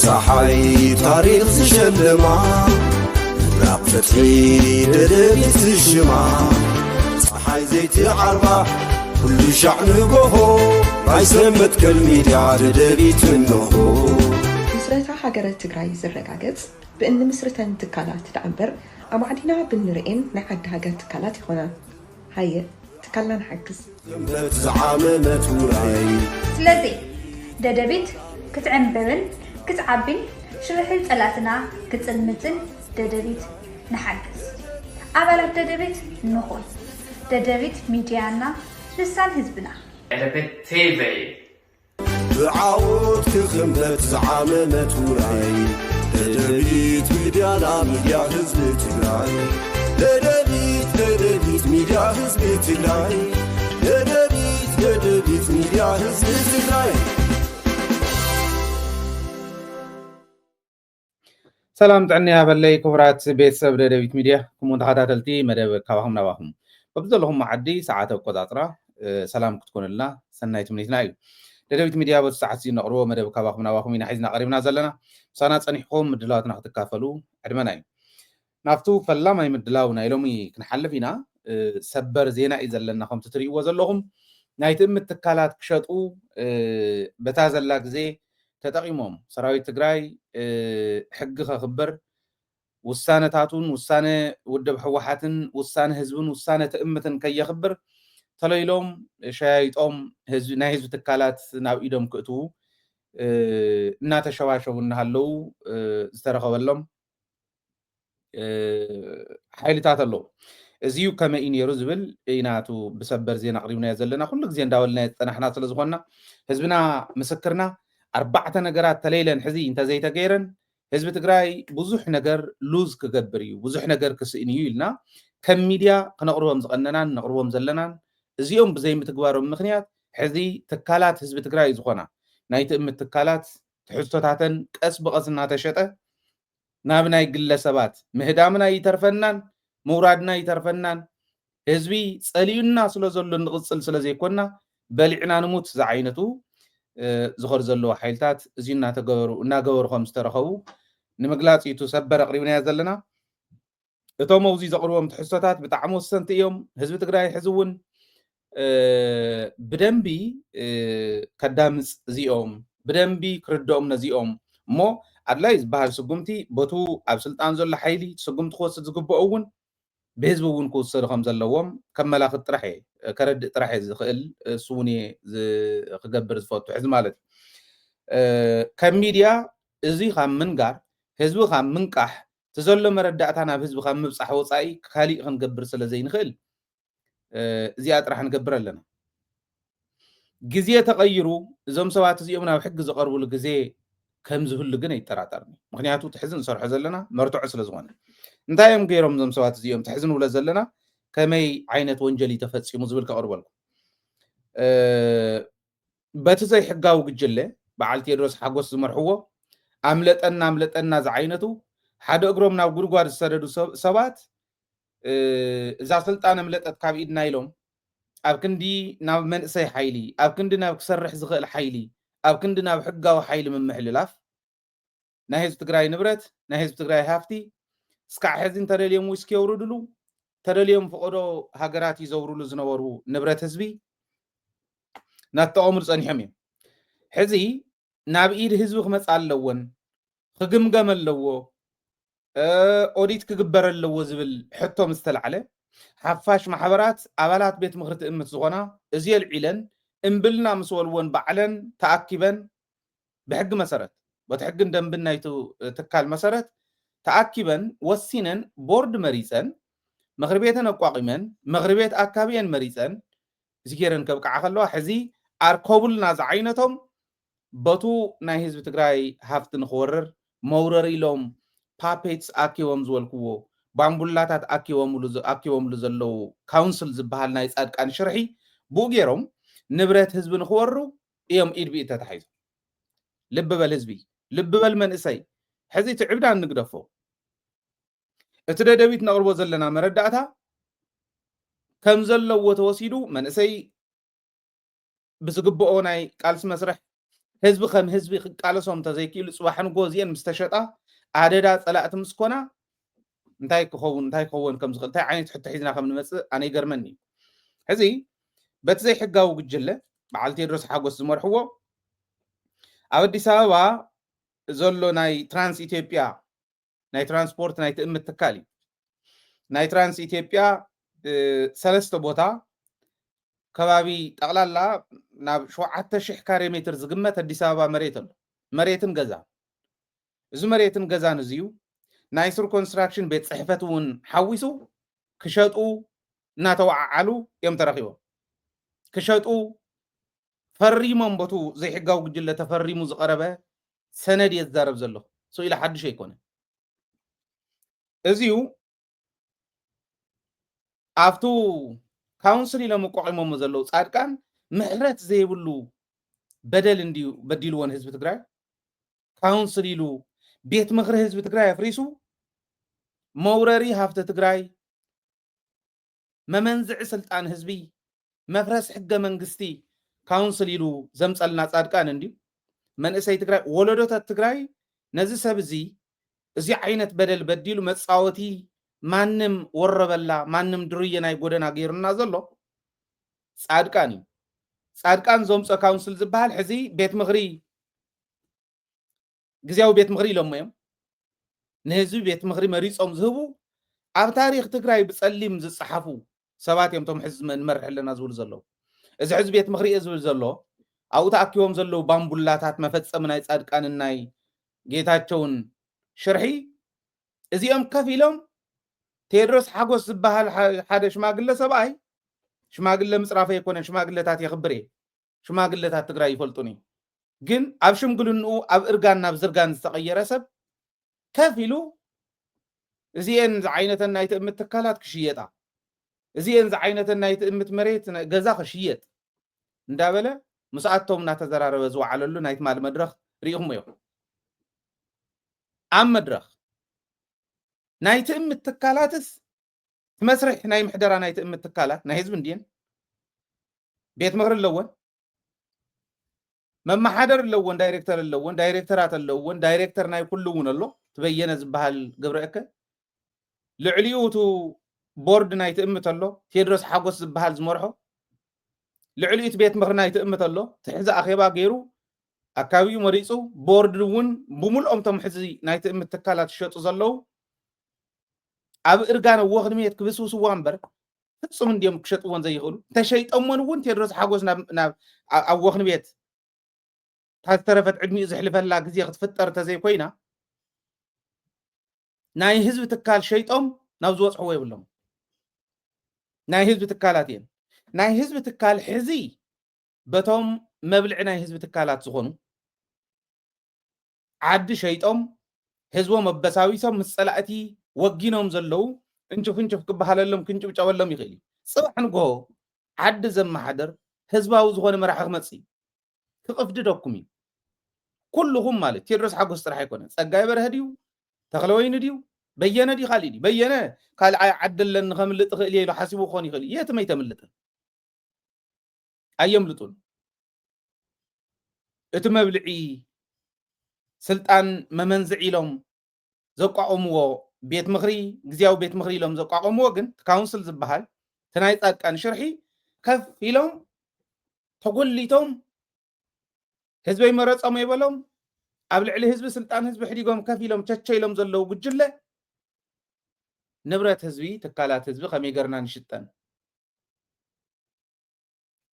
ፀሓይ ታሪኽ ዝሸልማ፣ ምብራቕ ፍትሒ ደደቢት ዝሽማ፣ ፀሓይ ዘይትዓርባ ኩሉ ሻዕ ንጎሆ፣ ናይ ሰብ መትከል ሚድያ ደደቢት እንሆ። ምስረታ ሃገረ ትግራይ ዝረጋገጽ ብእንምስርተን ትካላት ደኣ እምበር፣ ኣማዕዲና ብንርእየን ናይ ዓዲ ሃገር ትካላት ይኾና። ሃየ፣ ትካልና ንሓግዝ። እምበት ዝዓመመት ውራይ። ስለዚ ደደቢት ክትዕምብብን ክትዓቢን ሽርሒ ጸላእትና ክጽልምትን ደደቢት ንሓግዝ። ኣባላት ደደቢት ንኹን። ደደቢት ሚድያና፣ ልሳን ህዝብና። ደደቢት ቲቪ። ብዓወት ክኽንበት ዝዓመመት ውራይ። ደደቢት ሚድያና፣ ሚድያ ህዝቢ ትግራይ። ደደቢት፣ ደደቢት ሚድያ ህዝቢ ትግራይ። ደደቢት፣ ደደቢት ሚድያ ህዝቢ ትግራይ። ሰላም ጥዕና ይሃበለይ ክቡራት ቤተሰብ ደደቢት ሚድያ፣ ከምኡ ተኸታተልቲ መደብ ካባኹም ናባኹም። በብዘለኹም መዓዲ ሰዓት ኣቆጻጽራ፣ እ፣ ሰላም ክትኮኑልና ሰናይ ትምኒትና እዩ። ደደቢት ሚድያ በቲ ሰዓት እዚ ነቕርቦ መደብ ካባኹም ናባኹም ኢና ሒዝና ቀሪብና ዘለና። ምሳና ጸኒሕኩም ምድላዋትና ክትካፈሉ ዕድመና እዩ። ናብቱ ፈላማይ ምድላው ናይ ሎሚ ክንሓልፍ ኢና። እ፣ ሰበር ዜና እዩ ዘለና። ከምቲ ትርእይዎ ዘለኹም ናይ ትእምት ትካላት ክሸጡ፣ እ፣ በታ ዘላ ግዜ ተጠቒሞም። ሰራዊት ትግራይ፣ እ፣ ሕጊ ከኽብር፣ ውሳነታቱን ውሳነ ውድብ ህወሓትን ውሳነ ህዝብን ውሳነ ትእምትን ከየኽብር ተለይሎም ሸያይጦም ህዝቢ፣ ናይ ህዝቢ ትካላት ናብ ኢዶም ክእትዉ፣ እ፣ እናተሸባሸቡ እናሃለዉ፣ እ፣ ዝተረኸበሎም፣ እ፣ ሓይልታት ኣለዉ። እዚ እዩ ከመይ እዩ ነይሩ ዝብል ኢና፣ እቲ ብሰበር ዜና ኣቕሪብናዮ ዘለና፣ ኩሉ ግዜ እንዳበልናዮ ዝጸናሕና ስለ ዝኾንና፣ ህዝብና ምስክርና። ኣርባዕተ ነገራት ተለይለን ሕዚ እንተዘይተገይረን፣ ህዝቢ ትግራይ ብዙሕ ነገር ሉዝ ክገብር እዩ፣ ብዙሕ ነገር ክስእን እዩ ኢልና ከም ሚድያ ክነቕርቦም ዝቐነናን ነቕርቦም ዘለናን፣ እዚኦም ብዘይምትግባሮም ምኽንያት ሕዚ ትካላት ህዝቢ ትግራይ ዝኾና ናይ ትእምት ትካላት ትሕዝቶታተን ቀስ ብቐስ እናተሸጠ ናብ ናይ ግለሰባት ምህዳምና ይተርፈናን ምውራድና ይተርፈናን፣ ህዝቢ ጸሊኡና ስለ ዘሎ ንቕጽል ስለ ዘይኮንና በሊዕና ንሙት ዝዓይነቱ፣ እ፣ ዝኾር ዘለዎ ሓይልታት እዚ እናተገበሩ፣ እናገበሩ ከም ዝተረኸቡ ንምግላጽ እዩ እቲ ሰበር ኣቕሪብናዮ ዘለና። እቶም ኣብዚ ዘቕርቦም ትሕዝቶታት ብጣዕሚ ወሰንቲ እዮም። ህዝቢ ትግራይ ሕዚ እውን፣ እ፣ ብደንቢ፣ እ፣ ከዳምፅ እዚኦም፣ ብደንቢ ክርድኦም ነዚኦም። እሞ ኣድላይ ዝበሃል ስጉምቲ በቱ ኣብ ስልጣን ዘሎ ሓይሊ ስጉምቲ ክወስድ ዝግብኦ እውን ብህዝቢ እውን ክውሰዱ ከም ዘለዎም ከመላኽት ጥራሕ እየ፣ ከረድእ ጥራሕ እየ ዝኽእል። እሱ እውን እየ ዝ-፣ ክገብር ዝፈቱ ሕዚ ማለት እዩ። እ፣ ከም ሚድያ እዚ ካብ ምንጋር፣ ህዝቢ ካብ ምንቃሕ፣ እቲ ዘሎ መረዳእታ ናብ ህዝቢ ካብ ምብጻሕ ወጻኢ ካሊእ ክንገብር ስለ ዘይንኽእል፣ እ፣ እዚኣ ጥራሕ ንገብር ኣለና። ግዜ ተቐይሩ እዞም ሰባት እዚኦም ናብ ሕጊ ዝቐርብሉ ግዜ ከም ዝህሉ ግን ኣይጠራጠርን። ምኽንያቱ እቲ ሕዚ ንሰርሖ ዘለና መርትዖ ስለ ዝኾነ። እንታይ እዮም ገይሮም እዞም ሰባት እዚኦም? እቲ ሕዚ ንብሎ ዘለና ከመይ ዓይነት ወንጀል እዩ ተፈጺሙ ዝብል ከቕርበልኩም። እ፣ በቲ ዘይሕጋዊ ጉጅለ በዓል ቴድሮስ ሓጎስ ዝመርሕዎ ኣምለጠና ኣምለጠና ዝዓይነቱ ሓደ እግሮም ናብ ጉድጓድ ዝሰደዱ ሰብ-፣ ሰባት፣ እ፣ እዛ ስልጣን ኣምለጠት ካብ ኢድና ኢሎም ኣብ ክንዲ ናብ መንእሰይ ሓይሊ፣ ኣብ ክንዲ ናብ ክሰርሕ ዝኽእል ሓይሊ፣ ኣብ ክንዲ ናብ ሕጋዊ ሓይሊ ምምሕልላፍ ናይ ህዝቢ ትግራይ ንብረት፣ ናይ ህዝቢ ትግራይ ሃፍቲ እስካዕ ሕዚ እንተደልዮም ዊስኪ የውርድሉ፣ ተደልዮም ፈቐዶ ሃገራት ይዘውርሉ ዝነበሩ ንብረት ህዝቢ እናተጠቐምሉ ጸኒሖም እዮም። ሕዚ ናብ ኢድ ህዝቢ ክመጽእ ኣለዎን ክግምገም ኣለዎ፣ እ፣ ኦዲት ክግበር ኣለዎ ዝብል ሕቶ ምስ ተላዕለ፣ ሓፋሽ ማሕበራት ኣባላት ቤት ምኽሪ ትእምት ዝኾና እዚ የልዒለን እምብልና ምስ በልዎን ባዕለን ተኣኪበን ብሕጊ መሰረት፣ በቲ ሕግን ደንብን ናይቲ ትካል መሰረት ተኣኪበን ወሲነን ቦርድ መሪፀን ምኽሪ ቤተን ኣቋቒመን ምኽሪ ቤት ኣካቢየን መሪፀን እዚ ገይረን ከብቅዓ ከለዋ ሕዚ ኣርከቡልና ዝዓይነቶም በቱ ናይ ህዝቢ ትግራይ ሃፍቲ ንኽወርር መውረሪ ኢሎም ፓፔትስ ኣኪቦም ዝበልክዎ ባምቡላታት ኣኪቦምሉ ዝ-፣ ኣኪቦምሉ ዘለዉ ካውንስል ዝበሃል ናይ ጻድቃን ሽርሒ ብኡ ገይሮም ንብረት ህዝቢ ንኽወሩ እዮም ኢድ ብኢድ ተታሒዞም። ልቢ በል ህዝቢ፣ ልቢ በል መንእሰይ፣ ሕዚ እቲ ዕብዳን ንግደፎ። እቲ ደደቢት ነቕርቦ ዘለና መረዳእታ ከም ዘለዎ ተወሲዱ መንእሰይ ብዝግብኦ ናይ ቃልሲ መስርሕ ህዝቢ ከም ህዝቢ ክቃለሶም እንተዘይክኢሉ፣ ጽባሕ ንጎ እዚአን ምስ ተሸጣ፣ ኣደዳ ጸላእቲ ምስ ኮና፣ እንታይ ክኸውን፣ እንታይ ክኸውን ከም ዝኽእል፣ እንታይ ዓይነት ሕቶ ሒዝና ከም ንመጽእ ኣነ ይገርመኒ እዩ። ሕዚ በቲ ዘይሕጋዊ ጉጅለ በዓል ቴድሮስ ሓጎስ ዝመርሕዎ ኣብ ኣዲስ ኣበባ ዘሎ ናይ ትራንስ ኢትዮጵያ፣ ናይ ትራንስፖርት ናይ ትእምት ትካል እዩ። ናይ ትራንስ ኢትዮጵያ ሰለስተ ቦታ ከባቢ ጠቕላላ ናብ ሸውዓተ ሽሕ ካሬ ሜትር ዝግመት ኣዲስ ኣበባ መሬት ኣሎ። መሬትን ገዛ፣ እዚ መሬትን ገዛን እዚዩ ናይ ስር ኮንስትራክሽን ቤት ጽሕፈት እውን ሓዊሱ ክሸጡ እናተወዓዓሉ እዮም ተረኺቦም። ክሸጡ ፈሪሞም፣ በቱ ዘይሕጋዊ ጉጅለ ተፈሪሙ ዝቐረበ ሰነድ እየ ዝዛረብ ዘለኹ። ስኢሉ ሓድሽ ኣይኮነ። እዚዩ ኣብቱ ካውንስል ኢሎም ኣቋቂሞሞ ዘለዉ ጻድቃን ምሕረት ዘይብሉ በደል እንድዩ በዲልዎን ህዝቢ ትግራይ። ካውንስል ኢሉ ቤት ምኽሪ ህዝቢ ትግራይ ኣፍሪሱ፣ መውረሪ ሃፍቲ ትግራይ፣ መመንዝዒ ስልጣን ህዝቢ፣ መፍረስ ሕገ መንግስቲ ካውንስል ኢሉ ዘምጸልና ጻድቃን እንድዩ። መንእሰይ ትግራይ፣ ወለዶታት ትግራይ ነዚ ሰብ እዚ፣ እዚ ዓይነት በደል በዲሉ መጻወቲ ማንም ወረበላ፣ ማንም ድርየ ናይ ጎደና ገይሩና ዘሎ ጻድቃን እዩ። ጻድቃን ዘምጾ ካውንስል ዝበሃል ሕዚ ቤት ምኽሪ፣ ግዝያዊ ቤት ምኽሪ ኢሎሞ እዮም። ንህዝቢ ቤት ምኽሪ መሪጾም ዝህቡ፣ ኣብ ታሪኽ ትግራይ ብጸሊም ዝጸሓፉ ሰባት እዮም እቶም ሕዚ ንመርሕ ኣለና ዝብሉ ዘለዉ። እዚ ሕዚ ቤት ምኽሪ እየ ዝብል ዘሎ፣ ኣብኡ ተኣኪቦም ዘለዉ ባምቡላታት መፈጸሚ ናይ ጻድቃንን ናይ ጌታቸውን ሽርሒ፣ እዚኦም ከፍ ኢሎም ቴድሮስ ሓጎስ ዝበሃል ሓ-፣ ሓደ ሽማግለ ሰብኣይ፣ ሽማግለ ምጽራፈይ ኣይኮነን፣ ሽማግለታት የኽብር እየ። ሽማግለታት ትግራይ ይፈልጡኒ። ግን ኣብ ሽምግልንኡ ኣብ እርጋን ናብ ዝርጋን ዝተቐየረ ሰብ ከፍ ኢሉ እዚኤን ዝዓይነተን ናይ ትእምት ትካላት ክሽየጣ፣ እዚኤን ዝዓይነተን ናይ ትእምት መሬት፣ ነ-፣ ገዛ ክሽየጥ እንዳበለ ምስኣቶም እናተዘራረበ ዝወዓለሉ ናይ ትማሊ መድረኽ ርኢኹሞ ኢኹም። ኣብ መድረኽ ናይ ትእምት ትካላትስ እቲ መስርሕ ናይ ምሕደራ ናይ ትእምት ትካላት ናይ ህዝቢ እንድየን? ቤት ምኽሪ ኣለወን፣ መመሓደር ኣለወን፣ ዳይሬክተር ኣለወን፣ ዳይሬክተራት ኣለወን፣ ዳይሬክተር ናይ ኩሉ እውን ኣሎ፣ እቲ በየነ ዝበሃል ገብረእከ። ልዕሊኡ እቱ ቦርድ ናይ ትእምት ኣሎ፣ ቴድሮስ ሓጎስ ዝበሃል ዝመርሖ። ልዕሊኡ እቲ ቤት ምኽሪ ናይ ትእምት ኣሎ፣ እቲ ሕዚ ኣኼባ ገይሩ ኣካቢኡ መሪጹ፣ ቦርድ እውን ብምልኦም እቶም ሕዚ ናይ ትእምት ትካላት ዝሸጡ ዘለዉ ኣብ እርጋን ወኽኒ ቤት ክብስብስዋ እምበር ፍጹም እንድዮም ክሸጥዎን ዘይኽእሉ። እንተሸይጦሞን እውን ቴድሮስ ሓጎስ ናብ፣ ናብ፣ ኣብ፣ ኣብ ወኽኒ ቤት እታ ዝተረፈት ዕድሚኡ ዘሕልፈላ ግዜ ክትፍጠር እንተዘይኮይና፣ ናይ ህዝቢ ትካል ሸይጦም ናብ ዝበጽሕዎ የብሎም። ናይ ህዝቢ ትካላት እየን። ናይ ህዝቢ ትካል ሕዚ በቶም መብልዒ ናይ ህዝቢ ትካላት ዝኾኑ ዓዲ ሸይጦም ህዝቦም ኣበሳቢሶም ምስ ጸላእቲ ወጊኖም ዘለዉ እንችፍ እንችፍ ክበሃለሎም ክንጭብጨበሎም ይኽእል እዩ። ጽባሕ ንግሆ ዓዲ ዘመሓድር ህዝባዊ ዝኾነ መራሒ ክመጽእ እዩ። ክቕፍድደኩም እዩ። ኩልኹም ማለት ቴድሮስ ሓጎስ ጥራሕ ኣይኮነ። ጸጋይ በርሀ ድዩ? ተኽለወይኒ ድዩ? በየነ ድዩ? ካሊእ ድዩ? በየነ ካልኣይ ዓዲ ኣለኒ ከምልጥ እኽእል እየ ኢሉ ሓሲቡ ክኾን ይኽእል እዩ። የትም ኣይተምልጥን። ኣየምልጡን። እቲ መብልዒ ስልጣን መመንዝዒ ኢሎም ዘቋቖምዎ ቤት ምኽሪ፣ ግዝያዊ ቤት ምኽሪ ኢሎም ዘቋቖምዎ ግን፣ እቲ ካውንስል ዝበሃል፣ እቲ ናይ ጻድቃን ሽርሒ ከፍ ኢሎም ተጎሊቶም፣ ህዝበይ መረጾም ኣይበሎም፣ ኣብ ልዕሊ ህዝቢ ስልጣን ህዝቢ ሕዲጎም ከፍ ኢሎም ቸቸ ኢሎም ዘለዉ ጉጅለ፣ ንብረት ህዝቢ፣ ትካላት ህዝቢ ከመይ ገርና ንሽጠን?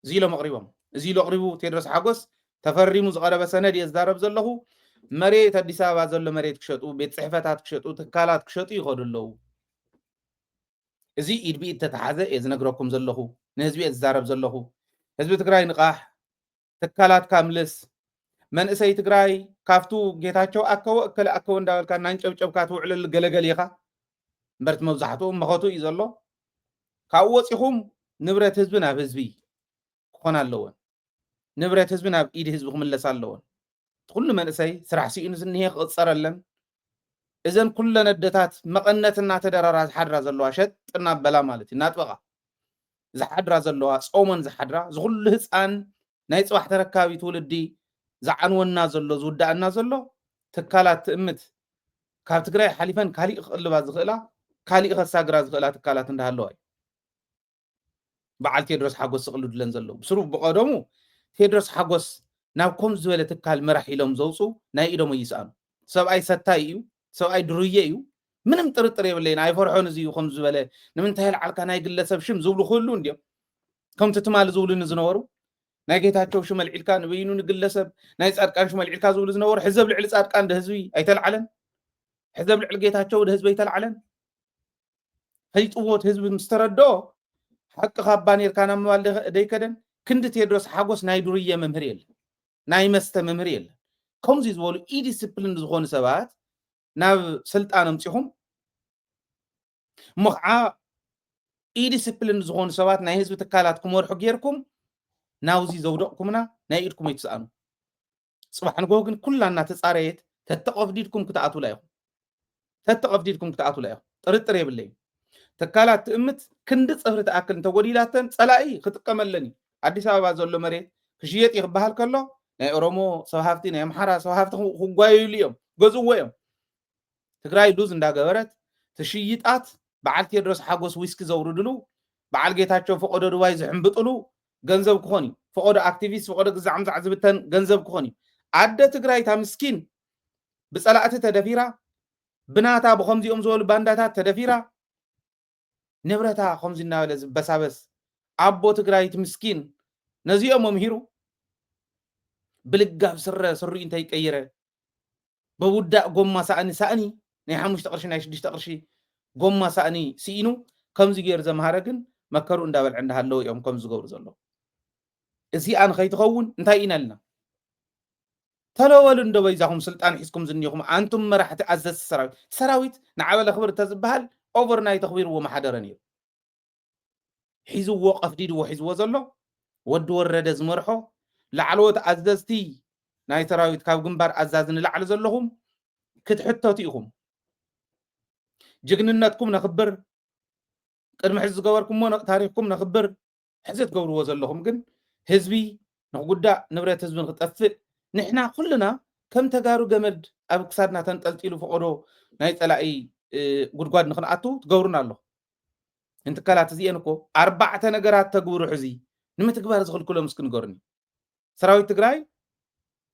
እዚ ኢሎም ኣቕሪቦም። እዚ ኢሉ ኣቕሪቡ ቴድሮስ ሓጎስ፣ ተፈሪሙ ዝቐረበ ሰነድ እየ ዝዛረብ ዘለኹ። መሬት ኣዲስ ኣበባ ዘሎ መሬት ክሸጡ፣ ቤት ጽሕፈታት ክሸጡ፣ ትካላት ክሸጡ ይኸዱ ኣለዉ። እዚ ኢድ ብኢድ ተተሓዘ እየ ዝነግረኩም ዘለኹ፣ ንህዝቢ እየ ዝዛረብ ዘለኹ። ህዝቢ ትግራይ ንቓሕ፣ ትካላትካ ምልስ። መንእሰይ ትግራይ ካብቱ ጌታቸው ኣከወ እከለ ኣከወ እንዳበልካ እናንጨብጨብካ ትውዕለሉ ገለገል ኢኻ። እምበር እቲ መብዛሕትኡ መኸቱ እዩ ዘሎ። ካብኡ ወፂኹም ንብረት ህዝቢ ናብ ህዝቢ ክኾን ኣለወን። ንብረት ህዝቢ ናብ ኢድ ህዝቢ ክምለስ ኣለወን። እቲ ኩሉ መንእሰይ ስራሕ ስኢኑ ዝኒሄ ክቕፀረለን፣ እዘን ኩለን ኣደታት መቐነት እናተደራራ ዝሓድራ ዘለዋ ሸጥ እናበላ ማለት እዩ፣ እናጥበቓ ዝሓድራ ዘለዋ፣ ጾመን ዝሓድራ፣ እዚ ኩሉ ህፃን ናይ ፅባሕ ተረካቢ ትውልዲ ዝዓንወና ዘሎ ዝውዳእና ዘሎ ትካላት ትእምት ካብ ትግራይ ሓሊፈን ካሊእ ክቕልባ ዝኽእላ ካሊእ ከሳግራ ዝኽእላ ትካላት እንዳሃለዋ እዩ። በዓል ቴድሮስ ሓጎስ ዝቕልዱለን ዘለዉ ብስሩ ብቐደሙ ቴድሮስ ሓጎስ ናብ ከም ዝበለ ትካል መራሕ ኢሎም ዘውፁ ናይ ኢዶም ይስኣኑ። ሰብኣይ ሰታይ እዩ፣ ሰብኣይ ድሩየ እዩ። ምንም ጥርጥር የብለይን። ኣይፈርሖን እዚ እዩ ከም ዝበለ ንምንታይ ኣልዓልካ ናይ ግለሰብ ሽም ዝብሉ ክህሉ እንዲዮም። ከምቲ ትማሊ ዝብሉኒ ዝነበሩ ናይ ጌታቸው ሽም ኣልዒልካ ንበይኑ ንግለሰብ ናይ ፃድቃን ሽም ኣልዒልካ ዝብሉ ዝነበሩ ሕዚ ኣብ ልዕሊ ፃድቃን ድህዝቢ ኣይተልዓለን። ሕዚ ኣብ ልዕሊ ጌታቸው ድህዝቢ ኣይተልዓለን። ፈሊጥዎ እቲ ህዝቢ ምስ ተረድኦ ሓቂ ካባ ኔርካ ናብ ምባል ደይከደን። ክንዲ ቴድሮስ ሓጎስ ናይ ዱርየ መምህር የለን፣ ናይ መስተ መምህር የለን። ከምዚ ዝበሉ ኢዲስፕሊን ዝኾኑ ሰባት ናብ ስልጣን ኣምፂኹም እሞ ከዓ ኢዲስፕሊን ዝኾኑ ሰባት ናይ ህዝቢ ትካላት ክመርሑ ጌርኩም ናውዚ ዘውደቕኩምና ናይ ኢድኩም ኣይትስኣኑ። ፅባሕ ንጎ ግን ኩላ እናተፃረየት ተተቐፍዲድኩም ክትኣትውላ ኢኹም። ተተቐፍዲድኩም ክትኣትውላ ኢኹም። ጥርጥር የብለይን። ትካላት ትእምት ክንዲ ፅፍሪ ትኣክል እንተጎዲላተን ፀላኢ ክጥቀመለን እዩ። ኣዲስ ኣበባ ዘሎ መሬት ክሽየጥ እዩ ክበሃል ከሎ ናይ ኦሮሞ ሰብ ሃፍቲ ናይ ኣምሓራ ሰብ ሃፍቲ ክጓየሉ እዮም፣ ገዝእዎ እዮም። ትግራይ ሉዝ እንዳገበረት ትሽይጣት በዓል ቴድሮስ ሓጎስ ዊስኪ ዘውርድሉ በዓል ጌታቸው ፈቆዶ ድባይ ዝሕምብጥሉ ገንዘብ ክኾን እዩ። ፈቆዶ ኣክቲቪስት ፈቆዶ ግዛዕ ምዛዕ ዝብተን ገንዘብ ክኾን እዩ። ኣደ ትግራይ እታ ምስኪን ብፀላእቲ ተደፊራ ብናታ ብኸምዚኦም ዝበሉ ባንዳታት ተደፊራ ንብረታ ከምዚ እናበለ ዝበሳበስ ኣቦ ትግራይ እቲ ምስኪን ነዚኦም መምሂሩ ብልጋብ ስረ ስሪኡ እንታይ ቀይረ ብውዳእ ጎማ ሳእኒ ሳእኒ ናይ ሓሙሽተ ቅርሺ ናይ ሽዱሽተ ቅርሺ ጎማ ሳእኒ ስኢኑ ከምዚ ገይሩ ዘምሃረ ግን መከሩ እንዳበልዐ እንዳሃለወ እዮም ከምዚ ዝገብሩ ዘለዉ። እዚኣ ንኸይትኸውን እንታይ ኢና ኢልና? ተለወሉ እንዶ በይዛኹም ስልጣን ሒዝኩም ዝኒኹም ኣንቱም መራሕቲ ኣዘዝቲ ሰራዊት። ሰራዊት ንዓበለ ክብር እንተዝበሃል ኦቨርናይት ተኽቢርዎ መሓደረ ነይሩ። ሒዝዎ ቀፍዲድዎ ሒዝዎ ዘሎ ወዲ ወረደ ዝመርሖ ላዕለዎት ኣዘዝቲ ናይ ሰራዊት ካብ ግንባር ኣዛዚ ንላዕሊ ዘለኹም ክትሕተቱ ኢኹም። ጅግንነትኩም ነኽብር፣ ቅድሚ ሕዚ ዝገበርኩሞ ነ- ታሪኽኩም ነኽብር። ሕዚ ትገብርዎ ዘለኹም ግን ህዝቢ ንክጉዳእ ንብረት ህዝቢ ንክጠፍእ ንሕና ኩልና ከም ተጋሩ ገመድ ኣብ ክሳድና ተንጠልጢሉ ፈቆዶ ናይ ፀላኢ እ፣ ጉድጓድ ንክንኣቱ ትገብሩና ኣለኹም። እንትካላት እዚኤን እኮ ኣርባዕተ ነገራት ተግብሩ ሕዚ ንምትግባር ዝኽልክሎም እስኪ ንገሩኒ። ሰራዊት ትግራይ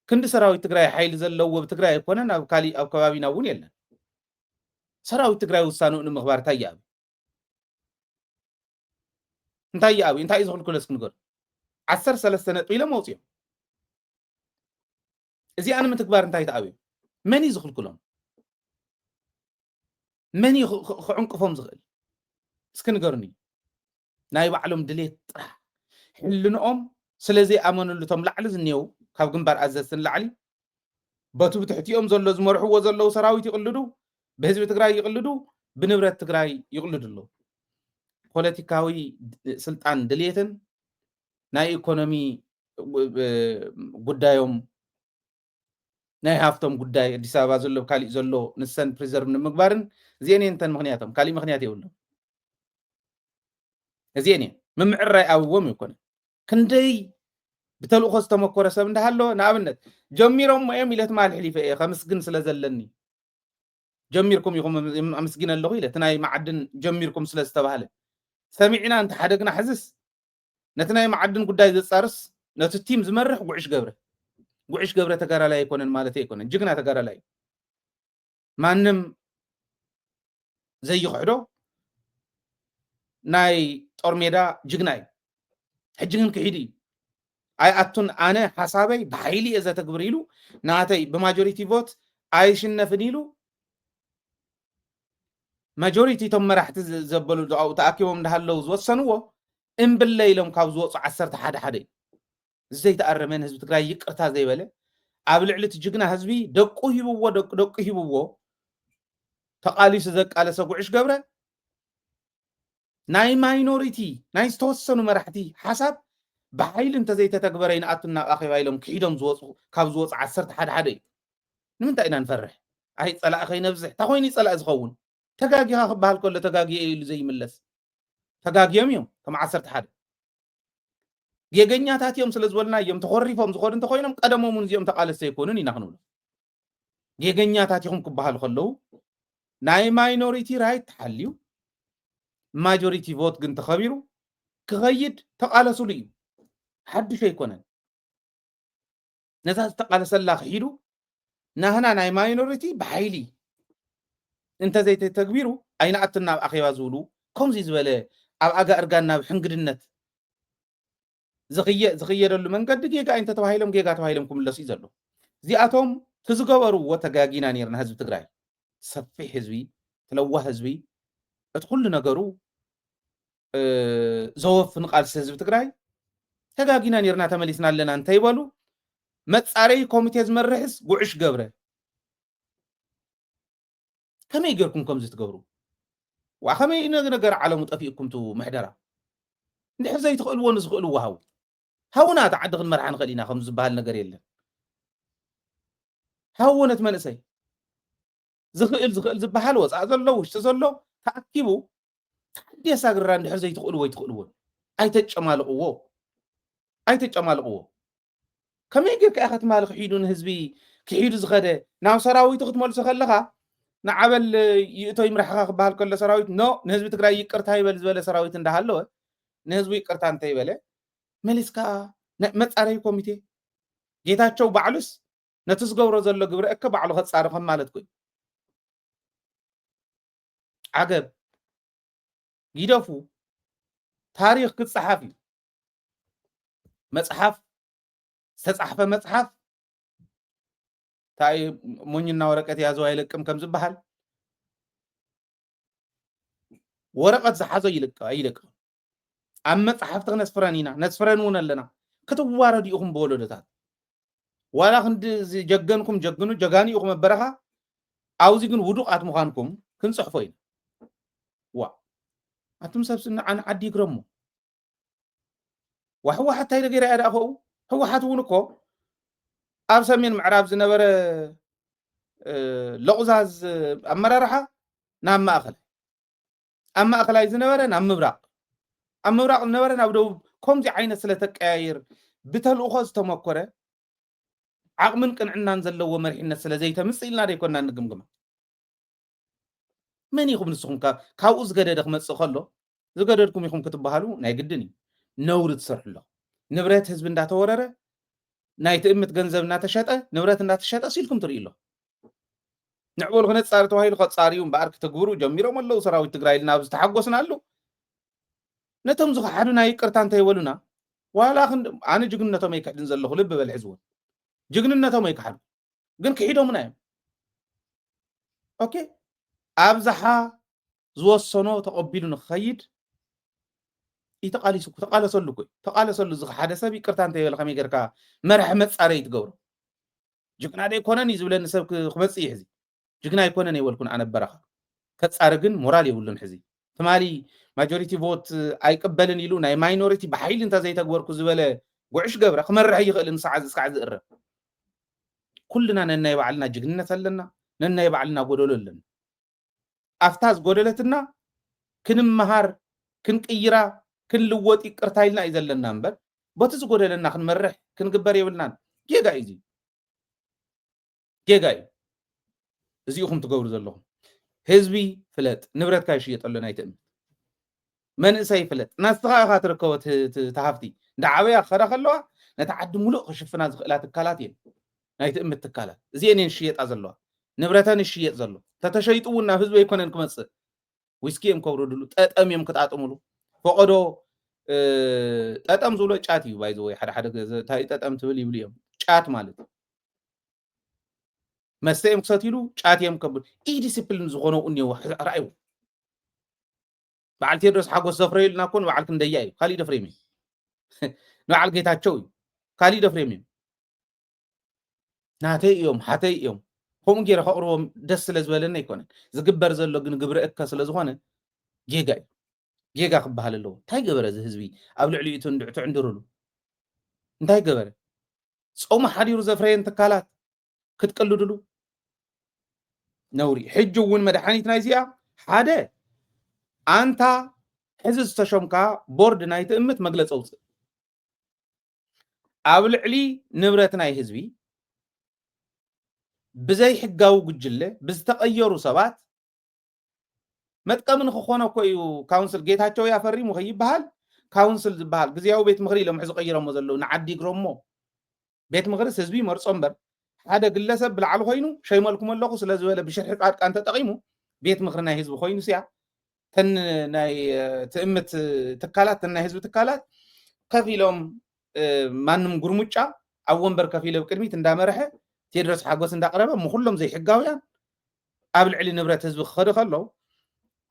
ክንዲ ሰራዊት ትግራይ ሓይሊ ዘለዎ ኣብ ትግራይ ኣይኮነን፣ ኣብ ካሊእ ኣብ ከባቢና እውን የለን። ሰራዊት ትግራይ ውሳንኡ ንምኽባር እንታይ ይኣብዩ? እንታይ ይኣብዩ? እንታይ እዩ ዝኽልክሎ እስኪ ንገሩ። ዓሰርተ ሰለስተ ነጥቢ ኢሎም ኣውፅኦም። እዚኣ ንምትግባር እንታይ ተኣብዮም? መን እዩ ዝኽልክሎም? መን እዩ ክ- ክ- ክዕንቅፎም ዝኽእል? እስኪ ንገሩኒ። ናይ ባዕሎም ድሌት ጥራሕ ሕልንኦም ስለ ዘይኣመኑሉ እቶም ላዕሊ ዝኒየው ካብ ግንባር ኣዘዝቲ ንላዕሊ በቲ ብትሕቲኦም ዘሎ ዝመርሕዎ ዘለዉ ሰራዊት ይቕልዱ፣ ብህዝቢ ትግራይ ይቕልዱ፣ ብንብረት ትግራይ ይቕልዱ ኣለዉ። ፖለቲካዊ ስልጣን ድሌትን ናይ ኢኮኖሚ ጉዳዮም ናይ ሃፍቶም ጉዳይ ኣዲስ ኣበባ ዘሎ ካሊእ ዘሎ ንሰን ፕሪዘርቭ ንምግባርን እዚአን እየን እተን ምክንያቶም፣ ካሊእ ምክንያት የብሎም። እዚአን እየን ምምዕራይ ኣብዎም ይኮነ ክንደይ ብተልእኮ ዝተመኮረ ሰብ እንዳሃለወ ንኣብነት ጀሚሮሞ እዮም ኢለ ትማል ሕሊፈ እየ ከምስግን ስለ ዘለኒ ጀሚርኩም ኢኹም ኣመስጊነ ኣለኹ ኢለ እቲ ናይ መዓድን ጀሚርኩም ስለ ዝተባህለ ሰሚዕና እንተሓደግና ሕዝስ ነቲ ናይ መዓድን ጉዳይ ዘጻርስ ነቲ ቲም ዝመርሕ ጉዕሽ ገብረ ጉዕሽ ገብረ ተጋዳላይ ኣይኮነን ማለት ኣይኮነን ጅግና ተጋዳላይ እዩ ማንም ዘይኽሕዶ ናይ ጦር ሜዳ ጅግና እዩ ሕጂ ግን ክሒድ እዩ ኣይኣቱን ኣነ ሓሳበይ ብሓይሊ እየ ዘተግብር ኢሉ ናተይ ብማጆሪቲ ቮት ኣይሽነፍን ኢሉ ማጆሪቲ እቶም መራሕቲ ዘበሉ ኣብኡ ተኣኪቦም እንዳሃለዉ ዝወሰንዎ እምብለ ኢሎም ካብ ዝወፁ ዓሰርተ ሓደ ሓደ እዩ ዘይተኣረመን ህዝቢ ትግራይ ይቅርታ ዘይበለ ኣብ ልዕሊ እቲ ጅግና ህዝቢ ደቁ ሂብዎ ደቁ ደቁ ሂብዎ ተቃሊሱ ዘቃለሰ ጉዕሽ ገብረ ናይ ማይኖሪቲ ናይ ዝተወሰኑ መራሕቲ ሓሳብ ብሓይሊ እንተዘይተተግበረ ይንኣቱ እናብ ኣኼባ ኢሎም ክሒዶም ዝወፁ ካብ ዝወፁ ዓሰርተ ሓደ ሓደ እዩ ንምንታይ ኢና ንፈርሕ ኣይ ፀላእ ከይነብዝሕ እንታይ ኮይኑ ፀላእ ዝኸውን ተጋጊኻ ክበሃል ከሎ ተጋጊየ ኢሉ ዘይምለስ ተጋግዮም እዮም ከም ዓሰርተ ሓደ ጌገኛታት እዮም ስለ ዝበልና እዮም ተኾሪፎም ዝኸዱ እንተኾይኖም ቀደሞም እውን እዚኦም ተቓለስቲ ኣይኮኑን ኢና ክንብሎ። ጌገኛታት ኢኹም ክበሃሉ ከለዉ ናይ ማይኖሪቲ ራይት ተሓልዩ ማጆሪቲ ቮት ግን ተኸቢሩ ክኸይድ ተቓለሱሉ እዩ። ሓድሽ ኣይኮነን። ነዛ ዝተቓለሰላ ክሒዱ ናህና ናይ ማይኖሪቲ ብሓይሊ እንተዘይተተግቢሩ ኣይንኣትን ናብ ኣኼባ ዝብሉ ከምዚ ዝበለ ኣብ ኣጋ እርጋን ናብ ሕንግድነት ዝኽየ- ዝኽየደሉ መንገዲ ጌጋ እንተተባሂሎም ጌጋ ተባሂሎም ክምለሱ እዩ ዘሎ። እዚኣቶም ትዝገበርዎ ተጋጊና ነርና ህዝቢ ትግራይ ሰፊሕ ህዝቢ ትለዋህ ህዝቢ እቲ ኩሉ ነገሩ ዘወፍን ቃልሲ ህዝቢ ትግራይ ተጋጊና ነርና ተመሊስና ኣለና እንተይበሉ መፃረይ ኮሚቴ ዝመርሕስ ጉዕሽ ገብረ ከመይ ገርኩም ከምዚ ትገብሩ ዋ ከመይ ነገር ዓለሙ ጠፊእኩም ቱ ምሕደራ እንድሕር ዘይትኽእልዎ ንዝኽእልዎ ሃው ሃውና እቲ ዓዲ ክንመርሓ ንኽእል ኢና ከም ዝበሃል ነገር የለን ሃውነት መንእሰይ ዝኽእል ዝኽእል ዝበሃል ወፃእ ዘሎ ውሽጢ ዘሎ ተኣኪቡ ተሓዲ የሳግርራ እንድሕር ዘይትኽእልዎ ኣይትኽእልዎን ኣይተጨማልቕዎ ኣይተጨማልቕዎ ከመይ ጌርካ ኢኻ ትማሊ ክሒዱ ንህዝቢ ክሒዱ ዝኸደ ናብ ሰራዊቱ ክትመልሶ ከለኻ ንዓበል ይእቶ ይምራሕኻ ክበሃል ከሎ ሰራዊት ኖ ንህዝቢ ትግራይ ይቅርታ ይበል ዝበለ ሰራዊት እንዳሃለወ ንህዝቡ ይቅርታ እንተይበለ መሊስካ መፃረይ ኮሚቴ ጌታቸው ባዕሉስ ነቲ ዝገብሮ ዘሎ ግብረ እከ ባዕሉ ከፃርኸም ማለት ኮይኑ ዓገብ ጊደፉ ታሪኽ ክፀሓፍ እዩ መፅሓፍ ዝተፃሕፈ መፅሓፍ እንታይ ሞኝና ወረቀት ያዘው ኣይለቅም ከም ዝበሃል ወረቀት ዝሓዞ ይልቀ ይልቀ ኣብ መፅሓፍቲ ክነስፍረን ኢና ነስፍረን እውን ኣለና ክትዋረዱ ኢኹም ብወለዶታት ዋላ ክንዲ ጀገንኩም ጀግኑ ጀጋኑ ኢኹም ኣበረኻ ኣብዚ ግን ውዱቃት ምዃንኩም ክንፅሕፎ ኢና ዋ ኣቱም ሰብ ስኒ ዓን ዓዲ ይግረሞ ዋ ህወሓት እንታይ ገይራ እያ ደኣ ከኡ ህወሓት እውን እኮ ኣብ ሰሜን ምዕራብ ዝነበረ ሎቑዛዝ ኣመራርሓ ናብ ማእኸል ኣብ ማእኸላይ ዝነበረ ናብ ምብራቕ ኣብ ምብራቕ ዝነበረ ናብ ደቡብ ከምዚ ዓይነት ስለ ተቀያይር ብተልእኾ ዝተመኮረ ዓቕምን ቅንዕናን ዘለዎ መሪሕነት ስለ ዘይተምፅእ ኢልና ዘይኮንና ንግምግማ መን ኢኹም ንስኹም ካብኡ ዝገደደ ክመፅእ ከሎ ዝገደድኩም ኢኹም ክትበሃሉ ናይ ግድን እዩ ነውሪ ትሰርሑ ኣለኹም ንብረት ህዝቢ እንዳተወረረ ናይ ትእምት ገንዘብ እናተሸጠ ንብረት እናተሸጠ ሲልኩም ትርእዩ ኣለኹም ንዕበሉ ክነፃሪ ተባሂሉ ከፃርዩ እምበኣር ክትግብሩ ጀሚሮም ኣለዉ ሰራዊት ትግራይ ኢልና ኣብዚ ተሓጎስናሉ ነቶም ዝኸሓዱና ይቅርታ እንተይበሉና ዋላ ኣነ ጅግንነቶም ኣይክሕድን ዘለኹ ልቢ በል ሕዝውን ጅግንነቶም ኣይክሓዱ ግን ክሒዶምና እዮም ኦኬ ኣብዝሓ ዝወሰኖ ተቐቢሉ ንክኸይድ ይተቃሊሱ ተቃለሰሉ እኮ ተቃለሰሉ እዚ ሓደ ሰብ ይቅርታ እንተይበለ ከመይ ገርካ መርሒ መፃረይ ትገብሮ ጅግና ዶ ኣይኮነን እዩ ዝብለኒ ሰብ ክመፅእ እዩ ሕዚ ጅግና ኣይኮነን ኣይበልኩን ኣነ በረኻ ከፃሪ ግን ሞራል የብሉን ሕዚ ትማሊ ማጆሪቲ ቮት ኣይቅበልን ኢሉ ናይ ማይኖሪቲ ብሓይሊ እንተዘይተግበርኩ ዝበለ ጉዕሽ ገብረ ክመርሕ ይኽእል ንሰዓ ዝስካዕ ዝእረም ኩልና ነናይ ባዕልና ጅግንነት ኣለና ነናይ ባዕልና ጎደሎ ኣለና ኣብታ ዝጎደለትና ክንመሃር ክንቅይራ ክንልወጥ ይቅርታ ኢልና እዩ ዘለና እምበር በቲ ዝጎደለና ክንመርሕ ክንግበር የብልናን ጌጋ እዩ ጌጋ እዩ እዚኢኹም ትገብሩ ዘለኹም ህዝቢ ፍለጥ ንብረትካ ይሽየጠሉ ናይ ትእምት መንእሰይ ፍለጥ ናስኻ ኢኻ ትርከቦ ትሃፍቲ እንዳዓበያ ክኸዳ ከለዋ ነቲ ዓዲ ሙሉእ ክሽፍና ዝኽእላ ትካላት እየን ናይ ትእምት ትካላት እዚአን እየን ሽየጣ ዘለዋ ንብረተን ይሽየጥ ዘሎ ተተሸይጡ እውን ናብ ህዝቢ ኣይኮነን ክመፅእ ዊስኪ እዮም ከብርድሉ ጠጠም እዮም ክጣጥምሉ ፈቐዶ ጠጠም ዝብሎ ጫት እዩ ባይዘወይ ሓደ ሓደ እንታይ ጠጠም ትብል ይብሉ እዮም ጫት ማለት መስተ እዮም ክሰትሉ ጫት እዮም ከብሉ ኢ ዲስፕሊን ዝኾነው እኒው ርኣዩ በዓል ቴድሮስ ሓጎስ ዘፍረዩልና እኮ ንበዓል ክንደያ እዩ ካሊእ ደፍሬም እዩ ንበዓል ጌታቸው እዩ ካሊእ ደፍሬም እዩ ናተይ እዮም ሓተይ እዮም ከምኡ ገይረ ከቕርቦም ደስ ስለ ዝበለኒ ኣይኮነን ዝግበር ዘሎ ግን ግብረ እከ ስለ ዝኾነ ጌጋ እዩ ጌጋ ክበሃል ኣለዎ እንታይ ገበረ እዚ ህዝቢ ኣብ ልዕሊኡ ትዕንድርሉ እንታይ ገበረ ጾሙ ሓዲሩ ዘፍረየን ትካላት ክትቅልድሉ ነውሪ ሕጂ እውን መድሓኒት ናይዚኣ ሓደ ኣንታ ሕዚ ዝተሸምካ ቦርድ ናይ ትእምት መግለፂ ኣውፅእ ኣብ ልዕሊ ንብረት ናይ ህዝቢ ብዘይሕጋዊ ጉጅለ ብዝተቐየሩ ሰባት መጥቀሚ ንክኾኖ እኮ እዩ። ካውንስል ጌታቸው ያፈሪሙ ከይበሃል ካውንስል ዝበሃል ግዝያዊ ቤት ምኽሪ ኢሎም ሕዚ ቀይሮሞ ዘለዉ ንዓዲ ይግረሞ። ቤት ምኽርስ ህዝቢ ይመርጾ እምበር ሓደ ግለሰብ ብላዕሊ ኮይኑ ሸይመልኩም ኣለኹ ስለ ዝበለ ብሽርሒ ጻድቃን ተጠቒሙ ቤት ምኽሪ ናይ ህዝቢ ኮይኑ ስያ ተን ናይ ትእምት ትካላት ተን ናይ ህዝቢ ትካላት ከፊሎም ማንም ጉርሙጫ ኣብ ወንበር ከፊለ ቅድሚት እንዳመረሐ ቴድሮስ ሓጎስ እንዳቅረበ ምኩሎም ዘይሕጋውያን ኣብ ልዕሊ ንብረት ህዝቢ ክኸዱ ከለዉ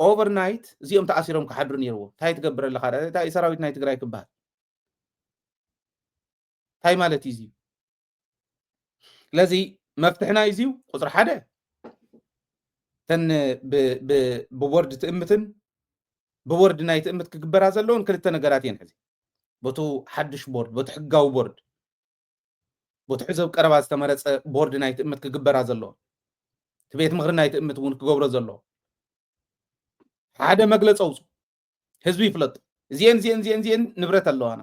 ኦቨርናይት እዚኦም ተኣሲሮም ክሓድሩ ነይርዎ። እንታይ ትገብር ኣለካ? እንታይ ሰራዊት ናይ ትግራይ ክበሃል እንታይ ማለት እዩ? ስለዚ መፍትሕና እዩ ቁፅሪ ሓደ ተን ብቦርድ ትእምትን ብቦርድ ናይ ትእምት ክግበራ ዘለውን ክልተ ነገራት እየን ሕዚ በቱ ሓድሽ ቦርድ በቱ ሕጋዊ ቦርድ በቱ ሕዚ ኣብ ቀረባ ዝተመረፀ ቦርድ ናይ ትእምት ክግበራ ዘለዎ እቲ ቤት ምኽሪ ናይ ትእምት እውን ክገብሮ ዘለዎ ሓደ መግለፂ ኣውፁ ህዝቢ ይፍለጡ እዚአን እዚአን እዚአን እዚአን ንብረት ኣለዋና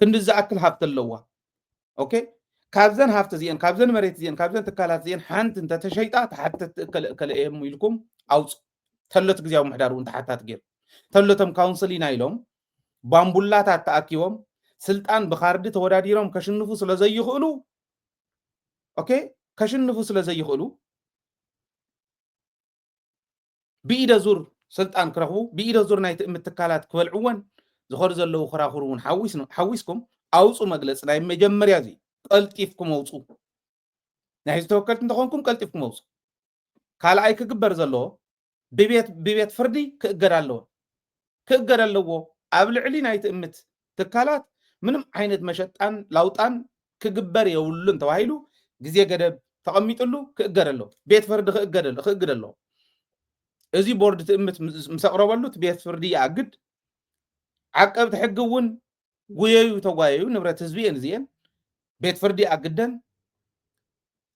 ክንዲ ዝኣክል ሃብቲ ኣለዋ ኦኬ ካብዘን ሃብቲ እዚአን ካብዘን መሬት እዚአን ካብዘን ትካላት እዚአን ሓንቲ እንተተሸይጣ ተሓተት ከለእየም ኢልኩም ኣውፁ ተሎት ግዜያዊ ምሕዳር እውን ተሓታት ገይሩ ተሎቶም ካውንስል ኢና ኢሎም ባምቡላታት ተኣኪቦም ስልጣን ብካርዲ ተወዳዲሮም ከሽንፉ ስለ ዘይኽእሉ ኦኬ ከሽንፉ ስለ ዘይኽእሉ ብኢደ ዙር ስልጣን ክረኽቡ ብኢደ ዙር ናይ ትእምት ትካላት ክበልዕወን ዝኸዱ ዘለዉ ክራኹር እውን ሓዊስኩም ኣውፁ መግለፂ ናይ መጀመርያ እዚ ቀልጢፍኩም ኣውፁ ናይ ህዝቢ ተወከልቲ እንተኾንኩም ቀልጢፍኩም ኣውፁ ካልኣይ ክግበር ዘለዎ ብቤት ብቤት ፍርዲ ክእገድ ኣለዎ ክእገድ ኣለዎ ኣብ ልዕሊ ናይ ትእምት ትካላት ምንም ዓይነት መሸጣን ላውጣን ክግበር የብሉን ተባሂሉ ግዜ ገደብ ተቐሚጥሉ ክእገድ ኣለዎ ቤት ፍርዲ ክእገድ ክእግድ ኣለዎ እዚ ቦርድ ትእምት ምስ ኣቕረበሉ እቲ ቤት ፍርዲ ይኣግድ ዓቀብቲ ሕጊ እውን ጉየዩ ተጓየዩ ንብረት ህዝቢ እየን እዚአን ቤት ፍርዲ ኣግደን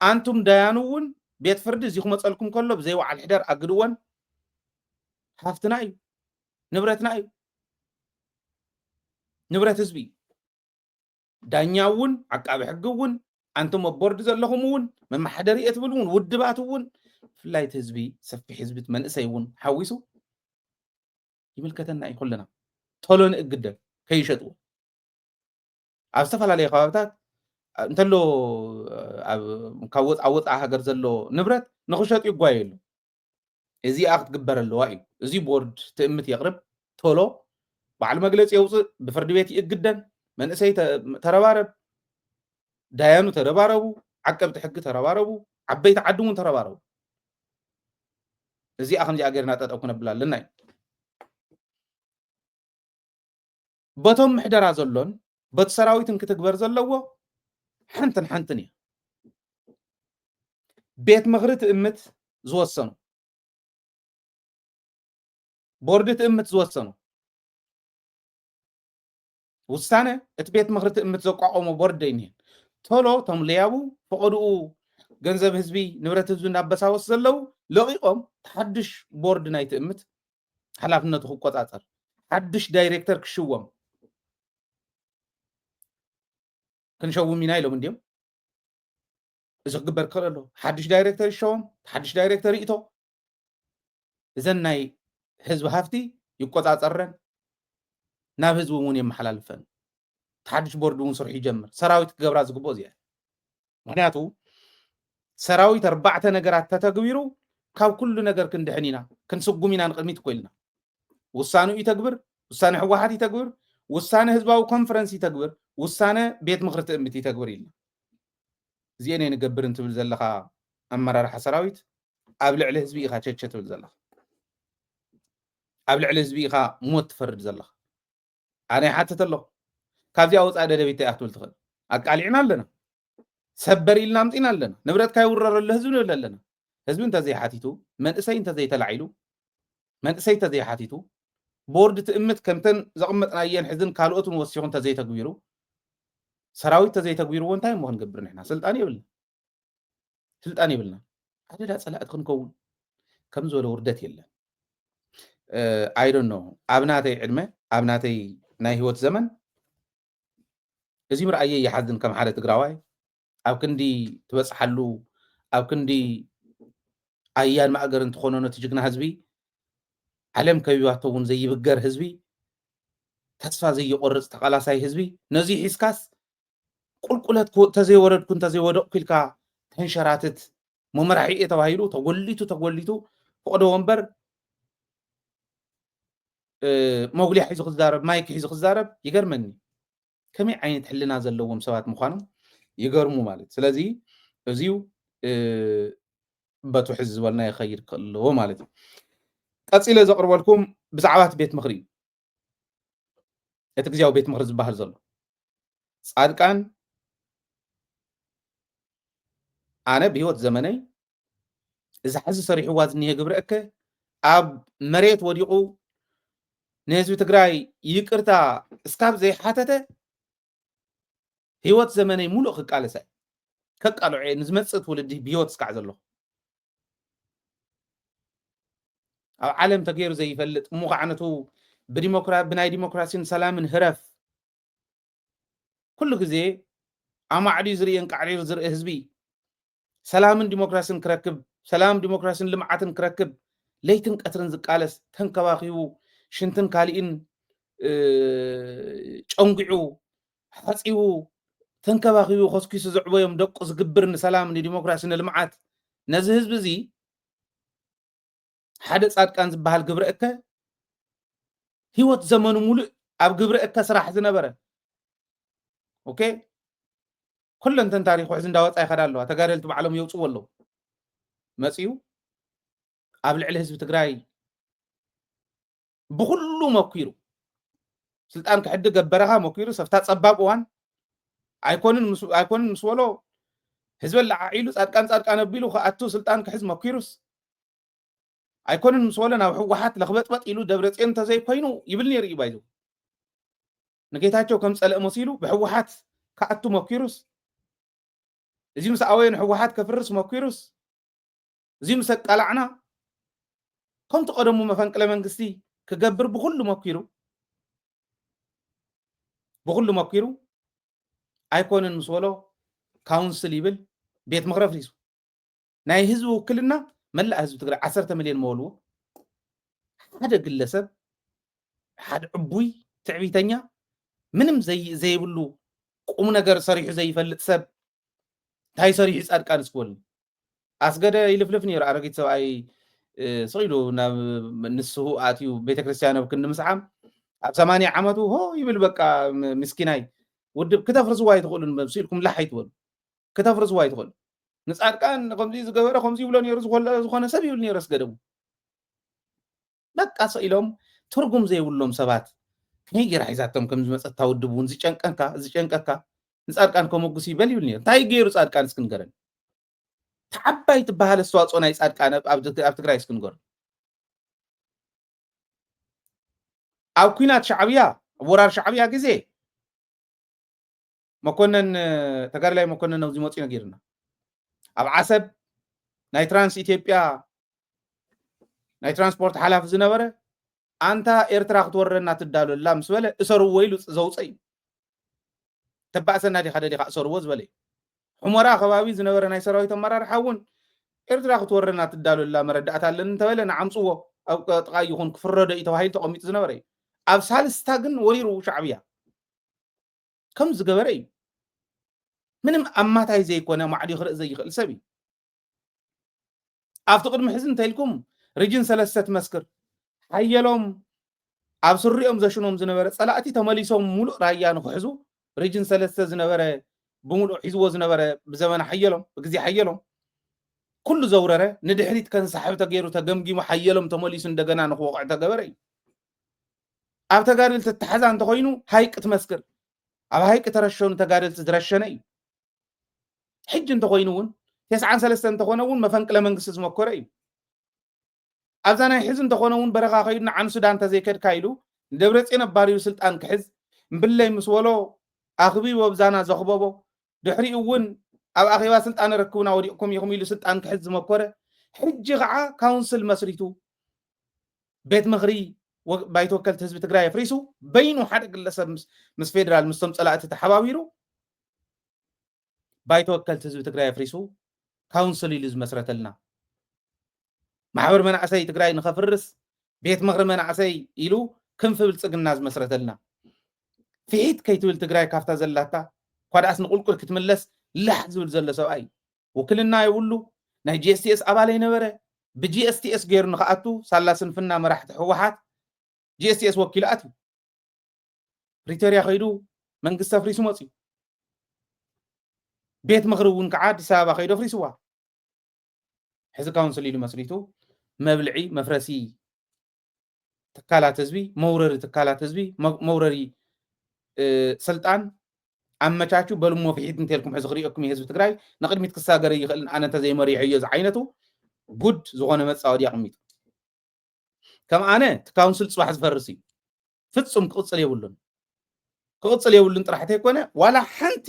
ኣንቱም ዳያኑ እውን ቤት ፍርዲ እዚ ክመፀልኩም ከሎ ብዘይ በዓል ሕደር ኣግድወን ሃፍትና እዩ ንብረትና እዩ ንብረት ህዝቢ እዩ ዳኛ እውን ዓቃቢ ሕጊ እውን ኣንቱም ኣብ ቦርድ ዘለኹም እውን መመሓደሪ እየ ትብል እውን ውድባት እውን ብፍላይ እቲ ህዝቢ ሰፊሕ ህዝቢ መንእሰይ እውን ሓዊሱ ይምልከተና እዩ ኩልና ቶሎ ንእግደን ከይሸጥዎ ኣብ ዝተፈላለዩ ከባብታት እንተሎ ካብ ወፃ ወፃ ሃገር ዘሎ ንብረት ንክሸጡ ይጓየሉ እዚኣ ክትግበር ኣለዋ እዩ እዚ ቦርድ ትእምት የቕርብ ቶሎ ባዕሉ መግለፂ የውፅእ ብፍርዲ ቤት ይእግደን መንእሰይ ተረባረብ ዳያኑ ተረባረቡ ዓቀብቲ ሕጊ ተረባረቡ ዓበይቲ ዓዲ እውን ተረባረቡ እዚኣ ከምዚኣ ገርና ጠጠው ክነብላ ኣለና እዩ በቶም ምሕደራ ዘሎን በቲ ሰራዊትን ክትግበር ዘለዎ ሓንትን ሓንትን እዩ ቤት ምኽሪ ትእምት ዝወሰኑ ቦርዲ ትእምት ዝወሰኑ ውሳነ እቲ ቤት ምኽሪ ትእምት ዘቋቆሞ ቦርድ ዘይኒህን ቶሎ ቶም ለያቡ ፈቐድኡ ገንዘብ ህዝቢ ንብረት ህዝቢ እናበሳወስ ዘለዉ ለቂቆም ሓድሽ ቦርድ ናይ ትእምት ሓላፍነቱ ክቆፃፀር ሓድሽ ዳይሬክተር ክሽወም ክንሸውም ኢና ኢሎም እንዲዮም እዚ ክግበር ክኽእል ኣሎ ሓድሽ ዳይሬክተር ይሸወም ሓድሽ ዳይሬክተር ይእቶ እዘን ናይ ህዝቢ ሃፍቲ ይቆፃፀረን ናብ ህዝቢ እውን የመሓላልፈን ሓድሽ ቦርድ እውን ስርሑ ይጀምር ሰራዊት ክገብራ ዝግብኦ እዚኣ ምክንያቱ ሰራዊት ኣርባዕተ ነገራት ተተግቢሩ ካብ ኩሉ ነገር ክንድሕን ኢና ክንስጉም ኢና ንቅድሚት እኮ ኢልና ውሳኑ ይተግብር ውሳነ ህወሓት ይተግብር ውሳነ ህዝባዊ ኮንፈረንስ ይተግብር ውሳነ ቤት ምክሪ ትእምት ይተግብር ኢልና እዚአን እየ ንገብር እንትብል ዘለካ ኣመራርሓ ሰራዊት ኣብ ልዕሊ ህዝቢ ኢካ ቸቸ ትብል ዘለካ ኣብ ልዕሊ ህዝቢ ኢካ ሞት ትፈርድ ዘለካ ኣነ ይሓትት ኣለኹ ካብዚኣ ወፃኢ ደደቢት እንታይ ክትብል ትኽእል ኣቃሊዕና ኣለና ሰበር ኢልና ኣምፂና ኣለና ንብረትካ ይውረረሉ ህዝቢ ንብል ኣለና ህዝቢ እንተዘይሓቲቱ መንእሰይ እንተዘይተላዒሉ መንእሰይ እንተዘይሓቲቱ ቦርድ ትእምት ከምተን ዘቐመጥናየን ሕዝን ካልኦትን ወሲኹ እንተዘይተግቢሩ ሰራዊት እንተዘይተግቢርዎ እንታይ እሞ ክንገብር ንሕና ስልጣን የብልና ስልጣን የብልና ኣደዳ ፀላእቲ ክንከውን ከም ዝበለ ውርደት የለን ኣይዶኖ ኣብ ናተይ ዕድመ ኣብ ናተይ ናይ ህይወት ዘመን እዚ ምርኣየ ይሓዝን ከም ሓደ ትግራዋይ። ኣብ ክንዲ ትበፅሓሉ፣ ኣብ ክንዲ ኣያን ማእገርን ትኾኖ ነቲ ጅግና ህዝቢ፣ ዓለም ከቢባቶ እውን ዘይብገር ህዝቢ፣ ተስፋ ዘይቆርፅ ተቓላሳይ ህዝቢ፣ ነዚ ሒዝካስ ቁልቁለት ክወ-፣ ተዘይወረድኩ እንተዘይወደቕኩ ኢልካ ተንሸራትት፣ መመራሒ እየ ተባሂሉ ተጎሊቱ ተጎሊቱ፣ ፈቕዶ ወንበር፣ እ፣ መጉሊያ ሒዙ ክዛረብ፣ ማይክ ሒዙ ክዛረብ ይገርመኒ። ከመይ ዓይነት ሕልና ዘለዎም ሰባት ምዃኖም ይገርሙ ማለት። ስለዚ እዚዩ፣ እ፣ በቱ ሕዚ ዝበልና ይኸይድ ከለዎ ማለት እዩ። ቀጺለ ዘቕርበልኩም ብዛዕባ እቲ ቤት ምኽሪ እዩ። እቲ ግዜያዊ ቤት ምኽሪ ዝበሃል ዘሎ። ጻድቃን፣ ኣነ ብህይወት ዘመነይ እዛ ሕዚ ሰሪሕዋ ዝኒሀ ግብረ እከ ኣብ መሬት ወዲቑ ንህዝቢ ትግራይ ይቅርታ እስካብ ዘይሓተተ ህይወት ዘመነይ ሙሉእ ክቃለሳ እየ። ከቃልዖ እየ ንዝመጽእ ትውልዲ ብህይወት እስካዕ ዘለኹ። ኣብ ዓለም ተገይሩ ዘይፈልጥ እሞ ከዓ ነቱ ብዲሞክራ-፣ ብናይ ዲሞክራሲን ሰላምን ህረፍ ኩሉ ግዜ ኣማዕድዩ ዝርእን ቃዕሪሩ ዝርኢ ህዝቢ ሰላምን ዲሞክራሲን ክረክብ፣ ሰላም ዲሞክራሲን ልምዓትን ክረክብ ለይትን ቀትርን ዝቃለስ፣ ተንከባኺቡ ሽንትን ካሊእን፣ እ፣ ጨንጒዑ ሓጺቡ ተንከባኺቡ ኮስኪሱ ዘዕበዮም ደቁ ዝግብር ንሰላም ንዲሞክራሲ ንልምዓት ነዚ ህዝቢ እዚ ሓደ ጻድቃን ዝበሃል ግብረ እከ ህይወት ዘመኑ ሙሉእ ኣብ ግብረ እከ ስራሕ ዝነበረ፣ ኦኬ፣ ኩለንተን ታሪኹ ሕዚ እንዳወጻ ይኸዳ ኣለዋ። ተጋደልቲ ባዕሎም የውጽዎ ኣለዉ። መጺኡ ኣብ ልዕሊ ህዝቢ ትግራይ ብኹሉ መኪሩ፣ ስልጣን ክሕድግ ገበረኻ መኪሩ፣ ሰፍታ ጸባብ እዋን ኣይኮንን ምስ-፣ ኣይኮንን ምስ በሎ ህዝቢ ኣለዓዒሉ ጻድቃን ጻድቃን ኣቢሉ ክኣቱ ስልጣን ክሕዝ መኪሩስ ኣይኮንን ምስ በሎ ናብ ህወሓት ለኽበጥበጥ ኢሉ ደብረጽዮን እንተዘይኮይኑ ይብል ነይሩ እዩ ባይዘው። ንጌታቸው ከም ጸልእ መሲሉ ብህወሓት ክኣቱ መኪሩስ፣ እዚ ምስ ኣወየ ንህወሓት ከፍርስ መኪሩስ፣ እዚ ምስ ኣቃላዕና ከምቲ ቀደሙ መፈንቅለ መንግስቲ ክገብር ብኹሉ መኪሩ፣ ብኹሉ መኪሩ ኣይኮንን ምስ በሎ ካውንስል ይብል ቤት ምኽሪ ኣፍሪሱ። ናይ ህዝቢ ውክልና መላእ ህዝቢ ትግራይ ዓሰርተ ሚልዮን መበልዎ ሓደ ግለሰብ፣ ሓደ ዕቡይ ትዕቢተኛ፣ ምንም ዘይ-፣ ዘይብሉ ቁም ነገር ሰሪሑ ዘይፈልጥ ሰብ እንታይ ሰሪሑ ጻድቃን እስክበሉ ኣስገደ ይልፍልፍ ነይሩ። ኣረጊት ሰብኣይ፣ እ፣ ስቕ ኢሉ ናብ ንስሁ ኣትዩ ቤተክርስትያን ኣብ ክንዲ ምስዓም ኣብ ሰማንያ ዓመቱ ሆ ይብል በቃ ም-፣ ምስኪናይ ውድብ ክተፍርስዋ ኣይትኽእሉን መሲልኩም ላሕ ኣይትበሉ። ክተፍርስዋ ኣይትኽእሉ። ንጻድቃን ከምዚ ዝገበረ ከምዚ ይብሎ ነይሩ ዝኾለ-፣ ዝኾነ ሰብ ይብል ነይሩ ኣስገደሙ። በቃ ስቕ ኢሎም ትርጉም ዘይብሎም ሰባት ከመይ ገይራ ሒዛቶም ከም ዝመጸት እታ ውድብ እውን ዝጨንቀካ፣ ዝጨንቀካ ንጻድቃን ከመጉስ ይበል ይብል ነይሩ። እንታይ ገይሩ ጻድቃን እስኪ ንገረኒ? እታ ዓባይ ትበሃል ኣስተዋፅኦ ናይ ጻድቃን ኣብ፣ ኣብ፣ ኣብ ትግራይ እስኪ ንገሩ። ኣብ ኲናት ሻዕብያ፣ ኣብ ወራር ሻዕብያ ግዜ መኮነን፣ ተጋዳላይ መኮነን ኣብዚ መፅኡ ነጊርና። ኣብ ዓሰብ ናይ ትራንስ ኢትዮጵያ ናይ ትራንስፖርት ሓላፊ ዝነበረ ኣንታ ኤርትራ ክትወረና ትዳሎ ኣላ ምስ በለ እሰርዎ ኢሉ ዘውፀ እዩ። ተባእሰና ዲኻ ደሊኻ እሰርዎ ዝበለ እዩ። ሑመራ ከባቢ ዝነበረ ናይ ሰራዊት ኣመራርሓ እውን ኤርትራ ክትወረና ትዳሎ ኣላ መረዳእታ ኣለኒ እንተበለ ንዓምፅዎ ኣብ ጥቓ ይኹን ክፍረዶ እዩ ተባሂሉ ተቐሚጡ ዝነበረ እዩ። ኣብ ሳልስታ ግን ወሪሩ ሻዕብያ ከም ዝገበረ እዩ። ምንም ኣማታይ ዘይኮነ ማዕዲ ክርኢ ዘይኽእል ሰብ እዩ። ኣብቲ ቅድሚ ሕዚ እንተኢልኩም ሪጅን ሰለስተ ትመስክር ሓየሎም ኣብ ስሪኦም ዘሽኖም ዝነበረ ጸላእቲ ተመሊሶም ሙሉእ ራያ ንክሕዙ ሪጅን ሰለስተ ዝነበረ ብምሉእ ሒዝዎ ዝነበረ ብዘመነ ሓየሎም ብግዜ ሓየሎም ኩሉ ዘውረረ ንድሕሪት ከንሳሕብ ተገይሩ ተገምጊሙ ሓየሎም ተመሊሱ እንደገና ንክወቕዕ ተገበረ እዩ። ኣብ ተጋደልቲ ተታሕዛ እንተኾይኑ ሃይቅ ትመስክር ኣብ ሃይቅ ተረሸኑ ተጋደልቲ ዝረሸነ እዩ። ሕጂ እንተኾይኑ እውን ተስዓን ሰለስተን እንተኾነ እውን መፈንቅለ መንግስቲ ዝመኮረ እዩ። ኣብዛ ናይ ሕዚ እንተኾነ እውን በረኻ ከይዱ ንዓን ሱዳን እንተዘይከድካ ኢሉ ንደብረፅዮን ኣባሪሩ ስልጣን ክሕዝ እምብለይ ምስ በሎ ኣኽቢቡ ኣብዛና ዘኽበቦ ድሕሪኡ እውን ኣብ ኣኼባ ስልጣን ረክቡና ወዲቕኩም ኢኹም ኢሉ ስልጣን ክሕዝ ዝመኮረ ሕጂ ከዓ ካውንስል መስሪቱ ቤት ምኽሪ ወ-፣ ባይቶ ወከልቲ ህዝቢ ትግራይ ኣፍሪሱ በይኑ ሓደ ግለሰብ ምስ፣ ምስ ፌዴራል ምስቶም ፀላእቲ ተሓባቢሩ ባይቶ ወከልቲ ህዝቢ ትግራይ ኣፍሪሱ ካውንስል ኢሉ ዝመስረተልና፣ ማሕበር መናእሰይ ትግራይ ንኸፍርስ ቤት ምኽሪ መናእሰይ ኢሉ ክንፊ ብልፅግና ዝመስረተልና፣ ፍሒት ከይትብል ትግራይ ካብታ ዘላታ ኳድኣስ ንቁልቁል ክትምለስ ላሕ ዝብል ዘሎ ሰብኣይ፣ ውክልና የብሉ። ናይ ጂ ኤስ ቲ ኤስ ኣባል ኣይነበረ። ብ ጂ ኤስ ቲ ኤስ ገይሩ ንኽኣቱ ሳላ ስንፍና መራሕቲ ህወሓት ጂ ኤስ ቲ ኤስ ወኪሉ ኣትዩ። ፕሪቶርያ ከይዱ መንግስቲ ኣፍሪሱ መፅዩ። ቤት ምኽሪ እውን ከዓ ኣዲስ ኣበባ ከይዱ ኣፍሪስዋ። ሕዚ ካውንስል ኢሉ መስሪቱ መብልዒ መፍረሲ ትካላት ህዝቢ፣ መውረሪ ትካላት ህዝቢ፣ መ- መውረሪ እ፣ ስልጣን ኣመቻቹ በልሞ ፍሒት እንተልኩም ሕዚ ክሪኦኩም እዩ ህዝቢ ትግራይ ንቅድሚት ክሳገር ይኽእልን ኣነ እንተዘይመሪሖዮ ዝዓይነቱ ጉድ ዝኾነ መፃወዲ ኣቕሚጡ። ከም ኣነ እቲ ካውንስል ፅባሕ ዝፈርስ እዩ። ፍፁም ክቕፅል የብሉን። ክቕፅል የብሉን ጥራሕ ተይኮነ ዋላ ሓንቲ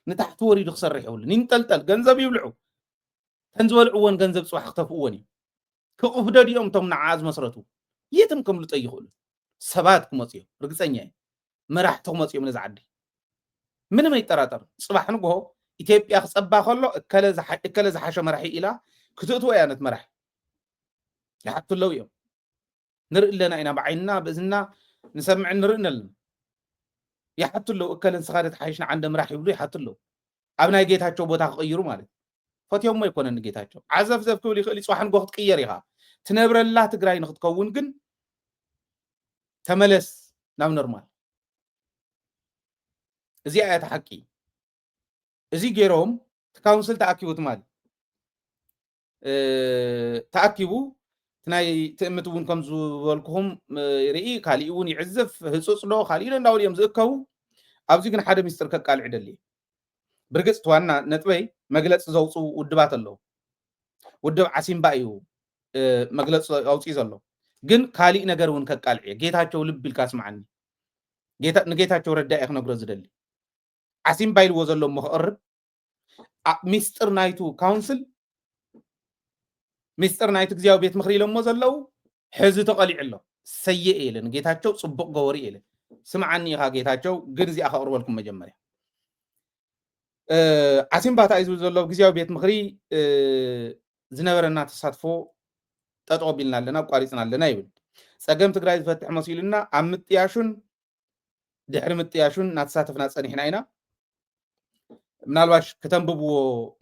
ንታሕቲ ወሪዱ ክሰርሕ የብሉን። ይንጠልጠል፣ ገንዘብ ይብልዑ። ተን ዝበልዕዎን ገንዘብ ፅባሕ ክተፍእዎን እዩ። ክቕፍደዱ እዮም እቶም ንዓ ዝመስረቱ። የትም ከምልጦ ይኽእሉ ሰባት ክመፁ እዮም። ርግፀኛ እየ። መራሕቲ ክመፁ እዮም ነዚ ዓዲ። ምንም ኣይጠራጠር። ፅባሕ ንግሆ ኢትዮጵያ ክፀባ ከሎ እከለ ዝሓ- እከለ ዝሓሸ መራሒ ኢላ ክትእትዎ እያ ነት መራሒ። ይሓቱ ኣለዉ እዮም። ንርኢ ኣለና ኢና ብዓይንና ብእዝንና ንሰምዕን ንርእን ኣለና። ይሓቱ ኣለዉ እከለ ንስኻ ዶ ትሓይሽ ንዓንደ ምራሕ ይብሉ ይሓቱ ኣለዉ። ኣብ ናይ ጌታቸው ቦታ ክቕይሩ ማለት እዩ። ፈትዮሞ ኣይኮነን ንጌታቸው። ዓዘፍዘፍ ክብል ይኽእል እዩ፣ ፅባሕ ንግሆ ክትቅየር ኢኻ። ትነብረላ ትግራይ ንክትከውን ግን ተመለስ ናብ ኖርማል። እዚኣ እያ እቲ ሓቂ። እዚ ገይሮም እቲ ካውንስል ተኣኪቡ ትማሊ እ፣ ተኣኪቡ እቲ ናይ ትእምት እውን ከም ዝበልኩኹም እ፣ ርኢ ካሊእ እውን ይዕዝፍ ህፁፅ ዶ ካሊእ ዶ እንዳበሉ እዮም ዝእከቡ። ኣብዚ ግን ሓደ ሚስጥር ከቃልዕ ደሊ። ብርግፅ እቲ ዋና ነጥበይ መግለፂ ዘውፅኡ ውድባት ኣለዉ። ውድብ ዓሲምባ እዩ እ፣ መግለፂ ኣውፅኡ ዘሎ። ግን ካሊእ ነገር እውን ከቃልዕ እየ። ጌታቸው ልብ ኢልካ ስምዓኒ። ጌታ- ንጌታቸው ረዳ እየ ክነግሮ ዝደሊ። ዓሲምባ ኢልዎ ዘሎ እሞ ክቕርብ ኣ- ሚስጥር ናይቱ ካውንስል ሚስጥር ናይቲ ግዜያዊ ቤት ምኽሪ ኢሎሞ ዘለዉ ሕዚ ተቐሊዑ ኣሎ። ሰየ እየ ኢለ ንጌታቸው ፅቡቕ ገበሩ እየ ኢለ። ስምዓኒ ኢኻ ጌታቸው፣ ግን እዚኣ ከቕርበልኩም መጀመርያ እ፣ ዓሲምባ እንታይ እዩ ዝብል ዘሎ? ግዜያዊ ቤት ምኽሪ እ፣ ዝነበረና ተሳትፎ ጠጠው ኣቢልና ኣለና፣ ኣቋሪፅና ኣለና ይብል። ፀገም ትግራይ ዝፈትሕ መሲሉና ኣብ ምጥያሹን ድሕሪ ምጥያሹን እናተሳተፍና ፀኒሕና ኢና። ምናልባሽ ከተንብብዎ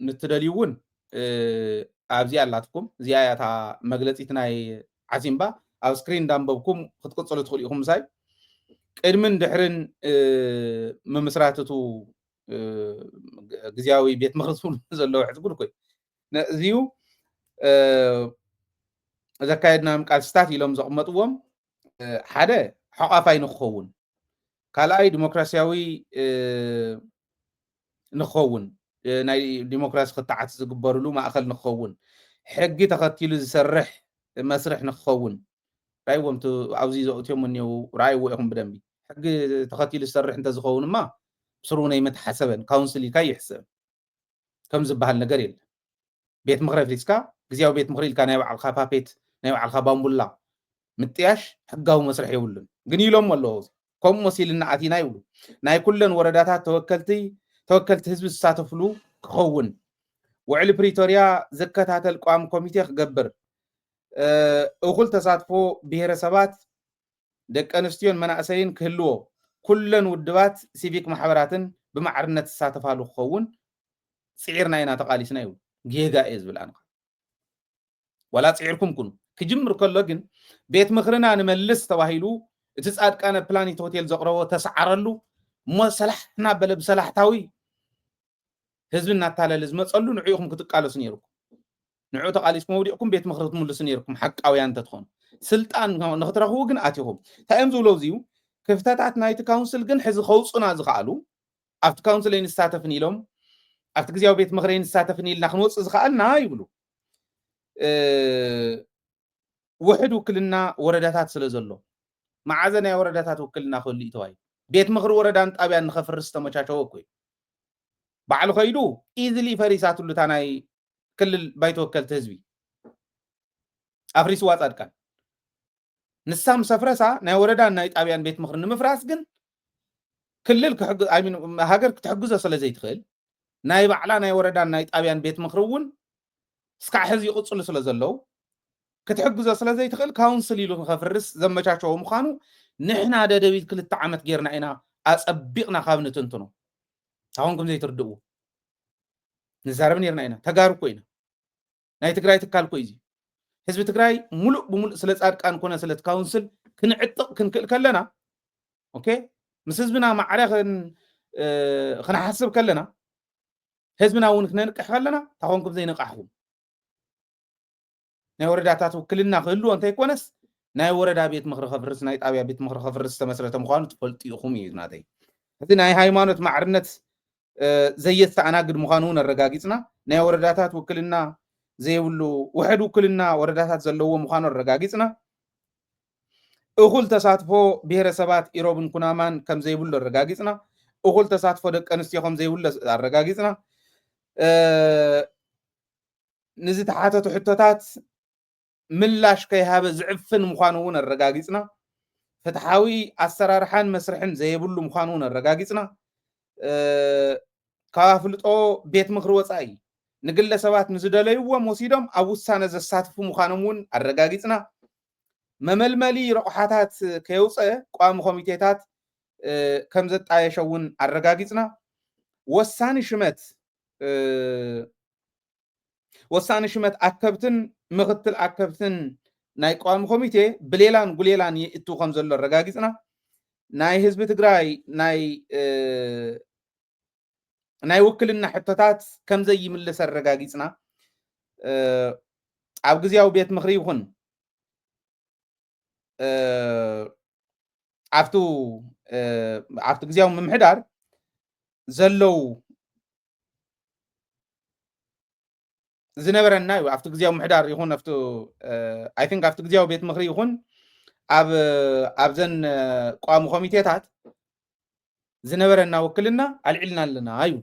ንትደልዩ እውን እ፣ ኣብዚ ኣላትኩም። እዚኣ እያ እታ መግለፂት ናይ ዓሲምባ። ኣብ ስክሪን እንዳንበብኩም ክትቅፅሉ ትኽእሉ ኢኹም ምሳይ። ቅድምን ድሕርን እ፣ ምምስራትቱ እ፣ ግዜያዊ ቤት ምኽሪ ዝብሉ ዘለዉ ሕዚ ጉድ እኮ እዩ። ነእዚዩ እ፣ ዘካየድናዮም ቃልስታት ኢሎም ዘቕመጥዎም እ፣ ሓደ ሓቋፋይ ንክኸውን፣ ካልኣይ ዲሞክራሲያዊ እ፣ ንክኸውን እ፣ ናይ ዲሞክራሲ ክትዓት ዝግበርሉ ማእኸል ንክኸውን፣ ሕጊ ተኸቲሉ ዝሰርሕ መስርሕ ንክኸውን ራይዎም ኣብዚ ዘእትዮም እኒው ራይዎ ኢኹም ብደንቢ ሕጊ ተኸቲሉ ዝሰርሕ እንተዝኸውንማ ስሩ ናይ መተሓሰበን ካውንስል ኢልካ ይሕሰብ ከም ዝበሃል ነገር የለን። ቤት ምኽሪ ኣፍሪስካ ግዜያዊ ቤት ምኽሪ ኢልካ ናይ ባዕልካ ፓፔት ናይ ባዕልካ ባምቡላ ምጥያሽ ሕጋዊ መስርሕ የብሉን። ግን ኢሎም ኣለዉ ከምኡ መሲልና ኣቲና ይብሉ። ናይ ኩለን ወረዳታት ተወከልቲ ተወከልቲ ህዝቢ ዝሳተፍሉ ክኸውን ውዕሊ ፕሪቶርያ ዝከታተል ቋሚ ኮሚቴ ክገብር እ፣ እኹል ተሳትፎ ብሄረሰባት ደቂ ኣንስትዮን መናእሰይን ክህልዎ ኩለን ውድባት ሲቪክ ማሕበራትን ብማዕርነት ዝሳተፋሉ ክኸውን ፅዒርና ኢና ተቃሊስና ይብሉ። ጌጋ እየ ዝብል ኣነ ዋላ ፅዒርኩም ኩኑ ክጅምር ከሎ ግን ቤት ምኽርና ንመልስ ተባሂሉ እቲ ፃድቃነ ፕላኒት ሆቴል ዘቕረቦ ተሰዓረሉ እሞ ሰላሕና በለ ብሰላሕታዊ ህዝቢ እናታለለ ዝመፀሉ ንዕኡ ኢኹም ክትቃለሱ ነይርኩም። ንዕኡ ተቃሊስኩም ወዲቕኩም ቤት ምኽሪ ክትምልሱ ነይርኩም ሓቃውያን እንተትኾኑ። ስልጣን ንክትረኽቡ ግን ኣቲኹም እንታይ እዮም ዝብሎ እዚዩ ክፍተታት ናይቲ ካውንስል ግን ሕዚ ከውፁና ዝኸኣሉ ኣብቲ ካውንስል ኣይንሳተፍን ኢሎም ኣብቲ ግዜያዊ ቤት ምኽሪ ኣይንሳተፍን ኢልና ክንወፅእ ዝኸኣልና ይብሉ። ውሕድ ውክልና ወረዳታት ስለ ዘሎ መዓዘ ናይ ወረዳታት ውክልና ክህሉ እዩ ተባሂሉ ቤት ምኽሪ ወረዳን ጣብያን ንኸፍርስ ዝተመቻቸወ እኮ እዩ። ባዕሉ ከይዱ ኢዝሊ ፈሪሳትሉ እታ ናይ ክልል ባይቶ ወከልቲ ህዝቢ ኣፍሪስዋ ፃድቃን። ንሳ ምስ ኣፍረሳ ናይ ወረዳን ናይ ጣብያን ቤት ምኽሪ ንምፍራስ ግን ክልል ክሕግ- I mean፣ ሃገር ክትሕግዞ ስለ ዘይትኽእል ናይ ባዕላ ናይ ወረዳን ናይ ጣብያን ቤት ምኽሪ እውን እስካዕ ሕዚ ይቕፅሉ ስለ ዘለዉ ክትሕግዞ ስለ ዘይትኽእል ካውንስል ኢሉ ንኸፍርስ ዘመቻቸዎ ምዃኑ ንሕና ደደቢት ክልተ ዓመት ጌርና ኢና ኣፀቢቕና ካብ ንትንትኖ። ታኾንኩም ዘይትርድእዎ ንዛረብ ኔርና ኢና። ተጋሩ እኮ ኢና። ናይ ትግራይ ትካል እኮ እዩ። ህዝቢ ትግራይ ሙሉእ ብሙሉእ ስለ ፃድቃን ኮነ ስለ ካውንስል ክንዕጥቕ ክንክእል ከለና፣ ኦኬ፣ ምስ ህዝብና ማዕረ ክን- እ፣ ክንሓስብ ከለና፣ ህዝብና እውን ክነንቅሕ ከለና ታኾንኩም ዘይነቃሕኩም። ናይ ወረዳታት ውክልና ክህልዎ እንተይኮነስ ናይ ወረዳ ቤት ምኽሪ ከፍርስ፣ ናይ ጣብያ ቤት ምኽሪ ከፍርስ ዝተመስረተ ምዃኑ ትፈልጡ ኢኹም እዩ ናተይ። እቲ ናይ ሃይማኖት ማዕርነት እ፣ ዘየስተኣናግድ ምዃኑ እውን ኣረጋጊፅና። ናይ ወረዳታት ውክልና ዘይብሉ ውሕድ ውክልና ወረዳታት ዘለዎ ምዃኑ ኣረጋጊፅና። እኹል ተሳትፎ ብሄረሰባት ኢሮብን ኩናማን ከም ዘይብሉ ኣረጋጊፅና። እኹል ተሳትፎ ደቂ ኣንስትዮ ከም ዘይብሉ ኣረጋጊፅና። እ፣ ንዝተሓተቱ ሕቶታት ምላሽ ከይሃበ ዝዕፍን ምዃኑ እውን ኣረጋጊፅና። ፍትሓዊ ኣሰራርሓን መስርሕን ዘየብሉ ምዃኑ እውን ኣረጋጊፅና። እ፣ ካብ ኣፍልጦ ቤት ምኽሪ ወፃኢ ንግለሰባት ንዝደለይዎም ወሲዶም ኣብ ውሳነ ዘሳትፉ ምዃኖም እውን ኣረጋጊፅና። መመልመሊ ረቑሓታት ከየውፀ ቋሚ ኮሚቴታት እ፣ ከም ዘጣየሸ እውን ኣረጋጊፅና። ወሳኒ ሽመት እ፣ ወሳኒ ሽመት ኣከብትን ምኽትል ኣከብትን ናይ ቀዋሚ ኮሚቴ ብሌላን ጉሌላን ይእቱ ከም ዘሎ ኣረጋጊፅና። ናይ ህዝቢ ትግራይ ናይ እ፣ ናይ ውክልና ሕቶታት ከም ዘይምልስ ኣረጋጊፅና። እ፣ ኣብ ግዜያዊ ቤት ምኽሪ ይኹን እ፣ ኣብቱ እ፣ ኣብቲ ግዜያዊ ምምሕዳር ዘለዉ ዝነበረና እዩ። ኣብቲ ግዜያዊ ምሕዳር ይኹን ኣብቲ I think ኣብቲ ግዜያዊ ቤት ምኽሪ ይኹን ኣብ ኣብዘን እ፣ ቋሚ ኮሚቴታት ዝነበረና ውክልና ኣልዒልና ኣለና እዩ።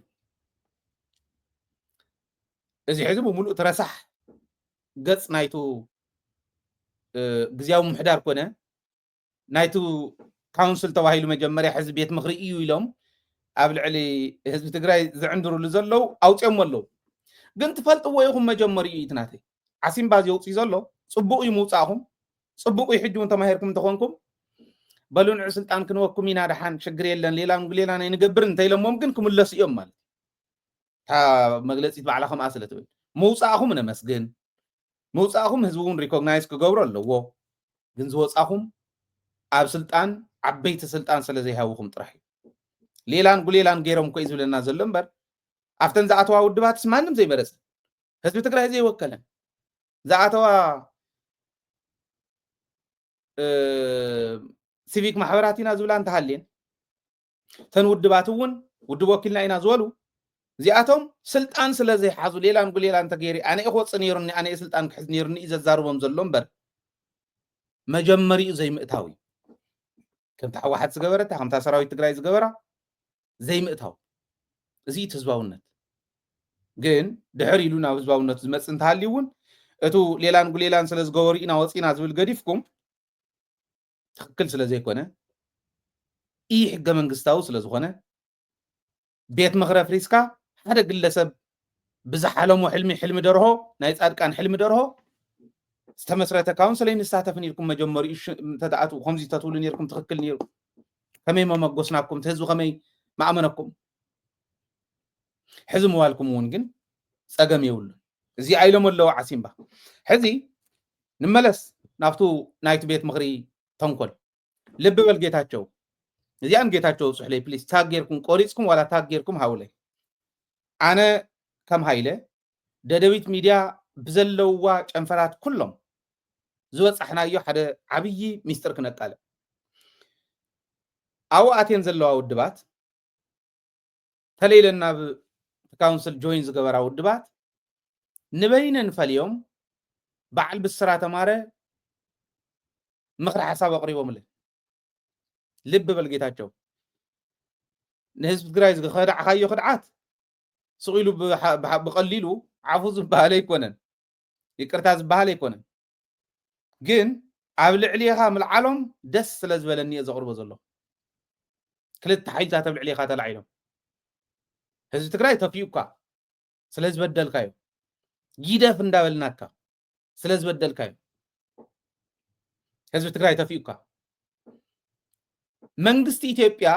እዚ ሕዚ ብምሉእ እቲ ረሳሕ ገፅ ናይቱ እ፣ ግዜያዊ ምሕዳር ኮነ ናይቱ ካውንስል ተባሂሉ መጀመርያ ሕዚ ቤት ምኽሪ እዩ ኢሎም ኣብ ልዕሊ ህዝቢ ትግራይ ዝዕንድሩሉ ዘለዉ ኣውፅኦሞ ኣለዉ። ግን ትፈልጥዎ ኢኹም መጀመሪኡ እዩ እቲ ናተይ ዓሲምባ እዚ የውፅእ ዘሎ። ፅቡቕ እዩ ምውፃእኹም፣ ፅቡቕ እዩ። ሕጂ እውን ተማሂርኩም እንተኾንኩም በሉ ንዑ ስልጣን ክንወኩም ኢና፣ ደሓን ሽግር የለን፣ ሌላ ምጉ ሌላ ናይ ንገብር እንተኢሎሞም ግን ክምለሱ እዮም ማለት እዩ። እታ መግለፂት ባዕላ ከምኣ ስለ ትብል ምውፃእኹም ነመስግን። ምውፃእኹም ህዝቢ እውን ሪኮግናይዝ ክገብሮ ኣለዎ። ግን ዝወፃኹም ኣብ ስልጣን ዓበይቲ ስልጣን ስለ ዘይሃውኹም ጥራሕ እዩ። ሌላን ጉሌላን ገይሮም እኮ እዩ ዝብለና ዘሎ እምበር ኣብተን ዝኣተዋ ውድባትስ ማንም ዘይመረፀ ህዝቢ ትግራይ ዘይወከለን ዝኣተዋ እ፣ ሲቪክ ማሕበራት ኢና ዝብላ እንተሃልየን እተን ውድባት እውን ውድብ ወኪልና ኢና ዝበሉ እዚኣቶም ስልጣን ስለ ዘይሓዙ ሌላን ጉሌላ እንተገይሩ ኣነ እየ ክወፅእ ነይሩኒ ኣነ እየ ስልጣን ክሕዝ ነይሩኒ እዩ ዘዛርቦም ዘሎ እምበር መጀመሪኡ ዘይምእታው እዩ። ከምታ ህወሓት ዝገበረታ ከምታ ሰራዊት ትግራይ ዝገበራ ዘይምእታው እዚ እቲ ህዝባውነት ግን ድሕር ኢሉ ናብ ህዝባውነቱ ዝመፅእ እንተሃልዩ እውን እቱ ሌላን ጉሌላን ስለ ዝገበሩ ኢና ወፂና ዝብል ገዲፍኩም ትኽክል ስለ ዘይኮነ ኢ ሕገ መንግስታዊ ስለ ዝኾነ ቤት ምኽሪ ኣፍሪስካ ሓደ ግለሰብ ብዝሓለሞ ሕልሚ ሕልሚ ደርሆ ናይ ፃድቃን ሕልሚ ደርሆ ዝተመስረተ ካውንስለይ ንሳተፍን ኢልኩም መጀመሪኡ ሽ- እንተትኣትዉ ከምዚ ተትብሉ ነርኩም ትኽክል ነይሩ። ከመይ መመጎስናኩም እቲ ህዝቢ ከመይ መኣመነኩም? ሕዚ ምባልኩም እውን ግን ፀገም የብሉን። እዚኣ ኢሎም ኣለዉ ዓሲምባ። ሕዚ ንመለስ ናብቱ ናይቲ ቤት ምኽሪ ተንኮል። ልቢ በል ጌታቸው፣ እዚኣን ጌታቸው ውፅሑለይ ፕሊስ። ታግ ጌርኩም ቆሪፅኩም ዋላ ታግ ጌርኩም ሃውለይ። ኣነ ከም ሃይለ ደደቢት ሚድያ ብዘለውዋ ጨንፈራት ኩሎም ዝበፃሕናዮ ሓደ ዓብዪ ሚስጥር ክነቃልዕ ኣብኡ ኣትየን ዘለዋ ውድባት ተለይለን ናብ ካውንስል ጆይን ዝገበራ ውድባት ንበይነን ፈልዮም በዓል ብስራት ኣማረ ምኽሪ ሓሳብ ኣቕሪቦምለን። ልቢ በል ጌታቸው፣ ንህዝቢ ትግራይ ዝኸዳዕካዮ ክድዓት ስቕ ኢሉ ብሓ- ብሓ- ብቐሊሉ ዓፉ ዝበሃል ኣይኮነን፣ ይቅርታ ዝበሃል ኣይኮነን። ግን ኣብ ልዕሌኻ ምልዓሎም ደስ ስለ ዝበለኒ እየ ዘቕርቦ ዘለኹ። ክልተ ሓይልታት ኣብ ልዕሌኻ ተላዒሎም ህዝቢ ትግራይ ተፊኡካ ስለ ዝበደልካዮ፣ ጊደፍ እንዳበልናካ ስለ ዝበደልካዮ ህዝቢ ትግራይ ተፊኡካ። መንግስቲ ኢትዮጵያ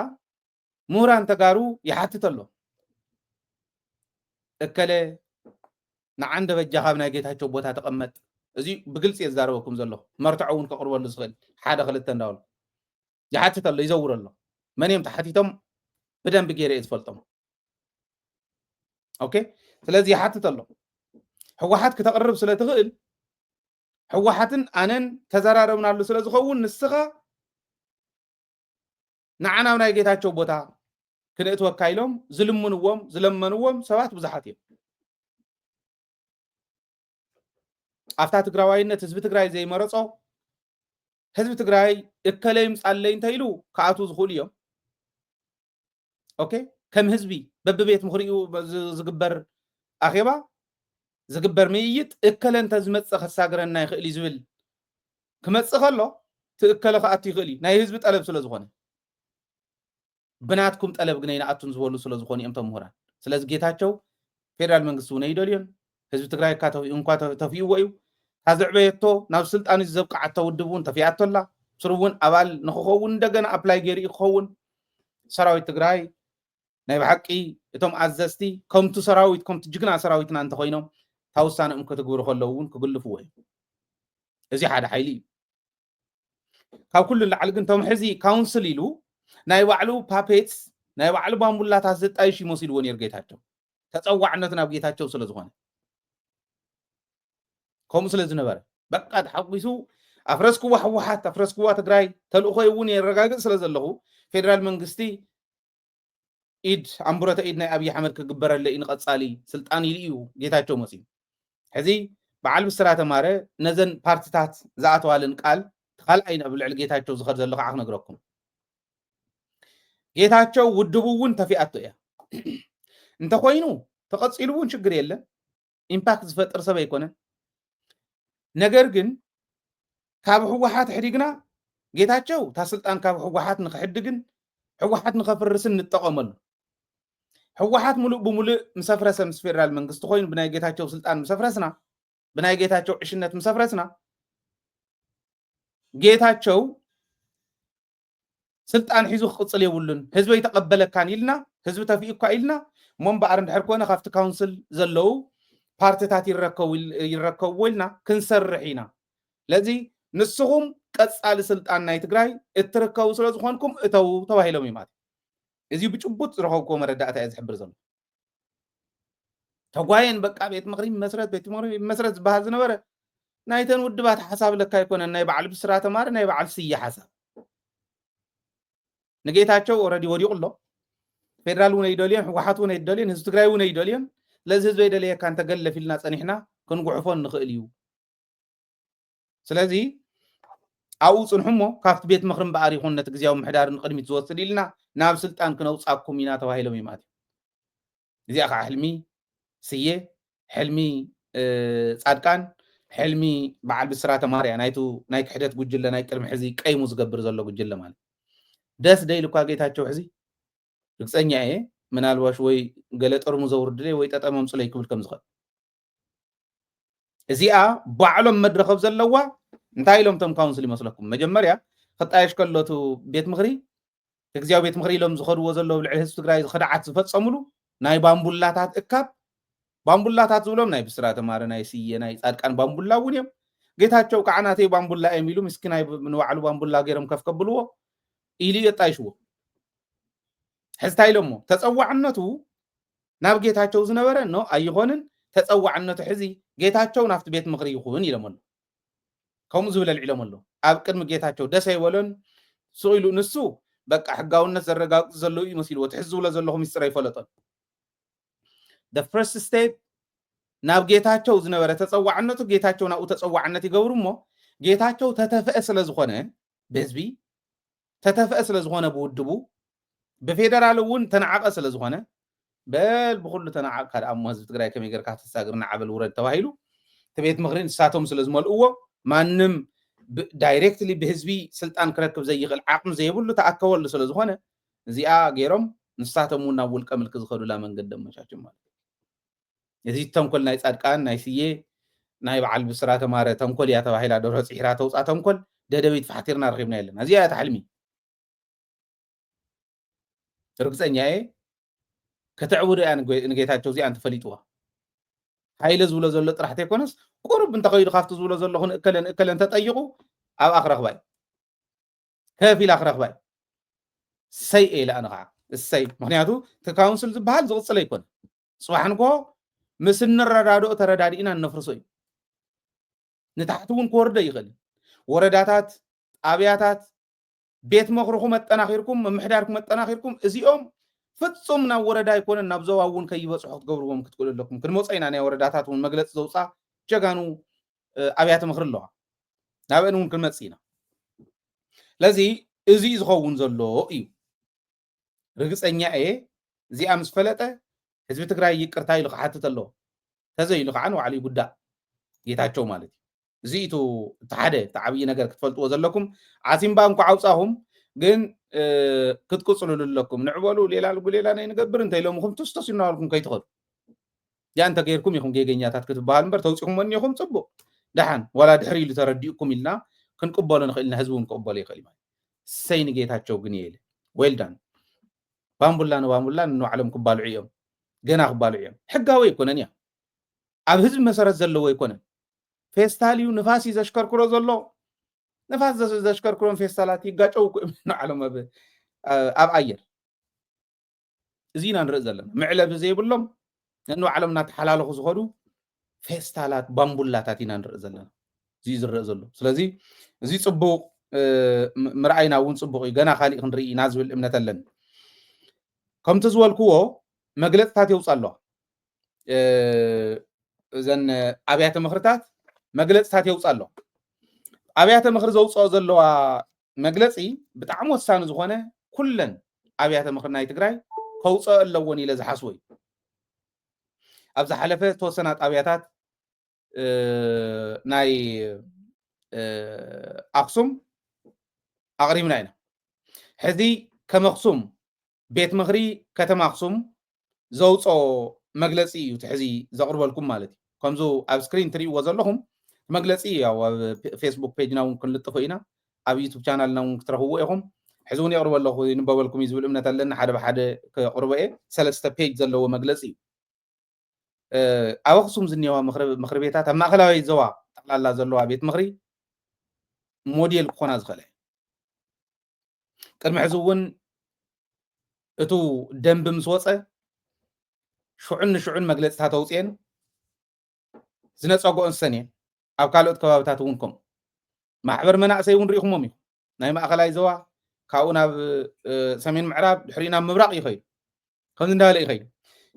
ምሁራን ተጋሩ ይሓትት ኣሎ። እከለ ንዓንደ በጃ ካብ ናይ ጌታቸው ቦታ ተቐመጥ። እዚ ብግልፂ እየ ዝዛረበኩም ዘለኹ። መርትዖ እውን ከቕርበሉ ዝኽእል ሓደ ክልተ እንዳበሉ ይሓትት ኣሎ፣ ይዘውር ኣሎ። መን እዮም ተሓቲቶም? ብደንቢ ገይረ እየ ዝፈልጦም። ኦኬ፣ ስለዚ ይሓትት ኣሎ። ህወሓት ክተቕርብ ስለ ትኽእል፣ ህወሓትን ኣነን ተዘራረብናሉ ስለ ዝኸውን፣ ንስኻ ንዓና ኣብ ናይ ጌታቸው ቦታ ክነእትወካ ኢሎም ዝልምንዎም ዝለመንዎም ሰባት ብዙሓት እዮም። ኣብታ ትግራዋይነት ህዝቢ ትግራይ ዘይመረጾ፣ ህዝቢ ትግራይ እከለ ይምጻለይ እንተ ኢሉ ክኣትዉ ዝኽእሉ እዮም። ኦኬ፣ ከም ህዝቢ በብቤት ምኽሪኡ ዝ- ዝግበር ኣኼባ፣ ዝግበር ምይይጥ እከለ እንተ ዝመጽእ ከሳግረና ይኽእል እዩ ዝብል ክመጽእ ከሎ፣ እቲ እከለ ክኣቱ ይኽእል እዩ። ናይ ህዝቢ ጠለብ ስለ ዝኾነ፣ ብናትኩም ጠለብ ግን ኣይንኣቱን ዝበሉ ስለ ዝኾኑ እዮም እቶም ምሁራን። ስለዚ ጌታቸው ፌደራል መንግስቲ እውን ኣይደልዮን። ህዝቢ ትግራይ እኳ ተፊኡ እንኳ ተ- ተፊእዎ እዩ። እታ ዘዕበየቶ ናብ ስልጣን እዩ ዘብቅዓቶ ውድብ እውን ተፊኣቶ ኣላ። ስሩ እውን ኣባል ንክኸውን እንደገና ኣፕላይ ገይሩ እዩ ክኸውን። ሰራዊት ትግራይ ናይ ብሓቂ እቶም ኣዘዝቲ ከምቲ ሰራዊት ከምቲ ጅግና ሰራዊትና እንተኮይኖም እታ ውሳነኦም ክትግብሩ ከለዉ እውን ክግልፍዎ እዩ። እዚ ሓደ ሓይሊ እዩ። ካብ ኩሉ ንላዕሊ ግን እቶም ሕዚ ካውንስል ኢሉ ናይ ባዕሉ ፓፔትስ ናይ ባዕሉ ባምቡላታት ዘጣይሽ ይመሲልዎ ነይሩ ጌታቸው። ተፀዋዕነቱ ናብ ጌታቸው ስለ ዝኾነ ከምኡ ስለ ዝነበረ በቃ ተሓጒሱ ኣፍረስክዋ ህወሓት ኣፍረስክዋ ትግራይ ተልእኾይ እውን የረጋግፅ ስለ ዘለኹ ፌደራል መንግስቲ ኢድ ኣንቡረተ ኢድ ናይ ኣብይ ኣሕመድ ክግበረለ እዩ ንቐፃሊ ስልጣን ኢሉ እዩ ጌታቸው መፅዩ። ሕዚ በዓል ብስራት ኣማረ ነዘን ፓርትታት ዝኣተዋለን ቃል ካልኣይ ኣብ ልዕሊ ጌታቸው ዝኸድ ዘሎ ከዓ ክነግረኩም። ጌታቸው ውድቡ እውን ተፊኣቶ እያ። እንተኮይኑ ተቐፂሉ እውን ሽግር የለን። ኢምፓክት ዝፈጥር ሰብ ኣይኮነን። ነገር ግን ካብ ህወሓት ሕዲግና ጌታቸው እታ ስልጣን ካብ ህወሓት ንክሕድግን ህወሓት ንከፍርስን ንጠቐመሉ። ህወሓት ሙሉእ ብሙሉእ ምስ ኣፍረሰ ምስ ፌደራል መንግስቲ ኮይኑ ብናይ ጌታቸው ስልጣን ምስ ኣፍረስና ብናይ ጌታቸው ዕሽነት ምስ ኣፍረስና ጌታቸው ስልጣን ሒዙ ክቕፅል የብሉን፣ ህዝቢ ኣይተቐበለካን ኢልና ህዝቢ ተፊኡካ ኢልና እሞ እምበኣር እንድሕር ኮነ ካብቲ ካውንስል ዘለዉ ፓርትታት ይረከቡ ኢል- ይረከብዎ ኢልና ክንሰርሕ ኢና። ስለዚ ንስኹም ቀፃሊ ስልጣን ናይ ትግራይ እትርከቡ ስለ ዝኾንኩም እተዉ ተባሂሎም እዩ ማለት እዩ። እዚ ብጭቡጥ ዝረኸብኩዎ መረዳእታ እየ ዝሕብር ዘሎ። ተጓየን በቃ ቤት ምኽሪ መስረት ቤት ምኽሪ መስረት ዝበሃል ዝነበረ ናይተን ውድባት ሓሳብ ለካ ኣይኮነን፣ ናይ በዓል ብስራት ኣማረ ናይ በዓል ስየ ሓሳብ። ንጌታቸው ኦረዲ ወዲቑ ኣሎ። ፌደራል እውን ኣይደልዮን፣ ህወሓት እውን ኣይደልዮን፣ ህዝቢ ትግራይ እውን ኣይደልዮን። ስለዚ ህዝቢ ኣይደለየካ እንተገለፍ ኢልና ፀኒሕና ክንጉሕፎ ንኽእል እዩ። ስለዚ ኣብኡ ፅንሑ እሞ ካብቲ ቤት ምኽሪ እምበኣር ይኹን ነቲ ግዜያዊ ምሕዳር ንቕድሚት ዝወስድ ኢልና ናብ ስልጣን ክነውፃኩም ኢና ተባሂሎም እዩ ማለት እዩ። እዚኣ ከዓ ሕልሚ ስየ፣ ሕልሚ እ፣ ፃድቃን፣ ሕልሚ በዓል ብስራተ ማርያ ናይቱ ናይ ክሕደት ጉጅለ ናይ ቅድሚ ሕዚ ቀይሙ ዝገብር ዘሎ ጉጅለ ማለት እዩ። ደስ ደይል እኳ ጌታቸው ሕዚ ርግፀኛ እየ ምናልባሽ ወይ ገለ ጥርሙ ዘውርድለይ ወይ ጠጠም ኣምፅለይ ክብል ከም ዝኽእል። እዚኣ ባዕሎም መድረኸብ ዘለዋ እንታይ ኢሎም እቶም ካውንስል ይመስለኩም? መጀመርያ ክጣየሽ ከሎ እቲ ቤት ምኽሪ ግዝያዊ ቤት ምኽሪ ኢሎም ዝኸድዎ ዘለዉ ኣብ ልዕሊ ህዝቢ ትግራይ ክድዓት ዝፈፀምሉ ናይ ባምቡላታት እካብ ባምቡላታት ዝብሎም ናይ ብስራተ ማረ ናይ ስየ ናይ ፃድቃን ባምቡላ እውን እዮም። ጌታቸው ከዓ ናተይ ባምቡላ እዮም ኢሉ ምስኪናይ ንባዕሉ ባምቡላ ገይሮም ከፍ ከብልዎ ኢሉ የጣይሽዎ። ሕዝታ ኢሎሞ ተፀዋዕነቱ ናብ ጌታቸው ዝነበረ ኖ ኣይኾንን። ተፀዋዕነቱ ሕዚ ጌታቸው ናብቲ ቤት ምኽሪ ይኹን ኢሎም ኣሎ። ከምኡ ዝብል ኣልዒሎም ኣሎ። ኣብ ቅድሚ ጌታቸው ደስ ኣይበሎን። ስቕ ኢሉ ንሱ በቃ ሕጋውነት ዘረጋግፁ ዘለዉ እዩ መሲልዎ። እቲ ሕዚ ዝብሎ ዘለኹ ሚስጥር ኣይፈለጦን። The first step ናብ ጌታቸው ዝነበረ ተፀዋዕነቱ ጌታቸው ናብኡ ተፀዋዕነት ይገብሩ እሞ ጌታቸው ተተፍአ ስለ ዝኾነ ብህዝቢ ተተፍአ ስለ ዝኾነ ብውድቡ ብፌደራል እውን ተናዓቐ ስለ ዝኾነ በል ብኩሉ ተናዓቕካ ደኣ እሞ ህዝቢ ትግራይ ከመይ ጌርካ ተሳግር ንዓበል ውረድ ተባሂሉ እቲ ቤት ምኽሪ ንሳቶም ስለ ዝመልእዎ ማንም ዳይሬክትሊ ብህዝቢ ስልጣን ክረክብ ዘይኽእል ዓቕሚ ዘይብሉ ተኣከበሉ ስለ ዝኾነ እዚኣ ገይሮም ንሳቶም እውን ናብ ውልቀ ምልኪ ዝኸዱላ መንገዲ ኣመቻችም ማለት እዩ። እዚ ተንኮል ናይ ጻድቃን፣ ናይ ስየ፣ ናይ በዓል ብስራተ ማረ ተንኮል እያ ተባሂላ ደርሆ ጽሒራ ተውጻ ተንኮል ደደቢት ፋሕቲርና ረኺብና የለና። እዚኣ እያ ታሕልሚ። ርግጸኛ እየ። ከተዕውዶ እያ ንጌ-፣ ንጌታቸው እዚኣ እንተፈሊጥዋ። ሃይለ ዝብሎ ዘሎ ጥራሕ ተይኮነስ፣ ቁሩብ እንተኸይዱ ካብቲ ዝብሎ ዘለኹ ንእከለ ንእከለ እንተጠይቑ ኣብኣ ክረኽባ እዩ። ከፊላ ክረኽባ እዩ። እሰይ እየ ኢለ ኣነ ኸዓ። እሰይ። ምኽንያቱ እቲ ካውንስል ዝበሃል ዝቕጽል ኣይኮነ። ጽባሕ ንግሆ ምስ እንረዳድኦ ተረዳዲእና እነፍርሶ እዩ። ንታሕቲ እውን ክወርዶ ይኽእል። ወረዳታት፣ ጣብያታት፣ ቤት ምኽርኹም ኣጠናኺርኩም፣ ምምሕዳርኩም ኣጠናኺርኩም፣ እዚኦም ፍጹም ናብ ወረዳ ኣይኮነን ናብ ዞባ እውን ከይበጽሑ ክትገብርዎም ክትክእሉ ኣለኩም። ክንመጾ ኢና ናይ ወረዳታት እውን መግለጺ ዘውጻ ጀጋኑ፣ እ፣ ኣብያተ ምኽሪ ኣለዋ። ናብአን እውን ክንመጽእ ኢና። ስለዚ እዚ እዩ ዝኸውን ዘሎ እዩ። ርግጸኛ እየ እዚኣ ምስ ፈለጠ ህዝቢ ትግራይ ይቅርታ ኢሉ ክሓትት ኣለዎ። ተዘይሉ ከዓ ንባዕሉ ይጉዳእ ጌታቸው ማለት እዩ። እዚ እዩ እቲ ሓደ እቲ ዓብዪ ነገር ክትፈልጥዎ ዘለኩም። ዓሲምባ እንኳ ኣውፃኹም ግን፣ እ፣ ክትቅፅሉሉ ኣለኩም። ንዕበሉ ሌላ ልጉ ሌላ ናይ ንገብር እንተ ኢሎምኹም ቱስቶስ እናበልኩም ከይትኸዱ። ያ እንተ ገይርኩም ኢኹም ጌገኛታት ክትበሃል እምበር ተውፂኹም ወኒኹም ፅቡቅ። ደሓን ዋላ ድሕሪ ኢሉ ተረዲእኩም ኢልና ክንቅበሎ ንኽእል ኢና፣ ህዝቢ እውን ክቅበሎ ይኽእል እዩ ማለት። ሰይ ንጌታቸው ግን የለ። ዌልዳን። ባምቡላ ንባምቡላ ንባዕሎም ክባልዑ እዮም። ገና ክባልዑ እዮም። ሕጋዊ ኣይኮነን እያ። ኣብ ህዝቢ መሰረት ዘለዎ ኣይኮነን። ፌስታል እዩ፣ ንፋስ እዩ ዘሽከርክሮ ዘሎ። ንፋስ ዘ-፣ ዘሽከርክሮም ፌስታላት ይጋጨው እኮ እዮም ንባዕሎም ኣብ፣ ኣብ ኣየር። እዚ ኢና ንርኢ ዘለና። መዕለቢ ዘይብሎም ነንባዕሎም እናተሓላለኹ ዝኸዱ ፌስታላት፣ ባምቡላታት ኢና ንርኢ ዘለና። እዚ እዩ ዝረአ ዘሎ። ስለዚ እዚ ጽቡቕ፣ እ፣ ም-፣ ምርኣይና እውን ጽቡቕ እዩ። ገና ካሊእ ክንርኢ ኢና ዝብል እምነት ኣለኒ። ከምቲ ዝበልክዎ መግለጽታት የውፅእ ኣለዋ። እ፣ እዘን ኣብያተ ምኽርታት መግለጽታት የውፅእ ኣለዋ። ኣብያተ ምኽሪ ዘውፅኦ ዘለዋ መግለጺ ብጣዕሚ ወሳኒ ዝኾነ ኩለን ኣብያተ ምኽሪ ናይ ትግራይ ከውፅኦ ኣለዎን ኢለ ዝሓስቦ እዩ። ኣብ ዝሓለፈ ዝተወሰና ጣብያታት፣ እ፣ ናይ፣ እ፣ ኣኽሱም ኣቕሪብና ኢና። ሕዚ ከም ኣኽሱም ቤት ምኽሪ ከተማ ኣኽሱም ዘውፅኦ መግለፂ እዩ እቲ ሕዚ ዘቕርበልኩም ማለት እዩ። ከምዚ ኣብ ስክሪን ትርእይዎ ዘለኹም መግለፂ ያው ኣብ ፌስቡክ ፔጅና እውን ክንልጥፎ ኢና፣ ኣብ ዩቱብ ቻናልና እውን ክትረኽብዎ ኢኹም። ሕዚ እውን የቕርቦ ኣለኹ፣ ይንበበልኩም እዩ ዝብል እምነት ኣለኒ። ሓደ ብሓደ ከቕርቦ እየ። ሰለስተ ፔጅ ዘለዎ መግለፂ እዩ። እ፣ ኣብ ኣኽሱም ዝኒሄዋ ምኽሪ፣ ምኽሪ ቤታት ኣብ ማእኸላዊ ዞባ ጠቕላላ ዘለዋ ቤት ምኽሪ ሞዴል ክኾና ዝኽእለ። ቅድሚ ሕዚ እውን እቱ ደንቢ ምስ ወፀ ሽዑን ንሽዑን መግለፅታት ኣውፅኤን ዝነፀጎ እንሰን እየን። ኣብ ካልኦት ከባብታት እውን ከምኡ። ማሕበር መናእሰይ እውን ርኢኹሞም እዩ። ናይ ማእኸላይ ዞባ ካብኡ ናብ፣ እ፣ ሰሜን ምዕራብ ድሕሪኡ ናብ ምብራቕ ይኸይዱ። ከምዚ እንዳበለ ይኸይዱ።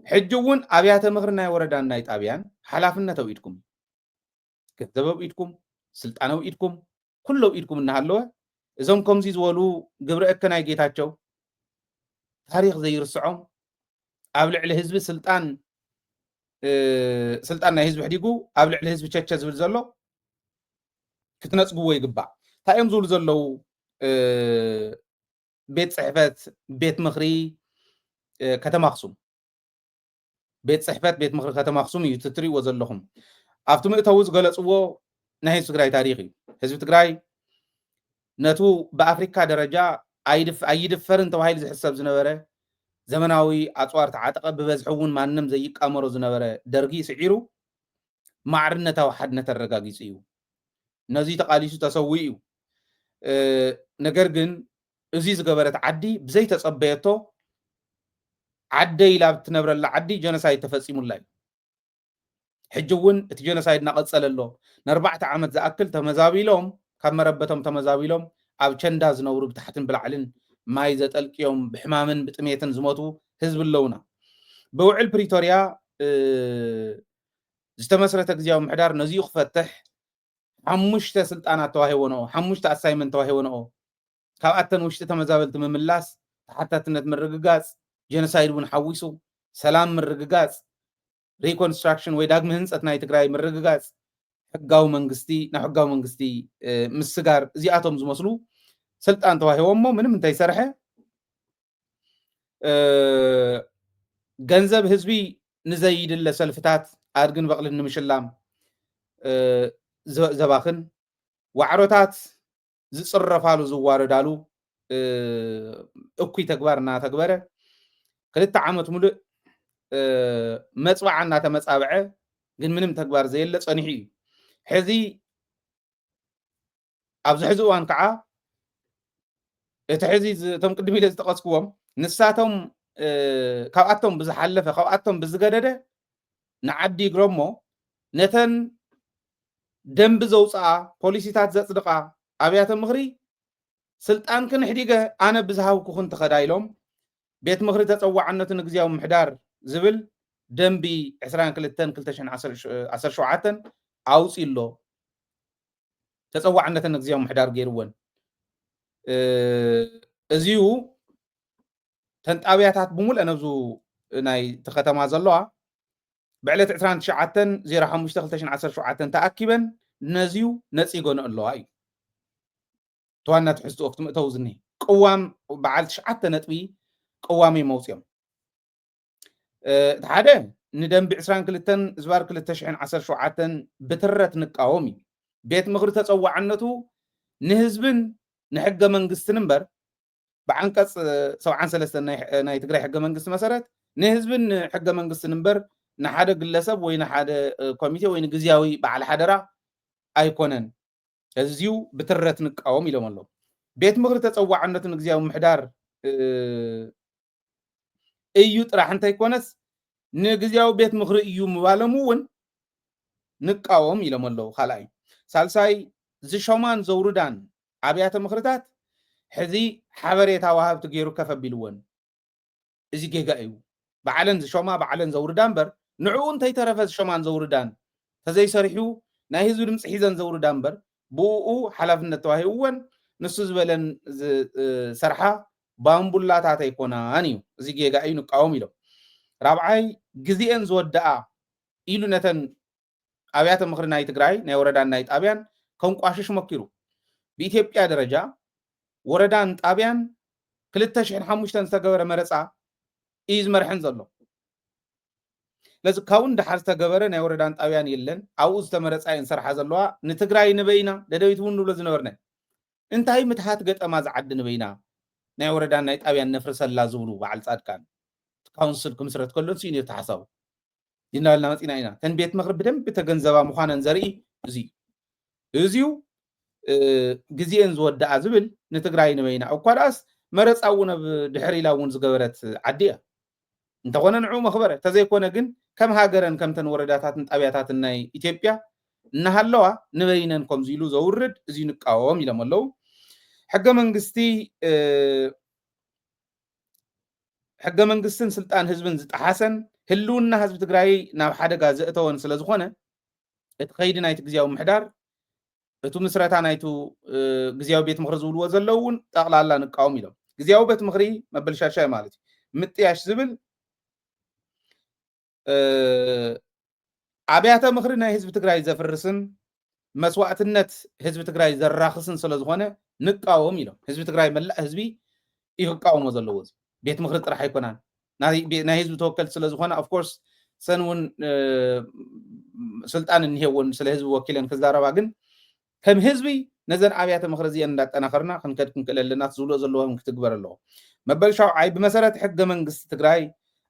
ሕጂ እውን ኣብያተ ምኽሪ ናይ ወረዳን ናይ ጣብያን ሓላፍነት ኣብ ኢድኩም እዩ። ገንዘብ ኣብ ኢድኩም፣ ስልጣን ኣብ ኢድኩም፣ ኩሉ ኣብ ኢድኩም እናሃለወ እዞም ከምዚ ዝበሉ ግብረ እከ ናይ ጌታቸው ታሪኽ ዘይርስዖም ኣብ ልዕሊ ህዝቢ ስልጣን፣ እ፣ ስልጣን ናይ ህዝቢ ሕዲጉ ኣብ ልዕሊ ህዝቢ ቸቸ ዝብል ዘሎ ክትነጽግዎ ይግባእ። እንታይ እዮም ዝብሉ ዘለዉ? እ፣ ቤት ጽሕፈት ቤት ምኽሪ፣ እ፣ ከተማ ኣኽሱም፣ ቤት ጽሕፈት ቤት ምኽሪ ከተማ ኣኽሱም እዩ እቲ ትርእይዎ ዘለኹም። ኣብቲ መእተዊ ዝገለጽዎ ናይ ህዝቢ ትግራይ ታሪኽ እዩ። ህዝቢ ትግራይ ነቱ ብኣፍሪካ ደረጃ ኣይድፍ-፣ ኣይድፈርን ተባሂሉ ዝሕሰብ ዝነበረ ዘመናዊ ኣፅዋር ተዓጠቐ፣ ብበዝሒ እውን ማንም ዘይቃመሮ ዝነበረ ደርጊ ስዒሩ ማዕርነታዊ ሓድነት ኣረጋጊጹ እዩ። ነዚ ተቓሊሱ ተሰዊኡ እዩ። እ፣ ነገር ግን እዚ ዝገበረት ዓዲ ብዘይተጸበየቶ ዓደይ ኢላ ኣብ እትነብረላ ዓዲ ጀኖሳይድ ተፈጺሙላ እዩ። ሕጂ እውን እቲ ጀኖሳይድ እናቐጸለ ኣሎ። ንኣርባዕተ ዓመት ዝኣክል ተመዛቢሎም፣ ካብ መረበቶም ተመዛቢሎም ኣብ ቸንዳ ዝነብሩ ብታሕትን ብላዕልን ማይ ዘጠልቅዮም ብሕማምን ብጥሜትን ዝሞቱ ህዝቢ ኣለውና። ብውዕል ፕሪቶርያ፣ እ፣ ዝተመስረተ ግዝያዊ ምምሕዳር ነዚኡ ክፈትሕ ሓሙሽተ ስልጣናት ተዋሂቦ ንኦ፣ ሓሙሽተ ኣሳይመንት ተዋሂቦ ንኦ። ካብኣተን ውሽጢ ተመዛበልቲ ምምላስ፣ ተሓታትነት ምርግጋጽ፣ ጀኖሳይድ እውን ሓዊሱ፣ ሰላም ምርግጋጽ፣ ሪኮንስትራክሽን ወይ ዳግመ ህንጸት ናይ ትግራይ ምርግጋጽ፣ ሕጋዊ መንግስቲ፣ ናብ ሕጋዊ መንግስቲ፣ እ፣ ምስጋር፣ እዚኣቶም ዝመስሉ ስልጣን ተዋሂቦሞ ምንም እንተይሰርሐ እ፣ ገንዘብ ህዝቢ ንዘይድለ ሰልፍታት ኣድግን በቕልን ንምሽላም፣ እ፣ ዘ-፣ ዘባኽን፣ ዋዕሮታት ዝጽረፋሉ ዝዋረዳሉ፣ እ፣ እኩይ ተግባር እናተግበረ፣ ክልተ ዓመት ሙሉእ፣ እ፣ መጽብዓ እናተመጻብዐ፣ ግን ምንም ተግባር ዘየለ ጸኒሑ እዩ። ሕዚ ኣብዚ ሕዚ እዋን ከዓ እቲ ሕዚ ዝ-፣ እቶም ቅድም ኢለ ዝጠቐስክዎም ንሳቶም፣ እ፣ ካብኣቶም ብዝሓለፈ፣ ካብኣቶም ብዝገደደ ንዓዲ ይግረሞ፣ ነተን ደንቢ ዘውፅኣ፣ ፖሊሲታት ዘፅድቓ ኣብያተ ምኽሪ፣ ስልጣንክን ኣሕዲገ ኣነ ብዝሃብኩኽን ትኸዳ ኢሎም፣ ቤት ምኽሪ ተፀዋዕነቱ ንግዝያዊ ምሕዳር ዝብል ደንቢ ዕስራን ክልተን ክልተ ሽሕን ዓሰርተ ሸውዓተን ኣውፂኡ ኣሎ። ተፀዋዕነተን ንግዝያዊ ምሕዳር ገይርወን። እ፣ እዚዩ ተን ጣብያታት ብምሉአን ኣብዚ ናይ እቲ ከተማ ዘለዋ ብዕለት ዕስራን ትሽዓተን ዜሮ ሓሙሽተ ክልተ ሽሕን ዓሰርተ ሸውዓተን ተኣኪበን ነዚዩ ነፂገንኦ ኣለዋ እዩ። እቲ ዋና ትሕዝትኡ ኣብቲ መእተዊ ዝኒሀ ቅዋም በዓል ትሽዓተ ነጥቢ ቅዋም እዮም ኣውፂኦም። እ፣ እቲ ሓደ ንደንቢ ዕስራን ክልተን ዝባር ክልተ ሽሕን ዓሰርተ ሸውዓተን ብትረት ንቃወም እዩ። ቤት ምኽሪ ተፀዋዕነቱ ንህዝብን ንሕገ መንግስትን እምበር ብዓንቀፅ ሰብዓን ሰለስተን ናይ፣ ናይ ትግራይ ሕገ መንግስቲ መሰረት ንህዝብን ንሕገ መንግስትን እምበር ንሓደ ግለሰብ ወይ ንሓደ፣ እ፣ ኮሚቴ ወይ ንግዝያዊ በዓል ሓደራ ኣይኮነን። እዚዩ ብትረት ንቃወም ኢሎም ኣለዉ። ቤት ምኽሪ ተፀዋዕነቱ ንግዝያዊ ምሕዳር፣ እ፣ እዩ ጥራሕ እንተይኮነስ ንግዝያዊ ቤት ምኽሪ እዩ ምባሎም እውን ንቃወም ኢሎም ኣለዉ። ካልኣይ፣ ሳልሳይ፣ ዝሾማን ዘውርዳን ኣብያተ ምኽርታት ሕዚ ሓበሬታ ወሃብቲ ገይሩ ከፍ ኣቢልወን። እዚ ጌጋ እዩ። ባዕለን ዝሾማ፣ ባዕለን ዘውርዳ እምበር፣ ንዕኡ እንተይተረፈ ዝሾማን ዘውርዳን ተዘይሰሪሑ ናይ ህዝቢ ድምፂ ሒዘን ዘውርዳ እምበር፣ ብኡ ሓላፍነት ተዋሂብወን ንሱ ዝበለን ዝ-፣ እ፣ ሰርሓ ባምቡላታት ኣይኮናን እዩ። እዚ ጌጋ እዩ፣ ንቃወም ኢሎም። ራብዓይ፣ ግዜኤን ዝወደኣ ኢሉ ነተን ኣብያተ ምኽሪ ናይ ትግራይ ናይ ወረዳን ናይ ጣብያን ከንቋሽሽ መኪሩ። ብኢትዮጵያ ደረጃ ወረዳን ጣብያን ክልተ ሽሕን ሓሙሽተን ዝተገበረ መረፃ እዩ ዝመርሐን ዘሎ። ስለዚ ካብኡ ንደሓር ዝተገበረ ናይ ወረዳን ጣብያን የለን። ኣብኡ ዝተመረፃ እየን ሰርሓ ዘለዋ። ንትግራይ ንበይና፣ ደደቢት እውን ንብሎ ዝነበርና፣ እንታይ ምትሃት ገጠማ ዝዓዲ ንበይና፣ ናይ ወረዳን ናይ ጣብያን ነፍርሰላ ዝብሉ በዓል ፃድቃን፣ ካውንስል ክምስረት ከሎ ንሱ እዩ ነቲ ሓሳቡ። እናበልና መፂና ኢና። እተን ቤት ምኽሪ ብደንቢ ተገንዘባ ምዃነን ዘርኢ እዚ እዩ። እዚዩ፣ እ፣ ግዜኤን ዝወደኣ ዝብል ንትግራይ ንበይና። እኳ ደኣስ መረፃ እውን ኣብ ድሕር ኢላ እውን ዝገበረት ዓዲ እያ። እንተኾነ ንዕኡ መኽበረ፣ ተዘይኮነ ግን ከም ሃገረን ከምተን ወረዳታትን ጣብያታትን ናይ ኢትዮጵያ እናሃለዋ ንበይነን ከምዚ ኢሉ ዘውርድ እዚ ንቃወም ኢሎም ኣለዉ። ሕገ መንግስቲ፣ እ፣ ሕገ መንግስትን ስልጣን ህዝብን ዝጠሓሰን ህልውና ህዝቢ ትግራይ ናብ ሓደጋ ዘእተወን ስለ ዝኾነ፣ እቲ ከይዲ ናይቲ ግዝያዊ ምሕዳር፣ እቲ ምስረታ ናይቱ፣ እ፣ ግዝያዊ ቤት ምኽሪ ዝብልዎ ዘለዉ እውን ጠቕላላ ንቃወም ኢሎም። ግዝያዊ ቤት ምኽሪ መበል ሻሻይ ማለት እዩ። ምጥያሽ ዝብል፣ እ፣ ኣብያተ ምኽሪ ናይ ህዝቢ ትግራይ ዘፍርስን መስዋእትነት ህዝቢ ትግራይ ዘራኽስን ስለ ዝኾነ ንቃወም ኢሎም። ህዝቢ ትግራይ፣ መላእ ህዝቢ እዩ ክቃወሞ ዘለዎ። እዚ ቤት ምኽሪ ጥራሕ ኣይኮናን። ናይ፣ ናይ ህዝቢ ተወከልቲ ስለ ዝኾነ፣ ኦፍኮርስ፣ ሰን እውን፣ እ፣ ስልጣን እኒሄወን ስለ ህዝቢ ወኪለን ክዛረባ፣ ግን ከም ህዝቢ ነዘን ኣብያተ ምኽሪ እዚአን እንዳጠናኸርና ክንከድ ክንክእል ኣለና። እቲ ዝብሎ ዘለዎም ክትግበር ኣለዎ። መበል ሻውዓይ፣ ብመሰረት ሕገ መንግስቲ ትግራይ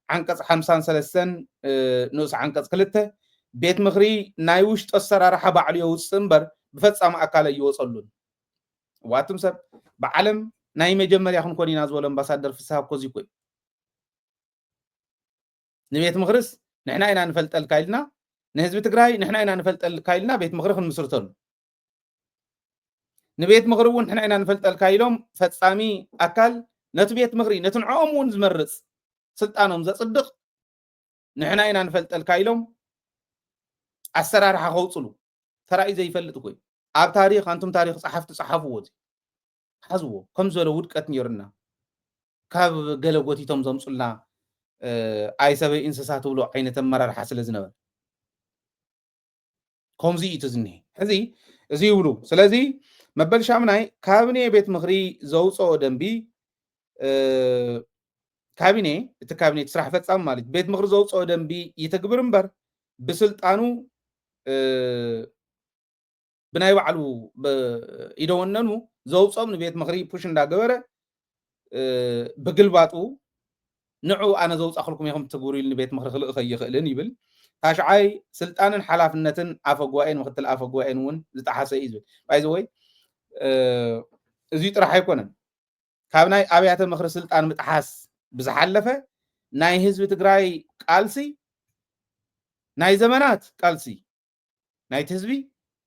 ዓንቀፅ ሓምሳን ሰለስተን፣ እ፣ ንኡስ ዓንቀፅ ክልተ፣ ቤት ምኽሪ ናይ ውሽጢ ኣሰራርሓ ባዕሉ የውፅእ እምበር ብፈፃሚ ኣካል ኣይወፀሉን። ዋትም ሰብ ብዓለም ናይ መጀመርያ ክንኮን ኢና ዝበሉ ኣምባሳደር ፍስሃ እኮ እዚ እኮ እዩ። ንቤት ምኽርስ ንሕና ኢና ንፈልጠልካ ኢልና፣ ንህዝቢ ትግራይ ንሕና ኢና ንፈልጠልካ ኢልና ቤት ምኽሪ ክንምስርተሉ። ንቤት ምኽሪ እውን ንሕና ኢና ንፈልጠልካ ኢሎም ፈፃሚ ኣካል ነቲ ቤት ምኽሪ፣ ነቲ ንዕኦም እውን ዝመርፅ ስልጣኖም ዘፅድቕ ንሕና ኢና ንፈልጠልካ ኢሎም ኣሰራርሓ ከውፅሉ ተራእዩ ዘይፈልጥ እኮ እዩ። ኣብ ታሪኽ፣ ኣንቱም ታሪኽ ፀሓፍቲ ፀሓፍዎ፣ እዚ ሓዝዎ። ከም ዝበለ ውድቀት ነይሩና፣ ካብ ገለ ጎቲቶም ዘምፁልና፣ እ፣ ኣይ ሰበይ እንስሳ ትብሎ ዓይነት ኣመራርሓ ስለ ዝነበረ ከምዚ እዩ እቲ ዝኒሀ። ሕዚ እዚ ይብሉ። ስለዚ መበል ሻምናይ፣ ካቢኔ ቤት ምኽሪ ዘውፅኦ ደንቢ፣ እ፣ ካቢኔ፣ እቲ ካቢኔ፣ እቲ ስራሕ ፈጻሚ ማለት ቤት ምኽሪ ዘውፅኦ ደንቢ ይተግብር እምበር፣ ብስልጣኑ ብናይ ባዕሉ ኢደወነኑ ዘውፅኦም ንቤት ምኽሪ ፑሽ እንዳገበረ፣ ብግልባጡ ንዑ ኣነ ዘውፃእኩልኩም ኢኹም ትግብሩ ኢሉ ንቤት ምኽሪ ክልእኽ ኣይኽእልን ይብል። ታሽዓይ፣ ስልጣንን ሓላፍነትን ኣፈ ጉባኤን ምክትል ኣፈ ጉባኤን እውን ዝጠሓሰ እዩ ዝብል። ባይዘወይ፣ እዚ ጥራሕ ኣይኮነን። ካብ ናይ ኣብያተ ምኽሪ ስልጣን ምጥሓስ ብዝሓለፈ፣ ናይ ህዝቢ ትግራይ ቃልሲ፣ ናይ ዘመናት ቃልሲ ናይቲ ህዝቢ፣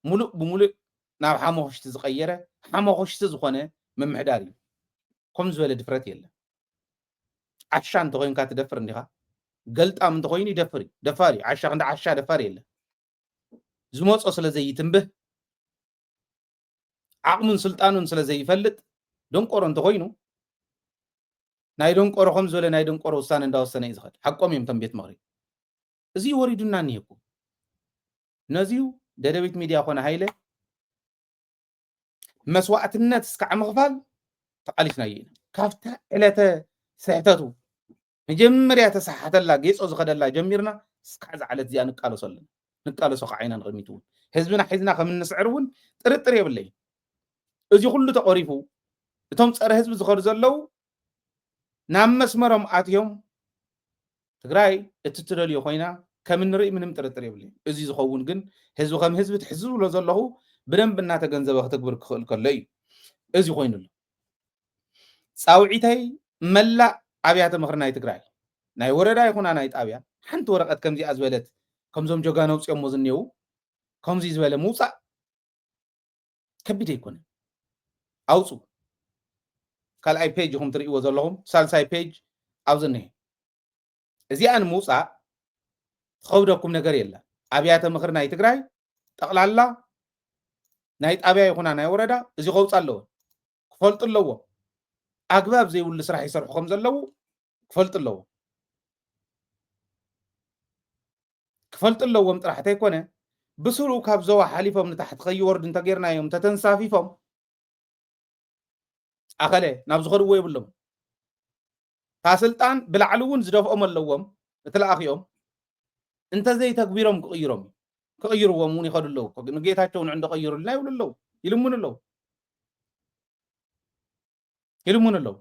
ሙሉእ ብሙሉእ ናብ ሓሞኽሽቲ ዝቐየረ፣ ሓሞኽሽቲ ዝኾነ ምምሕዳር እዩ። ከም ዝበለ ድፍረት የለን። ዓሻ እንተኾይንካ ትደፍር እንዲኻ። ገልጣም እንተኾይኑ ይደፍር እዩ። ደፋር እዩ። ዓሻ ክንዲ ዓሻ ደፋር የለን። ዝመጾ ስለ ዘይትንብህ፣ ዓቕሙን ስልጣኑን ስለ ዘይፈልጥ፣ ደንቆሮ እንተኾይኑ፣ ናይ ደንቆሮ ከም ዝበለ ናይ ደንቆሮ ውሳነ እንዳወሰነ እዩ ዝኸድ። ሓቆም እዮም እቶም ቤት ምኽሪ። እዚ ወሪዱና እኒሄ እኮ። ነዚዩ ደደቢት ሚድያ ኮነ ሃይለ መስዋእትነት እስካዕ ምኽፋል ተቓሊስናዮ ኢና። ካብታ ዕለተ ስሕተቱ፣ መጀመርያ ተሰሓተላ፣ ጌጾ ዝኸደላ ጀሚርና፣ እስካዕ እዛ ዕለት እዚኣ ንቃለሶ ኣለና። ንቃለሶ ከዓ ኢና ንቕድሚት እውን። ህዝብና ሒዝና ከም እንስዕር እውን ጥርጥር የብለይን። እዚ ኩሉ ተቐሪፉ፣ እቶም ጸረ ህዝቢ ዝኸዱ ዘለዉ ናብ መስመሮም ኣትዮም፣ ትግራይ እትትደልዮ ኮይና ከም እንርኢ ምንም ጥርጥር የብለይን። እዚ ዝኸውን ግን ህዝቢ ከም ህዝቢ ትሕዚ ዝብሎ ዘለኹ ብደንብ እናተገንዘበ ክትግብር ክኽእል ከሎ እዩ። እዚ ኮይኑ ኣሎ። ጻውዒተይ መላእ ኣብያተ ምኽሪ ናይ ትግራይ፣ ናይ ወረዳ ይኹና ናይ ጣብያ፣ ሓንቲ ወረቐት ከምዚኣ ዝበለት፣ ከምዞም ጀጋኑ ኣውፅኦሞ ዝኔው፣ ከምዚ ዝበለ ምውፃእ ከቢድ ኣይኮነን። ኣውፁ። ካልኣይ ፔጅ ኢኹም ትርእይዎ ዘለኹም፣ ሳልሳይ ፔጅ ኣብዚ እኒሄ። እዚኣ ንምውፃእ ዝኸብደኩም ነገር የለን። ኣብያተ ምኽሪ ናይ ትግራይ ጠቕላላ ናይ ጣብያ ይኹና ናይ ወረዳ እዚ ከውፃ ኣለዎ። ክፈልጡ ኣለዎም። ኣግባብ ዘይብሉ ስራሕ ይሰርሑ ከም ዘለዉ ክፈልጡ ኣለዎም። ክፈልጡ ኣለዎም ጥራሕ ተይኮነ፣ ብስሩ ካብ ዞባ ሓሊፎም ንታሕቲ ከይወርዱ እንተጌርናዮም፣ ተተንሳፊፎም ኣኸለ ናብ ዝኸድዎ የብሎም። እታ ስልጣን ብላዕሊ እውን ዝደፍኦም ኣለዎም፣ እቲ ለኣኺኦም። እንተዘይተግቢሮም ክቕይሮም እዩ። ክቕይርዎም እውን ይኸዱ ኣለዉ። ንጌታቸው ንዑ እንደቐይሩልና ይብሉ ኣለዉ፣ ይልምኑ ኣለዉ፣ ይልምኑ ኣለዉ።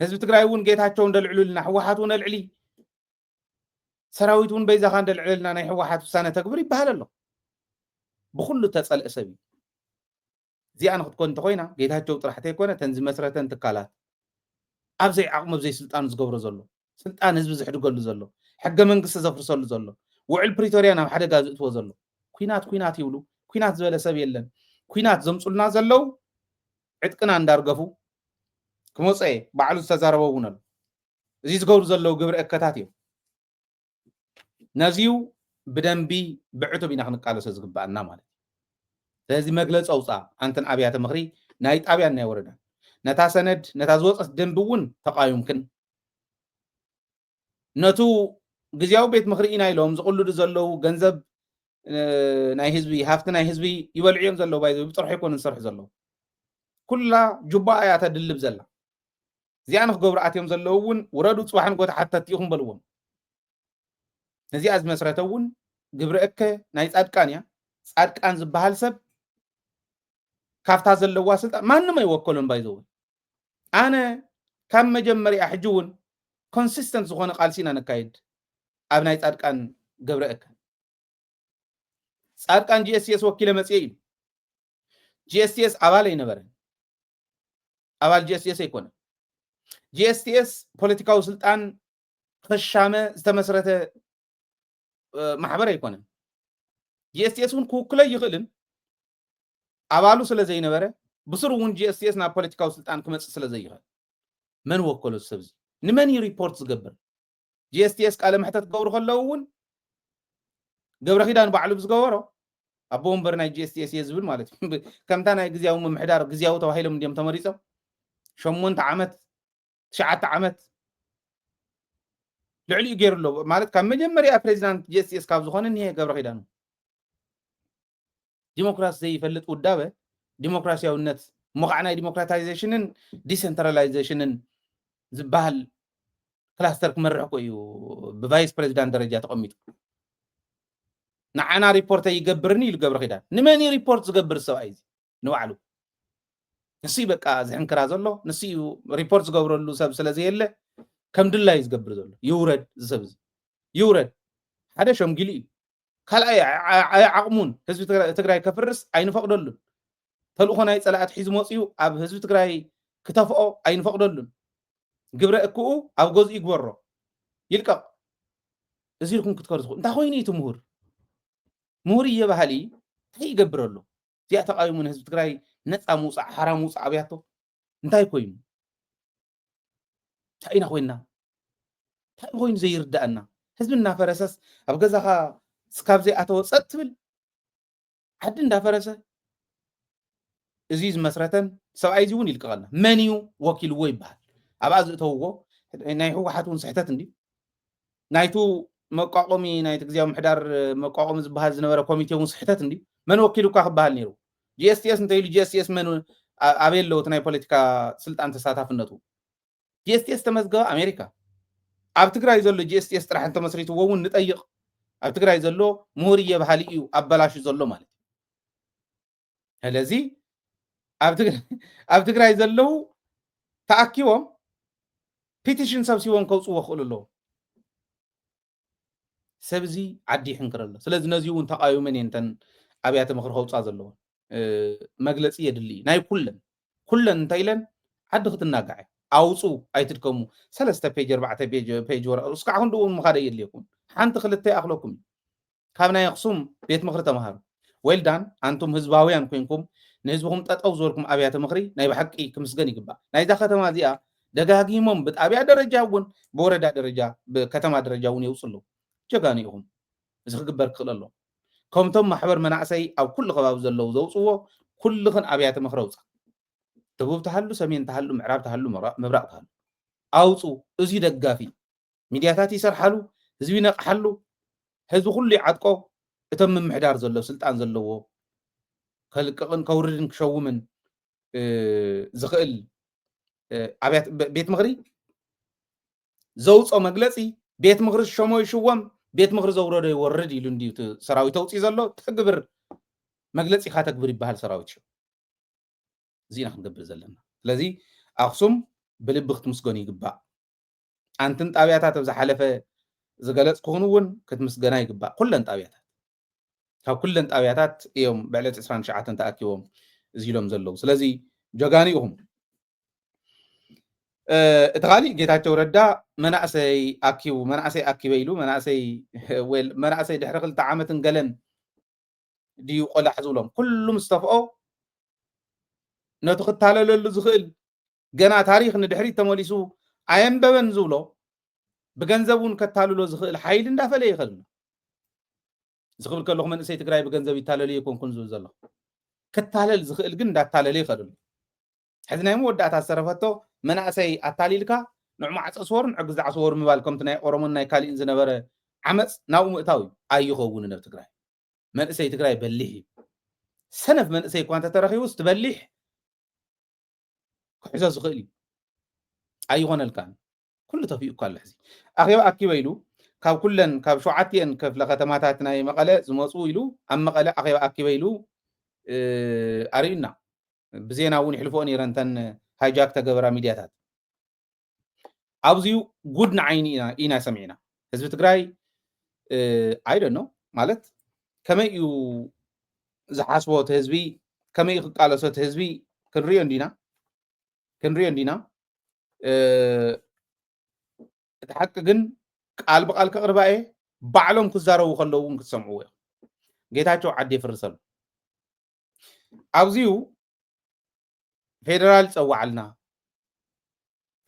ህዝቢ ትግራይ እውን ጌታቸው እንደልዕሉልና፣ ህወሓት እውን ኣልዕሊ፣ ሰራዊት እውን በይዛኻ እንደልዕለልና፣ ናይ ህወሓት ውሳነ ተግብር ይበሃል ኣሎ። ብኹሉ ተጸልአ ሰብ እዩ። እዚኣ ንክትኮን እንተኮይና፣ ጌታቸው ጥራሕ ተይኮነ፣ እተን ዝመስረተን ትካላት፣ ኣብ ዘይዓቕሙ፣ ኣብ ዘይስልጣኑ ዝገብሮ ዘሎ፣ ስልጣን ህዝቢ ዝሕድገሉ ዘሎ፣ ሕገ መንግስቲ ዘፍርሰሉ ዘሎ፣ ውዕል ፕሪቶርያ ናብ ሓደጋ ዝእትዎ ዘሎ፣ ኩናት፣ ኩናት ይብሉ። ኩናት ዝበለ ሰብ የለን። ኩናት ዘምፁልና ዘለዉ ዕጥቅና እንዳርገፉ ክመፁ እየ፣ ባዕሉ ዝተዛረበ እውን ኣሎ። እዚ ዝገብሩ ዘለዉ ግብረ እከታት እዮም። ነዚዩ ብደንቢ ብዕቱብ ኢና ክንቃለሶ ዝግበኣና ማለት እዩ። ስለዚ መግለፂ ኣውፃ፣ ኣንተን ኣብያተ ምኽሪ ናይ ጣብያን ናይ ወረዳን። ነታ ሰነድ፣ ነታ ዝወፀት ደንቢ እውን ተቃዩምክን፣ ነቱ ግዝያዊ ቤት ምኽሪ ኢና ኢሎም ዝቕልዱ ዘለዉ ገንዘብ፣ እ፣ ናይ ህዝቢ፣ ሃፍቲ ናይ ህዝቢ ይበልዑ እዮም ዘለዉ። ባይዘ ብጥርሑ ኣይኮኑን ዝሰርሑ ዘለዉ። ኩላ ጁባ እያ ተድልብ ዘላ። እዚኣ ንክገብሩ ኣትዮም ዘለዉ እውን ውረዱ፣ ፅባሕ ንጎ ተሓተትቲ ኢኹም በልዎም። ነዚኣ ዝመስረተ እውን ግብረ እከ ናይ ጻድቃን እያ። ጻድቃን ዝበሃል ሰብ ካብታ ዘለዋ ስልጣን ማንም ኣይወከሎን። ባይዘው ኣነ ካብ መጀመርያ ሕጂ እውን ኮንሲስተንት ዝኾነ ቃልሲ ኢና ነካይድ ኣብ ናይ ጻድቃን ገብረ እከ። ጻድቃን ጂ ኤስ ቲ ኤስ ወኪለ መጽየ ኢሉ። ጂ ኤስ ቲ ኤስ ኣባል ኣይነበረን። ኣባል ጂ ኤስ ቲ ኤስ ኣይኮነን። ጂ ኤስ ቲ ኤስ ፖለቲካዊ ስልጣን ክሻመ ዝተመስረተ፣ እ፣ ማሕበር ኣይኮነን። ጂ ኤስ ቲ ኤስ እውን ክውክሎ ኣይኽእልን። ኣባሉ ስለ ዘይነበረ፣ ብስሩ እውን ጂ ኤስ ቲ ኤስ ናብ ፖለቲካዊ ስልጣን ክመጽእ ስለ ዘይኽእል። መን ወከሎ እዚ ሰብ እዚ? ንመን እዩ ሪፖርት ዝገብር? ጂ ኤስ ቲ ኤስ ቃለ መሕተት ክገብሩ ከለዉ እውን ገብረ ኪዳን ባዕሉ ብዝገበሮ ኣቦ ወንበር ናይ ጂ ኤስ ቲ ኤስ እየ ዝብል ማለት እዩ። ከምታ ናይ ግዝያዊ ምምሕዳር ግዝያዊ ተባሂሎም እንዲዮም ተመሪጾም። ሸሞንተ ዓመት፣ ትሽዓተ ዓመት ልዕሊኡ ገይሩ ኣሎ። ማለት ካብ መጀመርያ ፕሬዚዳንት ጂ ኤስ ቲ ኤስ ካብ ዝኾነ እኒሄ ገብረ ኪዳኑ። ዲሞክራሲ ዘይፈልጥ ውዳበ ዲሞክራሲያውነት እሞ ከዓ ናይ ዲሞክራታይዜሽንን ዲሰንትራላይዜሽንን ዝበሃል ክላስተር ክመርሕ እኮ እዩ ብቫይስ ፕሬዚዳንት ደረጃ ተቐሚጡ። ንዓና ሪፖርት ኣይገብርን ኢሉ ገብረ ኪዳን። ንመን እዩ ሪፖርት ዝገብር ሰብኣይ እዚ? ንባዕሉ። ንሱ እዩ በቃ ዝሕንክራ ዘሎ፣ ንሱ እዩ ሪፖርት ዝገብረሉ ሰብ ስለ ዘየለ ከም ድላዩ ዝገብር ዘሎ። ይውረድ እዚ ሰብ እዚ። ይውረድ። ሓደ ሸምጊሉ እዩ። ካልኣይ ዓ- ዓ- ዓቕሙን ህዝቢ ትግራይ- ትግራይ ከፍርስ ኣይንፈቕደሉን። ተልእኾ ናይ ጸላእቲ ሒዙ መፅዩ ኣብ ህዝቢ ትግራይ ክተፍኦ ኣይንፈቕደሉን። ግብረ እክኡ ኣብ ገዝኡ ይግበሮ። ይልቀቕ። እዚ ኢልኩም ክትከዱ ትኽእሉ። እንታይ ኮይኑ እቲ ምሁር? ምሁር እየ በሃሊ እንታይ ይገብር ኣሎ? እዚኣ ተቃዊሙ ንህዝቢ ትግራይ ነፃ ምውፃእ፣ ሓራ ምውፃእ ኣብያቶ እንታይ ኮይኑ? እንታይ ኢና ኮይንና? እንታይ ኮይኑ ዘይርዳእና? ህዝቢ እናፈረሰስ ኣብ ገዛኻ ስካብ ዘይኣተወ ጸጥ ትብል? ዓዲ እንዳፈረሰ እዚ ዝመስረተን ሰብኣይ እዚ እውን ይልቀቐልና። መን እዩ ወኪልዎ ይበሃል። ኣብኣ ዝእተውዎ ናይ ህወሓት እውን ስሕተት እንዲ ናይቱ መቋቆሚ ናይቲ ግዜያዊ ምሕዳር መቋቆሚ ዝበሃል ዝነበረ ኮሚቴ እውን ስሕተት እንዲ መን ወኪሉካ ክበሃል ነይሩ? ጂኤስቲኤስ እንተኢሉ ጂኤስቲኤስ መን ኣበይ ኣለዎ እቲ ናይ ፖለቲካ ስልጣን ተሳታፍነቱ? ጂኤስቲኤስ ተመዝገበ ኣሜሪካ። ኣብ ትግራይ ዘሎ ጂኤስቲኤስ ጥራሕ እንተመስሪትዎ እውን ንጠይቕ። ኣብ ትግራይ ዘሎ ምሁር እየ በሃሊ እዩ ኣበላሹ ዘሎ ማለት እዩ። ስለዚ ኣብ ትግራይ ዘለዉ ተኣኪቦም ፒቲሽን ሰብሲቦም ከውፅዎ ክኽእሉ ኣለዎም። ሰብ እዚ ዓዲ ይሕንክር ኣሎ። ስለዚ ነዚ እውን ተቃዊመን እየን እተን ኣብያተ ምኽሪ ከውፃ ዘለዎን መግለፂ የድሊ እዩ። ናይ ኩለን ኩለን እንታይ ኢለን ዓዲ ክትናጋዕ ኣውፁ ኣይትድከሙ። ሰለስተ ፔጅ ኣርባዕተ ፔጅ ወረቀ እስካዕ ክንድኡ ምኻደ የድልየኩም። ሓንቲ ክልተ ይኣኽለኩም እዩ። ካብ ናይ ኣኽሱም ቤት ምኽሪ ተምሃሩ። ዌልዳን ኣንቱም ህዝባውያን ኮይንኩም ንህዝብኹም ጠጠው ዝበልኩም ኣብያተ ምኽሪ ናይ ብሓቂ ክምስገን ይግባእ። ናይዛ ከተማ እዚኣ ደጋጊሞም ብጣብያ ደረጃ እውን ብወረዳ ደረጃ ብከተማ ደረጃ እውን የውፁ ኣለዉ። ጀጋኑ ኢኹም። እዚ ክግበር ክኽእል ኣለዎ። ከምቶም ማሕበር መናእሰይ ኣብ ኩሉ ከባቢ ዘለዉ ዘውፅዎ ኩልኽን ኣብያተ ምኽሪ ኣውፃ። ደቡብ ተሃሉ፣ ሰሜን ተሃሉ፣ ምዕራብ ተሃሉ፣ ምብራቅ ተሃሉ ኣውፁ። እዚ ደጋፊ ሚድያታት ይሰርሓሉ፣ ህዝቢ ይነቅሓሉ፣ ህዝቢ ኩሉ ይዓጥቆ። እቶም ምምሕዳር ዘሎ ስልጣን ዘለዎ ከልቅቕን ከውርድን ክሸውምን ዝኽእል ኣብያት ቤት ምኽሪ ዘውፅኦ መግለፂ ቤት ምኽሪ ዝሸሞ ይሽወም፣ ቤት ምኽሪ ዘውረዶ ይወርድ ኢሉ እንዲዩ እቲ ሰራዊት ኣውፅኡ ዘሎ። ተግብር መግለፂኻ ተግብር ይበሃል ሰራዊት ሽም። እዚ ኢና ክንገብር ዘለና። ስለዚ ኣኽሱም ብልቢ ክትምስገኑ ይግባእ። ኣንትን ጣብያታት ኣብ ዝሓለፈ ዝገለፅኩኽን እውን ክትምስገና ይግባእ። ኩለን ጣብያታት ካብ ኩለን ጣብያታት እዮም ብዕለት ዕስራን ትሽዓተን ተኣኪቦም እዚ ኢሎም ዘለዉ። ስለዚ ጀጋኑ ኢኹም። እቲ ካሊእ ጌታቸው ረዳ መናእሰይ ኣኪቡ መናእሰይ ኣኪበ ኢሉ መናእሰይ መናእሰይ ድሕሪ ክልተ ዓመትን ገለን ድዩ ቆላሕ ዝብሎም ኩሉ ምስ ተፍኦ ነቲ ክታለለሉ ዝኽእል ገና ታሪኽ ንድሕሪት ተመሊሱ ኣየንበበን ዝብሎ ብገንዘብ እውን ከታልሎ ዝኽእል ሓይሊ እንዳፈለየ ይኸድሎ። እዚ ክብል ከለኹ መንእሰይ ትግራይ ብገንዘብ ይታለል ኣይኮንኩን ዝብል ዘለኹ። ክታለል ዝኽእል ግን እንዳታለለ ይኸድሎ። ሕዚ ናይ መወዳእታ ዝተረፈቶ መናእሰይ ኣታሊልካ ንዑ ማዕፀ ስወሩ ንዑ ግዛዕ ስወሩ ምባል ከምቲ ናይ ኦሮሞን ናይ ካሊእን ዝነበረ ዓመፅ ናብኡ ምእታው እዩ። ኣይኸውንን ኣብ ትግራይ። መንእሰይ ትግራይ በሊሕ እዩ። ሰነፍ መንእሰይ እኳ እንተተረኺቡስ ትበሊሕ ክሕዞ ዝኽእል እዩ። ኣይኾነልካን። ኩሉ ተፊኡ እኳ ኣሎ ሕዚ ኣኼባ ኣኪበ ኢሉ ካብ ኩለን ካብ ሸውዓቲኤን ክፍለ ከተማታት ናይ መቐለ ዝመፁ ኢሉ ኣብ መቐለ ኣኼባ ኣኪበ ኢሉ ኣርእዩና። ብዜና እውን ይሕልፎ ነይረ እንተን ሃይጃክ ተገበራ ሚድያታት። ኣብዚዩ ጉድ ንዓይኒ ኢና ሰሚዕና። ህዝቢ ትግራይ ኣይደኖ ማለት ከመይ እዩ ዝሓስቦ እቲ ህዝቢ ከመይ ክቃለሶ እቲ ህዝቢ ክንሪኦ እንዲና ክንሪኦ እንዲና። እቲ ሓቂ ግን ቃል ብቃል ከቕርባ እየ። ባዕሎም ክዛረቡ ከለዉ እውን ክትሰምዕዎ እዮም። ጌታቸው ዓዲ የፍርሰሉ ኣብዚዩ ፌደራል ጸዋዓልና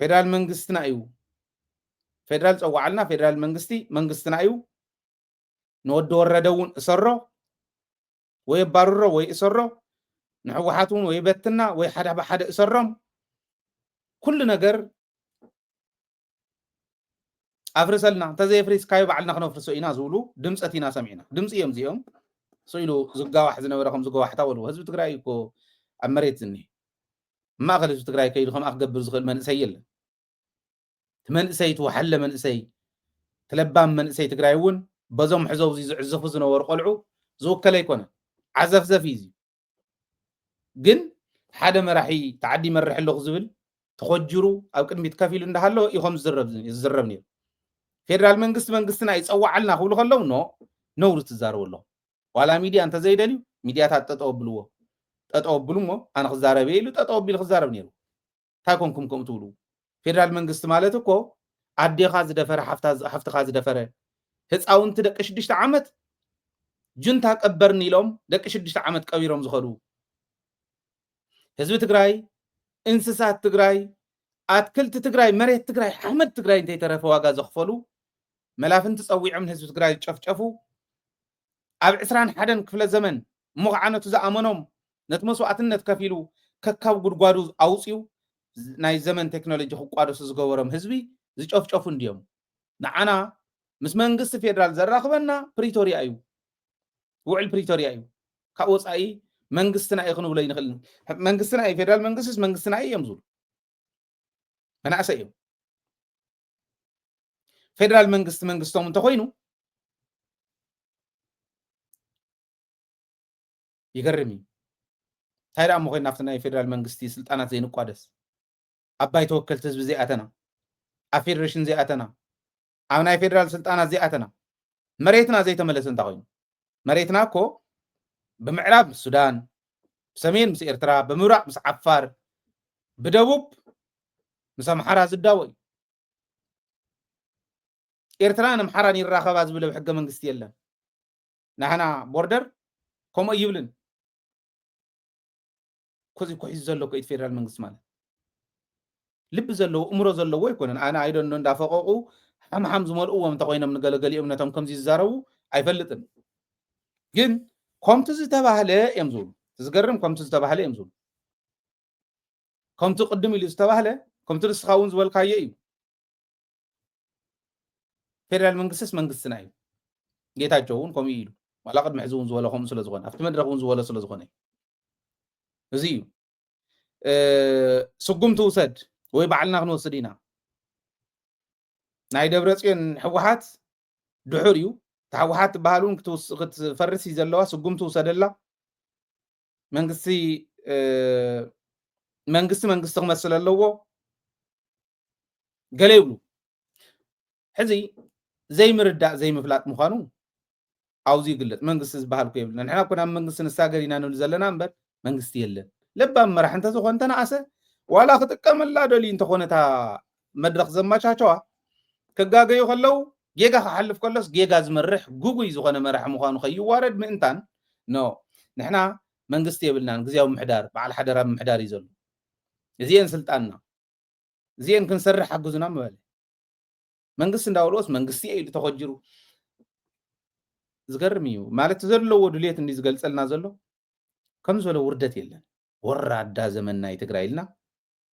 ፌደራል መንግስትና እዩ። ፌደራል ጸዋዓልና ፌደራል መንግስቲ መንግስትና እዩ። ንወዲ ወረደ እውን እሰሮ ወይ ኣባርሮ ወይ እሰሮ ንሕወሓት እውን ወይ በትና ወይ ሓደ ብሓደ እሰሮም ኩሉ ነገር ኣፍርሰልና እንተዘየፍሪስካዮ ባዕልና ክነፍርሶ ኢና ዝብሉ ድምፀት ኢና ሰሚዕና። ድምፂ እዮም እዚኦም ስኢሉ ዝጋዋሕ ዝነበረ ከም ዝገዋሕታ ወልዎ ህዝቢ ትግራይ እኮ ኣብ መሬት ዝኒሄ ማእኸል ህዝቢ ትግራይ ከይዱ ከምኣ ክገብር ዝኽእል መንእሰይ የለን። እቲ መንእሰይ፣ እቲ ወሓለ መንእሰይ፣ እቲ ለባም መንእሰይ ትግራይ እውን በዞም ሕዘው እዚ ዝዕዘፉ ዝነበሩ ቆልዑ ዝውከል ኣይኮነን። ዓዘፍዘፍ እዩ እዚ። ግን ሓደ መራሒ ተዓዲ ይመርሕ ኣለኹ ዝብል ተኾጅሩ ኣብ ቅድሚት ከፍ ኢሉ እንዳሃሎ እዩ ከም ዝዝረብ፣ ዝዝረብ ነይሩ። ፌደራል መንግስቲ መንግስትና ይጸዋዓልና ክብሉ ከለዉ ኖ፣ ነውሪ ትዛረቡ ኣለኹም። ዋላ ሚድያ እንተዘይደልዩ ሚድያታት ጠጠው ኣብልዎ። ጠጠው ኣብሉ እሞ ኣነ ክዛረብ እየ ኢሉ ጠጠው ኣቢሉ ክዛረብ ነይሩ። እንታይ ኮንኩም ከምኡ ትብሉ? ፌደራል መንግስቲ ማለት እኮ ኣዴኻ ዝደፈረ፣ ሓፍታ፣ ሓፍትኻ ዝደፈረ፣ ህፃውንቲ ደቂ ሽዱሽተ ዓመት ጁንታ ቀበርኒ ኢሎም ደቂ ሽዱሽተ ዓመት ቀቢሮም ዝኸዱ፣ ህዝቢ ትግራይ፣ እንስሳት ትግራይ፣ ኣትክልቲ ትግራይ፣ መሬት ትግራይ፣ ሓመድ ትግራይ እንተይተረፈ ዋጋ ዘኽፈሉ፣ መላፍንቲ ፀዊዖም ንህዝቢ ትግራይ ዝጨፍጨፉ፣ ኣብ ዕስራን ሓደን ክፍለ ዘመን እሞ ከዓ ነቲ ዝኣመኖም ነቲ መስዋእትነት ከፊሉ ከካብ ጉድጓዱ ኣውፅዩ ናይ ዘመን ቴክኖሎጂ ክቋደሱ ዝገበሮም ህዝቢ ዝጨፍጨፉ እንድዮም። ንዓና ምስ መንግስቲ ፌደራል ዘራኽበና ፕሪቶሪያ እዩ፣ ውዕል ፕሪቶሪያ እዩ። ካብ ወፃኢ መንግስትና እዩ ክንብሎ ይንኽእልን። መንግስትና እዩ፣ ፌደራል መንግስቲስ መንግስትና እዩ እዮም ዝብሉ መናእሰይ እዮም። ፌደራል መንግስቲ መንግስቶም እንተኾይኑ ይገርም እዩ። እንታይ ደኣ እሞ ኮይና ኣብቲ ናይ ፌደራል መንግስቲ ስልጣናት ዘይንቋደስ? ኣብ ባይቶ ወከልቲ ህዝቢ ዘይኣተና፣ ኣብ ፌደሬሽን ዘይኣተና፣ ኣብ ናይ ፌደራል ስልጣናት ዘይኣተና፣ መሬትና ዘይተመለሰ እንታይ ኮይኑ? መሬትና እኮ ብምዕራብ ምስ ሱዳን፣ ብሰሜን ምስ ኤርትራ፣ ብምብራቕ ምስ ዓፋር፣ ብደቡብ ምስ ኣምሓራ ዝዳወ እዩ። ኤርትራን ኣምሓራን ይራኸባ ዝብል ኣብ ሕገ መንግስቲ የለን። ናህና ቦርደር ከምኡ ይብልን። ኮዚ እኮ ሒዙ ዘሎ እኮ እቲ ፌደራል መንግስቲ ማለት ልቢ ዘለዎ እምሮ ዘለዎ ኣይኮነን። ኣነ ኣይደኖ እንዳፈቀቁ ሓምሓም ዝመልእዎም እንተኮይኖም ንገለገሊኦም ነቶም ከምዚ ዝዛረቡ ኣይፈልጥን። ግን ከምቲ ዝተባህለ እዮም ዝብሉ። እቲ ዝገርም ከምቲ ዝተባህለ እዮም ዝብሉ። ከምቲ ቅድም ኢሉ ዝተባህለ፣ ከምቲ ንስኻ እውን ዝበልካዮ እዩ። ፌደራል መንግስትስ መንግስትና እዩ። ጌታቸው እውን ከምኡ ኢሉ፣ ዋላ ቅድሚ ሕዚ እውን ዝበሎ ከምኡ ስለ ዝኾነ፣ ኣብቲ መድረኽ እውን ዝበሎ ስለ ዝኾነ እዩ። እዚ እዩ። እ፣ ስጉምቲ ውሰድ ወይ ባዕልና ክንወስድ ኢና። ናይ ደብረጽዮን ህወሓት ድሑር እዩ። እታ ህወሓት ትበሃል እውን ክትውስ-፣ ክትፈርስ እዩ ዘለዋ። ስጉምቲ ውሰደላ። መንግስቲ፣ እ፣ መንግስቲ መንግስቲ ክመስል ኣለዎ። ገለ ይብሉ። ሕዚ ዘይምርዳእ ዘይምፍላጥ ምዃኑ ኣብዚ ይግለጽ። መንግስቲ ዝበሃል እኮ የብልና። ንሕና እኮ ናብ መንግስቲ ንሳገር ኢና ንብል ዘለና እምበር መንግስቲ የለን። ለባም መራሒ እንተዝኾን እንተነኣሰ ዋላ ክጥቀመላ ደልዩ እንተኾነ እታ መድረኽ ዘመቻቸዋ ክጋገዩ ከለዉ ጌጋ ክሓልፍ ከሎስ ጌጋ ዝመርሕ ግጉይ ዝኾነ መራሒ ምዃኑ ከይዋረድ ምእንታን ኖ ንሕና መንግስቲ የብልናን፣ ግዝያዊ ምምሕዳር፣ በዓል ሓደራ ምምሕዳር እዩ ዘሎ። እዚኤን ስልጣንና፣ እዚኤን ክንሰርሕ ሓግዙና ምበለ። መንግስቲ እንዳበልዎስ መንግስቲ እየ ኢሉ ተኾጅሩ። ዝገርም እዩ። ማለት ዘለዎ ድልየት እንዲ ዝገልጸልና ዘሎ ከም ዝበለ ውርደት የለን። ወራዳ ዘመን ናይ ትግራይ ኢልና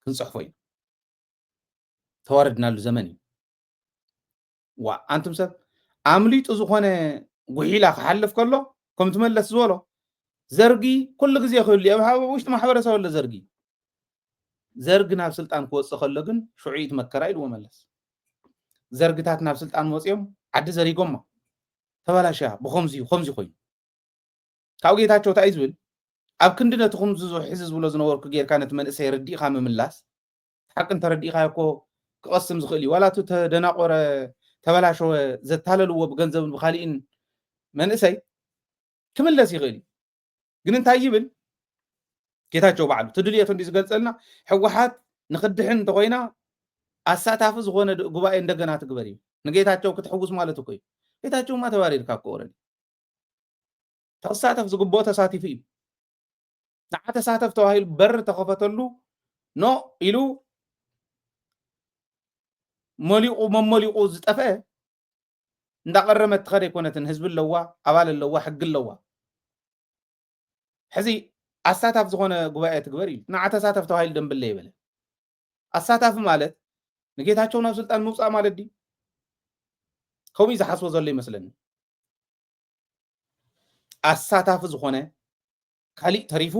ክንጽሕፎ ኢና። ተዋረድናሉ ዘመን እዩ። ዋ፣ ኣንቱም ሰብ ኣምሊጡ ዝኾነ ጉሒላ ክሓልፍ ከሎ ከምቲ መለስ ዝበሎ ዘርጊ ኩሉ ግዜ ክህሉ እዩ። ኣብ ውሽጢ ማሕበረሰብ ኣሎ ዘርጊ። ዘርጊ ናብ ስልጣን ክወፅእ ከሎ ግን ሽዑ እዩ እቲ መከራ ኢልዎ መለስ። ዘርግታት ናብ ስልጣን መፅዮም ዓዲ ዘሪጎማ። ተበላሽያ ብኸምዚ እዩ፣ ከምዚ ኮይኑ። ካብ ጌታቸው እንታይ እዩ ዝብል? ኣብ ክንዲ ነቲ ከምዚ ዝ-፣ ሕዚ ዝብሎ ዝነበርኩ ጌርካ ነቲ መንእሰይ ረዲእኻ ምምላስ፣ ሓቂ እንተረዲእኻዮ እኮ ክቐስም ዝኽእል እዩ። ዋላ እቲ ተደናቆረ፣ ተበላሸወ፣ ዘታለልዎ ብገንዘብን ብኻሊእን መንእሰይ ክምለስ ይኽእል እዩ። ግን እንታይ ይብል? ጌታቸው ባዕሉ፣ እቲ ድልየቱ እንዲ ዝገልጸልና፣ ህወሓት ንክድሕን እንተኾይና ኣሳታፊ ዝኾነ ድ-፣ ጉባኤ እንደገና ትግበር እዩ። ንጌታቸው ክትሕውስ ማለት እኮ እዩ። ጌታቸውማ ተባሪርካ እኮ ኦረዲ። ተሳተፍ ዝግብኦ ተሳቲፉ እዩ። ንዓ ተሳተፍ ተባሂሉ በር ተኸፈተሉ፣ ኖ ኢሉ መሊቑ መመሊቑ ዝጠፍአ እንዳቐረመት ትኸድ ኣይኮነትን። ህዝቢ ኣለዋ፣ ኣባል ኣለዋ፣ ሕጊ ኣለዋ። ሕዚ ኣሳታፍ ዝኾነ ጉባኤ ትግበር ኢሉ፣ ንዓ ተሳተፍ ተባሂሉ ደንብለ ይበለ። ኣሳታፊ ማለት ንጌታቸው ናብ ስልጣን ምውፃእ ማለት ድዩ? ከምኡ እዩ ዝሓስቦ ዘሎ ይመስለኒ። ኣሳታፊ ዝኾነ ካሊእ ተሪፉ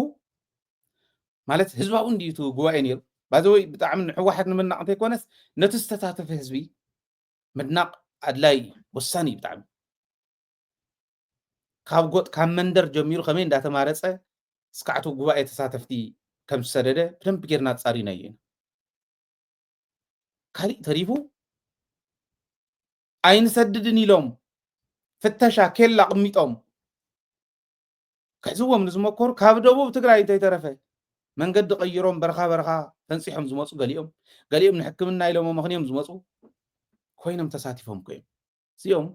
ማለት ህዝባዊ እንድዩ እቲ ጉባኤ ነይሩ። ባዘወይ ብጣዕሚ ንሕወሓት ንምናቕ እንተይኮነስ ነቲ ዝተሳተፈ ህዝቢ ምድናቕ ኣድላይ እዩ፣ ወሳኒ እዩ ብጣዕሚ። ካብ ጎጥ ካብ መንደር ጀሚሩ ከመይ እንዳተማረፀ እስካዕቱ ጉባኤ ተሳተፍቲ ከም ዝሰደደ ብደንብ ጌርና ኣፃሪናዮ ኢና። ካሊእ ተሪፉ ኣይንሰድድን ኢሎም ፍተሻ ኬላ ኣቕሚጦም ክሕዝዎም ንዝመከሩ ካብ ደቡብ ትግራይ እንተይተረፈ መንገዲ ቀይሮም በረኻ በረኻ ፈንፂሖም ዝመፁ ገሊኦም፣ ገሊኦም ንሕክምና ኢሎም ኣመኽንዮም ዝመፁ ኮይኖም ተሳቲፎም ኮይኖም። እዚኦም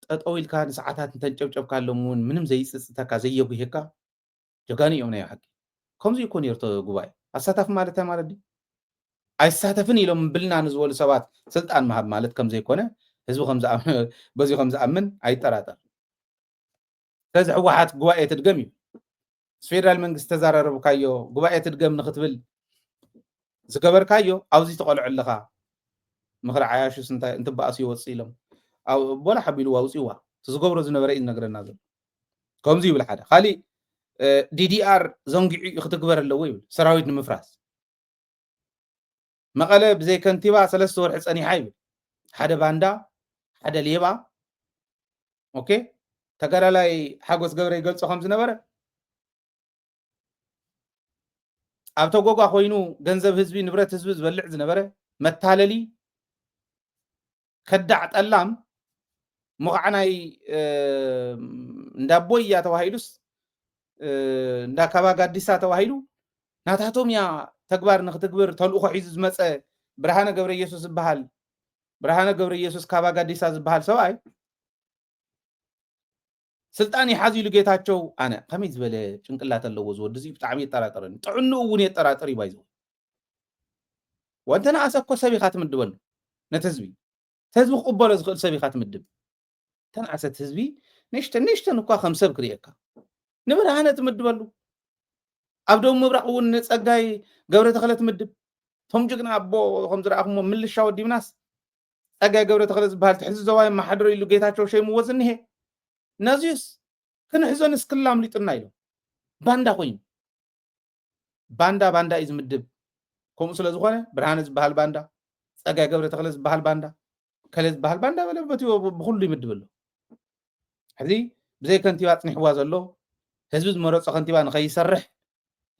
ጠጠው ኢልካ ንሰዓታት እንተንጨብጨብካሎም እውን ምንም ዘይፅፅተካ፣ ዘየጉሄካ ጀጋኑ እዮም ናይ ሓቂ። ከምዚ እኮ ነይሩ እቲ ጉባኤ። ኣሳታፊ ማለት እንታይ ማለት ድዩ? ኣይሳተፍን ኢሎም ብልና ንዝበሉ ሰባት ስልጣን ምሃብ ማለት ከም ዘይኮነ ህዝቢ ከም ዝኣም-፣ በዚ ከም ዝኣምን ኣይጠራጠር። ስለዚ ህወሓት ጉባኤ ትድገም እዩ። ምስ ፌደራል መንግስቲ ተዘራረብካዮ ጉባኤ ትድገም ንክትብል ዝገበርካዮ ኣብዚ ትቐልዑ ኣለኻ። ምኽሪ ዓያሹስ እንታይ እንትበኣሱ ይወፅእ ኢሎም ኣብ-፣ ቦላ ሓቢሉ ኣውፅእዋ። እቲ ዝገብሮ ዝነበረ እዩ ዝነግረና ዘሎ። ከምዚ ይብል ሓደ። ካሊእ፣ እ፣ ዲዲኣር ዘንጊዑ እዩ ክትግበር ኣለዎ ይብል፣ ሰራዊት ንምፍራስ። መቐለ ብዘይ ከንቲባ ሰለስተ ወርሒ ጸኒሓ ይብል። ሓደ ባንዳ፣ ሓደ ሌባ። ኦኬ፣ ተጋዳላይ ሓጎስ ገብረ ይገልጾ ከም ዝነበረ፣ ኣብ ተጎጓ ኮይኑ ገንዘብ ህዝቢ፣ ንብረት ህዝቢ ዝበልዕ ዝነበረ መታለሊ፣ ከዳዕ ጠላም፣ እሞ ከዓ ናይ፣ እ፣ እንዳ ቦያ ተባሂሉስ፣ እ፣ እንዳ ካባ ጋዲሳ ተባሂሉ ናታቶም እያ ተግባር ንክትግብር ተልእኾ ሒዙ ዝመፀ ብርሃነ ገብረ ኢየሱስ ዝበሃል፣ ብርሃነ ገብረ ኢየሱስ ካባ ጋዲሳ ዝበሃል ሰብኣይ ስልጣን ይሓዝ ኢሉ ጌታቸው፣ ኣነ ከመይ ዝበለ ጭንቅላት ኣለዎ እዚ ወዲ እዚ? ብጣዕሚ የጠራጥረኒ። ጥዕንኡ እውን የጠራጥር እዩ ባይዘው። ወንተ ንኣሰ እኮ ሰብ ኢኻ ትምድበሉ ነቲ ህዝቢ። እቲ ህዝቢ ክቕበሎ ዝኽእል ሰብ ኢኻ ትምድብ። ተንኣሰት ህዝቢ ንእሽተን ንእሽተን እኳ ከም ሰብ ክርእየካ። ንብርሃነ ትምድበሉ። ኣብ ደቡብ ምብራቕ እውን ንጸጋይ ገብረ ተኽለ ትምድብ። እቶም ጅግና ኣቦ ከም ዝረኣኹሞ ምልሻ ወዲብናስ ጸጋይ ገብረ ተኽለ ዝበሃል ትሕዚ ዘዋይ መሓድሮ ኢሉ ጌታቸው ሸይምዎ ዝንሄ። ነዚዩስ ክንሕዞ ንስክላ ኣምሊጡና ኢሎም። ባንዳ ኮይኑ። ባንዳ ባንዳ እዩ ዝምድብ። ከምኡ ስለ ዝኾነ ብርሃነ ዝበሃል ባንዳ፣ ጸጋይ ገብረ ተኽለ ዝበሃል ባንዳ፣ ከለ ዝበሃል ባንዳ በለ በቲ ብኹሉ ይምድብ ኣሎ። ሕዚ ብዘይ ከንቲባ ኣጽኒሕዋ ዘሎ፣ ህዝቢ ዝመረጾ ከንቲባ ንኸይሰርሕ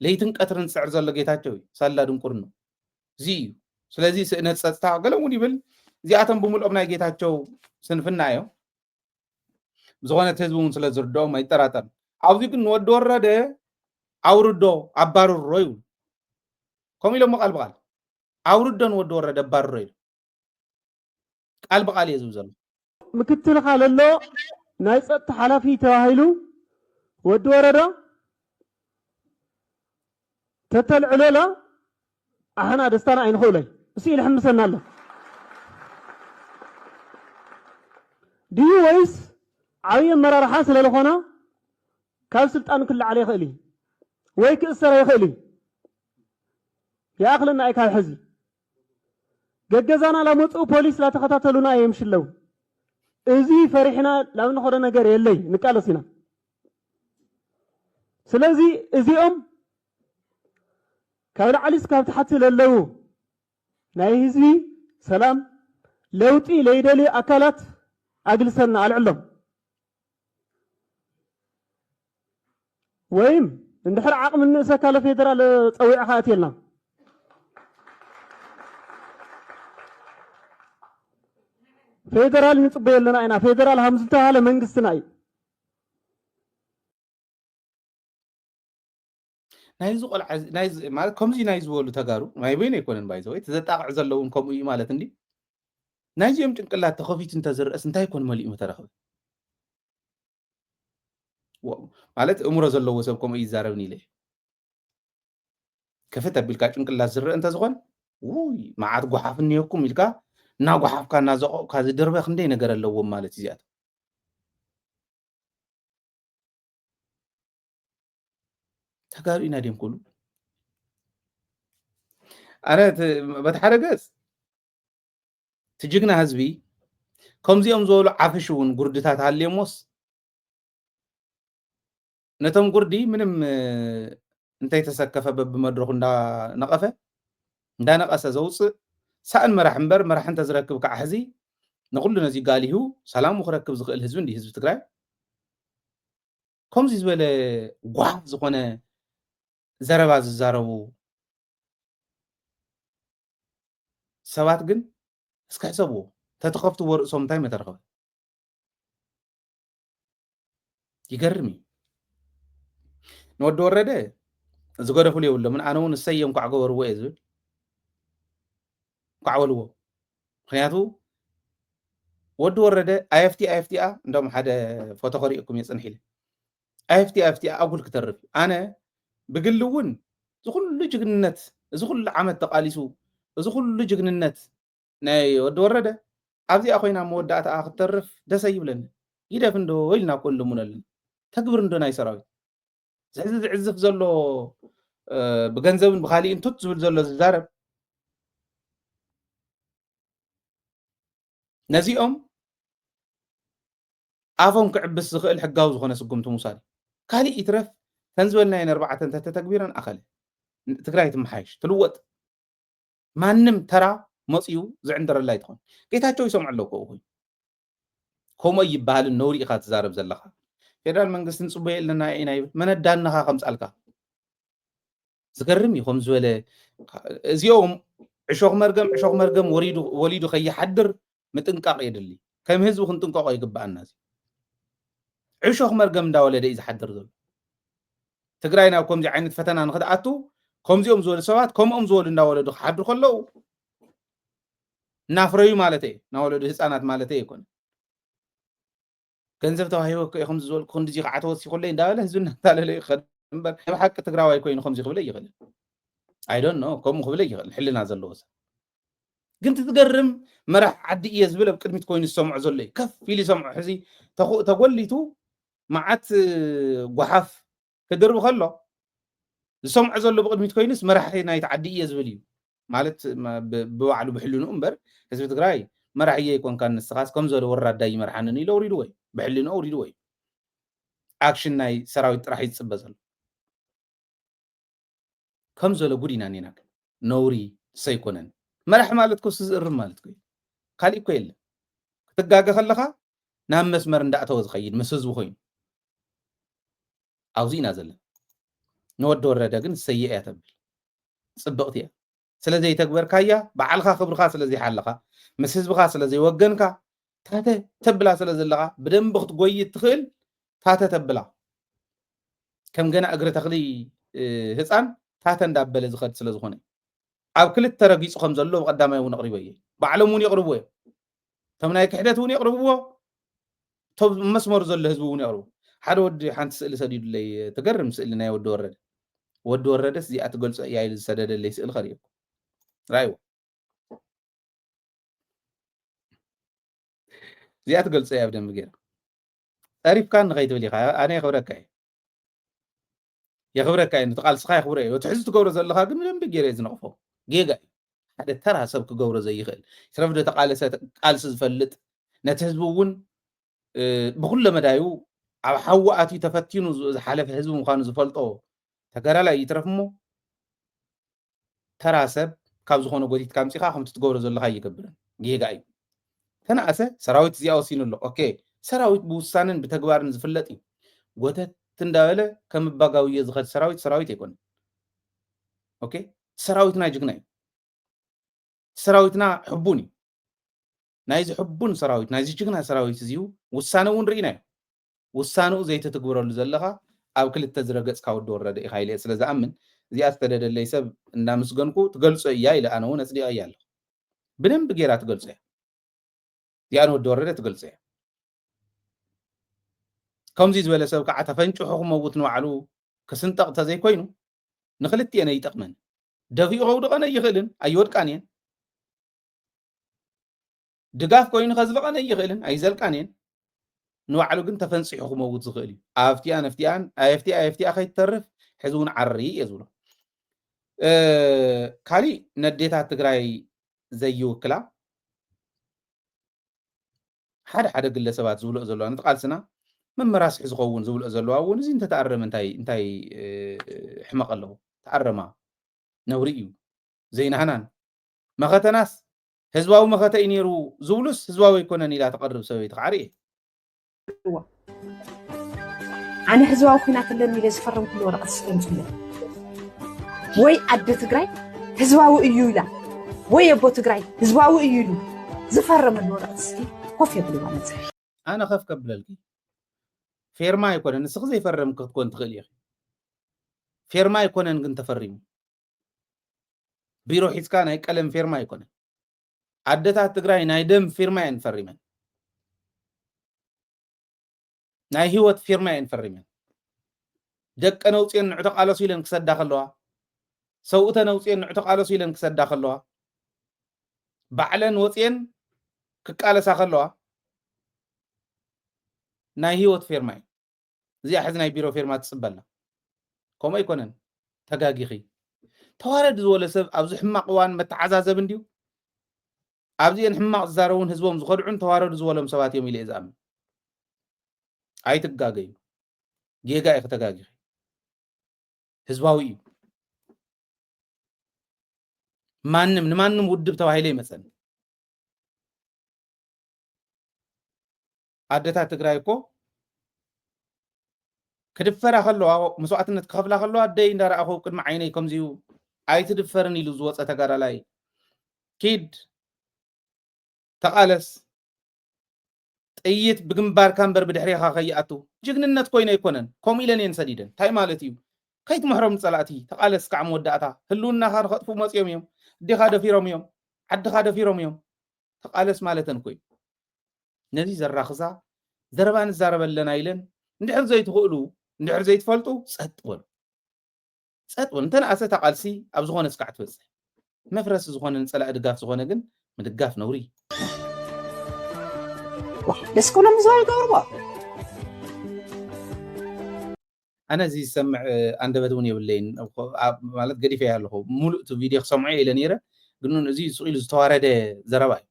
ለይትን ቀትርን ዝጽዕር ዘሎ ጌታቸው እዩ። ሳላ ድንቁርኖ። እዚ እዩ። ስለዚ ስእነት ጸጥታ ገለ እውን ይብል። እዚኣቶም ብምልኦም ናይ ጌታቸው ስንፍና እዮም። ብዝኾነ እቲ ህዝቢ እውን ስለ ዝርድኦም ኣይጠራጠርን። ኣብዚ ግን ንወዲ ወረደ ኣውርዶ፣ ኣባርሮ ይብሉ። ከምኡ ኢሎሞ ቃል ብቃል። ኣውርዶ ንወዲ ወረደ ኣባርሮ ኢሉ። ቃል ብቃል እየ ዝብል ዘሎ። ምክትልኻ ለሎ ናይ ጸጥታ ሓላፊ ተባሂሉ ወዲ ወረዶ ተተልዕለሎ ኣሕና ደስታና ኣይንኽእሎይ። እሱ ኢሉ ሕምሰና ኣሎ። ድዩ ወይስ ዓብዪ ኣመራርሓ ስለ ዝኾነ ካብ ስልጣኑ ክለዓል ይኽእል እዩ ወይ ክእሰር ይኽእል እዩ? ይኣኽለና እዩ ካብ ሕዚ። ገገዛና ላመፅኡ ፖሊስ ላተኸታተሉና እዮም ሽለው። እዚ ፈሪሕና ላብ ንኸዶ ነገር የለይ፣ ንቃለስ ኢና። ስለዚ እዚኦም ካብ ላዕሊ እስካብ ታሕቲ ለለዉ ናይ ህዝቢ ሰላም ለውጢ ለይደልዩ ኣካላት ኣግልሰልና፣ ኣልዕሎም። ወይም እንድሕር ዓቕሚ እንእሰካ ለፌደራል ጸዊዕኻ ኣትየልና። ፌደራል ንጽበዮ ኣለና ኢና። ፌደራል ሃም ዝተባሃለ መንግስትና እዩ። ናይዚ ቆልዓ እዚ፣ ናይዚ ማለት ከምዚ ናይ ዝበሉ ተጋሩ ናይ በይኑ ኣይኮነን ባይዘወይ፣ እቲ ዘጣቕዕ ዘለውን ከምኡ እዩ ማለት እንዲ። ናይዚኦም ጭንቅላት ተኸፊቱ እንተዝረአስ እንታይ ኮን መሊኡ ምተረኽበ? ወ-፣ ማለት እምሮ ዘለዎ ሰብ ከምኡ ይዛረብን ኢለ። ክፍት ኣቢልካ ጭንቅላት ዝረአ እንተዝኾን፣ ውይ፣ መዓት ጓሓፍ እኒኦኩም ኢልካ፣ እናጓሓፍካ፣ እናዘቆቕካ ዝድርበ ክንደይ ነገር ኣለዎም ማለት እዚኣቶም። ተጋሩ ኢና ድዮም ክብሉ? ኣነ እቲ፣ በቲ ሓደ ገጽ፣ እቲ ጅግና ህዝቢ፣ ከምዚኦም ዝበሉ ዓፍሽ እውን ጉርድታት ሃልዮሞስ፣ ነቶም ጉርዲ ምንም፣ እ፣ እንተይተሰከፈ በብመድረኹ እንዳነቐፈ፣ እንዳነቐሰ ዘውፅእ ሳእን መራሕ እምበር፣ መራሕ እንተዝረክብ ከዓ ሕዚ ንኩሉ ነዚ ጋሊሁ ሰላሙ ክረክብ ዝኽእል ህዝቢ እንዲ ህዝቢ ትግራይ። ከምዚ ዝበለ ጓሕ ዝኾነ ዘረባ ዝዛረቡ ሰባት ግን እስኪ ሕሰብዎ። ተተኸፍትዎ ርእሶም እንታይ መተረኸበ? ይገርም እዩ። ንወዲ ወረደ ዝገደፍሉ የብሎምን። ኣነ እውን እሰየ እንኳዕ ገበርዎ እየ ዝብል። እንኳዕ በልዎ። ምክንያቱ ወዲ ወረደ ኣየፍቲ ኣየፍቲኣ እንደም ሓደ ፎቶ ከሪእኩም እየ ፅንሕ ኢለ ኣየፍቲ ኣየፍቲኣ ኣጉል ክተርፍ እዩ። ኣነ ብግሊ እውን እዚ ኩሉ ጅግንነት፣ እዚ ኩሉ ዓመት ተቃሊሱ፣ እዚ ኩሉ ጅግንነት ናይ ወዲ ወረደ ኣብዚኣ ኮይና መወዳእታኣ ክትተርፍ ደሰ ይብለኒ። ይደፍ እንዶ ኢልና እኮ ንልምነሉ። ተግብር እንዶ ናይ ሰራዊት ዝሕዚ ዝዕዝፍ ዘሎ ብገንዘብን ብካሊእን ቱት ዝብል ዘሎ ዝዛረብ ነዚኦም ኣፎም ክዕብስ ዝኽእል ሕጋዊ ዝኾነ ስጉምቲ ምውሳድ እዩ። ካሊእ ይትረፍ ተን ዝበልናየን ኣርባዕተ እንተተተግቢረን ኣኸለ ትግራይ ትመሓየሽ ትልወጥ። ማንም ተራ መፅዩ ዝዕንደረላ ኣይትኾን። ጌታቸው ይሰምዖ ኣለዎ እኮ ኮይኑ ከምኡ ይበሃልን ነውሪ ኢኻ ትዛረብ ዘለኻ። ፌደራል መንግስቲ ንፅበዮ ኣለና ኢና ይብል መነዳንኻ ከምፃልካ ዝገርም እዩ። ከም ዝበለ እዚኦም ዕሾኽ መርገም ዕሾኽ መርገም ወሪዱ ወሊዱ ከይሓድር ምጥንቃቕ የድሊ። ከም ህዝቢ ክንጥንቀቆ ይግበኣና። እዚ ዕሾኽ መርገም እንዳወለደ እዩ ዝሓድር ዘሎ። ትግራይ ናብ ከምዚ ዓይነት ፈተና ንክትኣቱ ከምዚኦም ዝበሉ ሰባት ከምኦም ዝበሉ እንዳወለዱ ክሓድሩ ከለዉ እናፍረዩ ማለት እየ። እናወለዱ ህፃናት ማለት ኣይኮነ። ገንዘብ ተዋሂቦ እኮ ኢኹም ዝበልኩ ክንዲዚ ክዓተ ወሲኹለይ እንዳበለ ህዝቢ እናታለለ ይኸድ እምበር ናይ ብሓቂ ትግራዋይ ኮይኑ ከምዚ ክብለ ይኽእል። I don't know፣ ከምኡ ክብለ ይኽእል ሕልና ዘለዎ ሰብ። ግን ትትገርም መራሕ ዓዲ እየ ዝብል ኣብ ቅድሚት ኮይኑ ዝሰምዖ ዘሎ እዩ። ከፍ ኢሉ ይሰምዖ። ሕዚ ተኹ- ተጎሊቱ መዓት ጓሓፍ ክድርብ ከሎ ዝሰምዖ ዘሎ ብቅድሚት ኮይኑስ መራሒ ናይቲ ዓዲ እየ ዝብል እዩ። ማለት መ- ብ- ብባዕሉ ብሕልንኡ እምበር ህዝቢ ትግራይ መራሒ እየ ኣይኮንካን ንስኻስ ከም ዘሎ ወራዳ ይመርሓንን ኢሉ ኣውሪድዎ እዩ። ብሕልንኡ ኣውሪድዎ እዩ። ኣክሽን ናይ ሰራዊት ጥራሕ እዩ ዝፅበ ዘሎ። ከም ዘሎ ጉድ ኢና ኔና ግን ነውሪ ሰይኮነን መራሕ ማለት ኮስ ዝእርም ማለት ኮ ካሊእ እኮ የለን። ክትጋገ ከለኻ ናብ መስመር እንዳእተወ ዝኸይድ ምስ ህዝቡ ኮይኑ ኣብዚ ኢና ዘለና። ንወዲ ወረደ ግን ሰየ እያ ተብል ፅብቕቲ እያ። ስለ ዘይተግበርካያ ባዕልኻ ክብርኻ ስለ ዘይሓለኻ ምስ ህዝብኻ ስለ ዘይወገንካ ታተ ተብላ ስለ ዘለኻ ብደንቢ ክትጎይ እትኽእል ታተ ተብላ ከም ገና እግሪ ተኽሊ ህፃን ታተ እንዳበለ ዝኸድ ስለ ዝኾነ ኣብ ክልተ ረጊፁ ከም ዘሎ ብቀዳማይ እውን ኣቕሪበ እየ። ባዕሎም እውን የቕርብዎ እዮም። እቶም ናይ ክሕደት እውን የቕርብዎ፣ እቶም መስመሩ ዘሎ ህዝቢ እውን የቕርቡ። ሓደ ወዲ ሓንቲ ስእሊ ሰዲዱለይ ትገርም ስእሊ ናይ ወዲ ወረደ። ወዲ ወረደስ እዚኣ ትገልፆ እያ ኢሉ ዝሰደደለይ ስእሊ ከርእየኩም ራይዎ እዚኣ ትገልፆ እያ ብደንቢ ገይራ። ፀሪፍካ ንኸይትብል ኢኻ ኣነ የኽብረካ እየ። የኽብረካ እየ፣ ነቲ ቃልስኻ የኽብሮ እየ። እቲ ሕዚ ትገብሮ ዘለኻ ግን ብደንቢ ገይረ እየ ዝነቕፎ። ጌጋ እዩ። ሓደ ተራ ሰብ ክገብሮ ዘይኽእል ስረፍ ዶ ተቃለሰ ቃልሲ ዝፈልጥ ነቲ ህዝቢ እውን ብኩለ መዳዩ ኣብ ሓዊ ኣትዩ ተፈቲኑ ዝሓለፈ ህዝቢ ምዃኑ ዝፈልጦ ተጋዳላይ ይትረፍ እሞ ተራ ሰብ ካብ ዝኾነ ጎቲትካ ኣምፂኻ ከምቲ ትገብሮ ዘለኻ ኣይገብርን። ጌጋ እዩ። ተነኣሰ ሰራዊት እዚኣ ወሲኑ ኣሎ። ኦኬ ሰራዊት ብውሳንን ብተግባርን ዝፍለጥ እዩ። ጎተት እንዳበለ ከም ኣባጋውየ ዝኸድ ሰራዊት ሰራዊት ኣይኮነን። ኦኬ ሰራዊትና ጅግና እዩ። ሰራዊትና ሕቡን እዩ። ናይዚ ሕቡን ሰራዊት ናይዚ ጅግና ሰራዊት እዚዩ ውሳነ እውን ርኢናዮ። ውሳንኡ ዘይተትግብረሉ ዘለኻ ኣብ ክልተ ዝረገፅካ ወዲ ወረደ ኢኻ ኢለ ስለ ዝኣምን እዚኣ ዝተደደለይ ሰብ እንዳምስገንኩ ትገልፆ እያ ኢለ ኣነ እውን ኣፅዲቐያ ኣለኹ። ብደንቢ ገይራ ትገልፆ እያ። እዚኣ ንወዲ ወረደ ትገልፆ እያ። ከምዚ ዝበለ ሰብ ከዓ ተፈንጭሑ ክመውት ንባዕሉ ክስንጠቕ እንተዘይኮይኑ ንክልቲኤን ኣይጠቕመን። ደፊኡ ከውድቐን ኣይኽእልን፣ ኣይወድቃን እየን። ድጋፍ ኮይኑ ከዝልቐን ኣይኽእልን፣ ኣይዘልቃን እየን። ንባዕሉ ግን ተፈንፂሑ ክመውት ዝኽእል እዩ። ኣፍቲኣን ኣፍቲኣን ኣየፍቲኣ ኣየፍቲኣ ከይትተርፍ ሕዚ እውን ዓሪ እየ ዝብሎ። ካሊእ ነዴታት ትግራይ ዘይውክላ ሓደ ሓደ ግለሰባት ዝብልኦ ዘለዋ ነቲ ቃልስና መመራስሒ ዝኸውን ዝብልኦ ዘለዋ እውን እዚ እንተተኣረመ እንታይ እንታይ ሕመቕ ኣለዎ? ተኣረማ ነውሪ እዩ። ዘይናህናን። መኸተናስ ህዝባዊ መኸተ እዩ ነይሩ ዝብሉስ ህዝባዊ ኣይኮነን ኢላ ተቐርብ ሰበይቲ ከዓ ርእየ። ኣነ ህዝባዊ ኩናት ኣለኒ ኢለ ዝፈረምኩሉ ወረቐት እስኪ ኣምፅለ። ወይ ኣደ ትግራይ ህዝባዊ እዩ ኢላ ወይ ኣቦ ትግራይ ህዝባዊ እዩ ኢሉ ዝፈረመሉ ወረቐት እስኪ ኮፍ የብልዋ መፅሕ። ኣነ ከፍ ከብለልኪ ፌርማ ኣይኮነን፣ ንስኺ ዘይፈረምኪ ክትኮን ትኽእል ኢኺ። ፌርማ ኣይኮነን ግን ተፈሪሙ። ቢሮ ሒዝካ ናይ ቀለም ፌርማ ኣይኮነን። ኣደታት ትግራይ ናይ ደም ፊርማ እየን ፈሪመን። ናይ ህይወት ፊርማ እየን ፈሪመን። ደቀን ኣውፅኤን ንዑ ተቃለሱ ኢለን ክሰዳ ከለዋ፣ ሰብኡተን ኣውፅኤን ንዑ ተቃለሱ ኢለን ክሰዳ ከለዋ፣ ባዕለን ወፅኤን ክቃለሳ ከለዋ ናይ ህይወት ፌርማ እዩ። እዚኣ ሕዚ ናይ ቢሮ ፌርማ ትፅበላ። ከምኡ ኣይኮነን፣ ተጋጊኺ። ተዋረድ ዝበሎ ሰብ ኣብዚ ሕማቕ እዋን መተዓዛዘቢ እንድዩ። ኣብዚኤን ሕማቕ ዝዛረቡን ህዝቦም ዝኸድዑን ተዋረዱ ዝበሎም ሰባት እዮም ኢለ እየ ዝኣምን። ኣይትጋገዩ። ጌጋ ኢኺ ተጋጊኺ። ህዝባዊ እዩ። ማንም ንማንም ውድብ ተባሂለ ይመፀን። ኣደታት ትግራይ እኮ ክድፈራ ከለዋ፣ መስዋእትነት ክኸፍላ ከለዋ ኣደይ እንዳረኣኹ ቅድሚ ዓይነይ ከምዚዩ ኣይትድፈርን ኢሉ ዝወፀ ተጋዳላይ ኪድ ተቓለስ፣ ጥይት ብግንባርካ እምበር ብድሕሬኻ ከይኣቱ። ጅግንነት ኮይኑ ኣይኮነን፣ ከምኡ ኢለን እየን ሰዲደን። እንታይ ማለት እዩ? ከይትምሕሮም ንፀላእቲ፣ ተቓለስ ከዓ መወዳእታ። ህልውናኻ ንኸጥፉ መፂኦም እዮም። ኣዴኻ ደፊሮም እዮም፣ ዓድኻ ደፊሮም እዮም። ተቓለስ ማለተን እኮ እዩ። ነዚ ዘራኽሳ ዘረባ ንዛረብ ኣለና ኢለን እንድሕር ዘይትኽእሉ፣ እንድሕር ዘይትፈልጡ ጸጥ በሉ። ጸጥ በሉ። እንተነኣሰ እታ ቃልሲ ኣብ ዝኾነ እስካዕ ትበጽሕ። መፍረሲ ዝኾነ ንጸላኢ ድጋፍ ዝኾነ ግን ምድጋፍ ነውሪ። ደስ ክብሎም ዝዋ ይገብርዎ። ኣነ እዚ ዝሰምዕ ኣንደበት እውን የብለይን። ማለት ገዲፈ ኣለኹ። ሙሉእ እቲ ቪድዮ ክሰምዖ ኢለ ነይረ፣ ግን እዚ ስቕ ኢሉ ዝተዋረደ ዘረባ እዩ።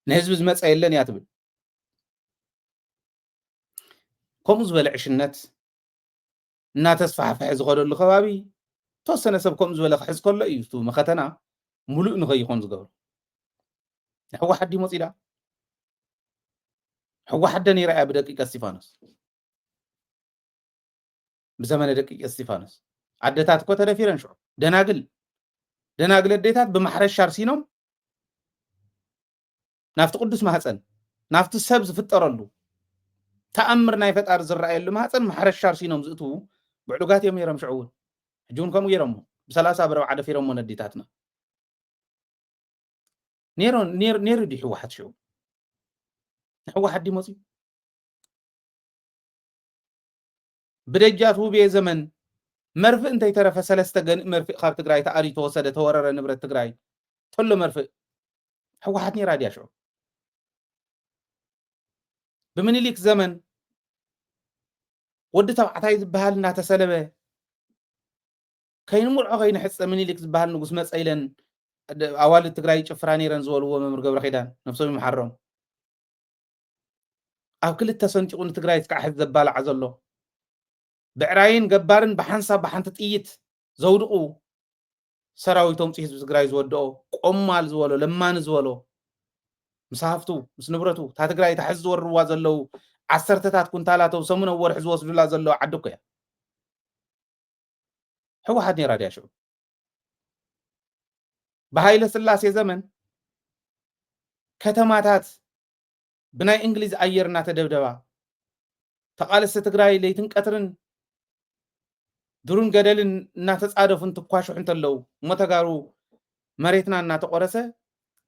ንህዝቢ ዝመፀ የለን እያ ትብል። ከምኡ ዝበለ ዕሽነት እናተስፋሕፈሐ ዝኸደሉ ከባቢ ተወሰነ ሰብ ከምኡ ዝበለ ክሕዝ ከሎ እዩ እቲ መኸተና ሙሉእ ንኸይኾን ዝገብሮ። ንሕወሓት ድዩ መፂዳ? ሕወሓት ደ ነይራ እያ ብደቂቀ እስቲፋኖስ፣ ብዘመነ ደቂቀ እስቲፋኖስ ኣደታት እኮ ተደፊረን ሽዑ። ደናግል ደናግል ኣዴታት ብማሕረሻ ኣርሲኖም ናብቲ ቅዱስ ማህፀን ናብቲ ሰብ ዝፍጠረሉ ተኣምር ናይ ፈጣሪ ዝረኣየሉ ማህፀን ማሕረሻ ኣርሲኖም ዝእትዉ ብዕሉጋት እዮም ነይሮም። ሽዑ እውን ሕጂ እውን ከምኡ ገይሮሞ ብሰላሳ ብረብዓ ደፊሮሞ ነዴታትና። ነይሩ ድዩ ህወሓት ሽዑ? ንህወሓት ድዩ መፅዩ? ብደጃት ውብየ ዘመን መርፍእ እንተይተረፈ ሰለስተ ገንእ መርፍእ ካብ ትግራይ ተኣርዩ ተወሰደ፣ ተወረረ ንብረት ትግራይ። ተሎ መርፍእ ህወሓት ነይራ ድያ ሽዑ? ብምኒሊክ ዘመን ወዲ ተባዕታይ ዝበሃል እናተሰለበ ከይንምርዖ ከይንሕፀ ምኒሊክ ዝበሃል ንጉስ መፀ ኢለን ኣዋልድ ትግራይ ይጭፍራ ነይረን ዝበልዎ መምህር ገብረ ኪዳን ነብሶም ይምሓሮም። ኣብ ክልተ ሰንጢቑ ንትግራይ እስካዕ ሕዚ ዘባልዓ ዘሎ ብዕራይን ገባርን ብሓንሳብ ብሓንቲ ጥይት ዘውድቑ ሰራዊት ኣምፂኡ ህዝቢ ትግራይ ዝወድኦ ቆማል ዝበሎ ለማኒ ዝበሎ ምስ ሃፍቱ ምስ ንብረቱ እታ ትግራይ እታ ሕዚ ዝወርዋ ዘለዉ ዓሰርተታት ኩንታላት ኣብ ሰሙን ኣብ ወርሒ ዝወስዱላ ዘለዉ ዓዲ እኮ እያ። ህወሓት ነይራ ድያ ሽዑ? ብሃይለ ስላሴ ዘመን ከተማታት ብናይ እንግሊዝ ኣየር እናተደብደባ ተቓለስቲ ትግራይ ለይትን ቀትርን ዱርን ገደልን እናተፃደፉ እንትኳሽሑ እንተለዉ እሞ ተጋሩ መሬትና እናተቆረሰ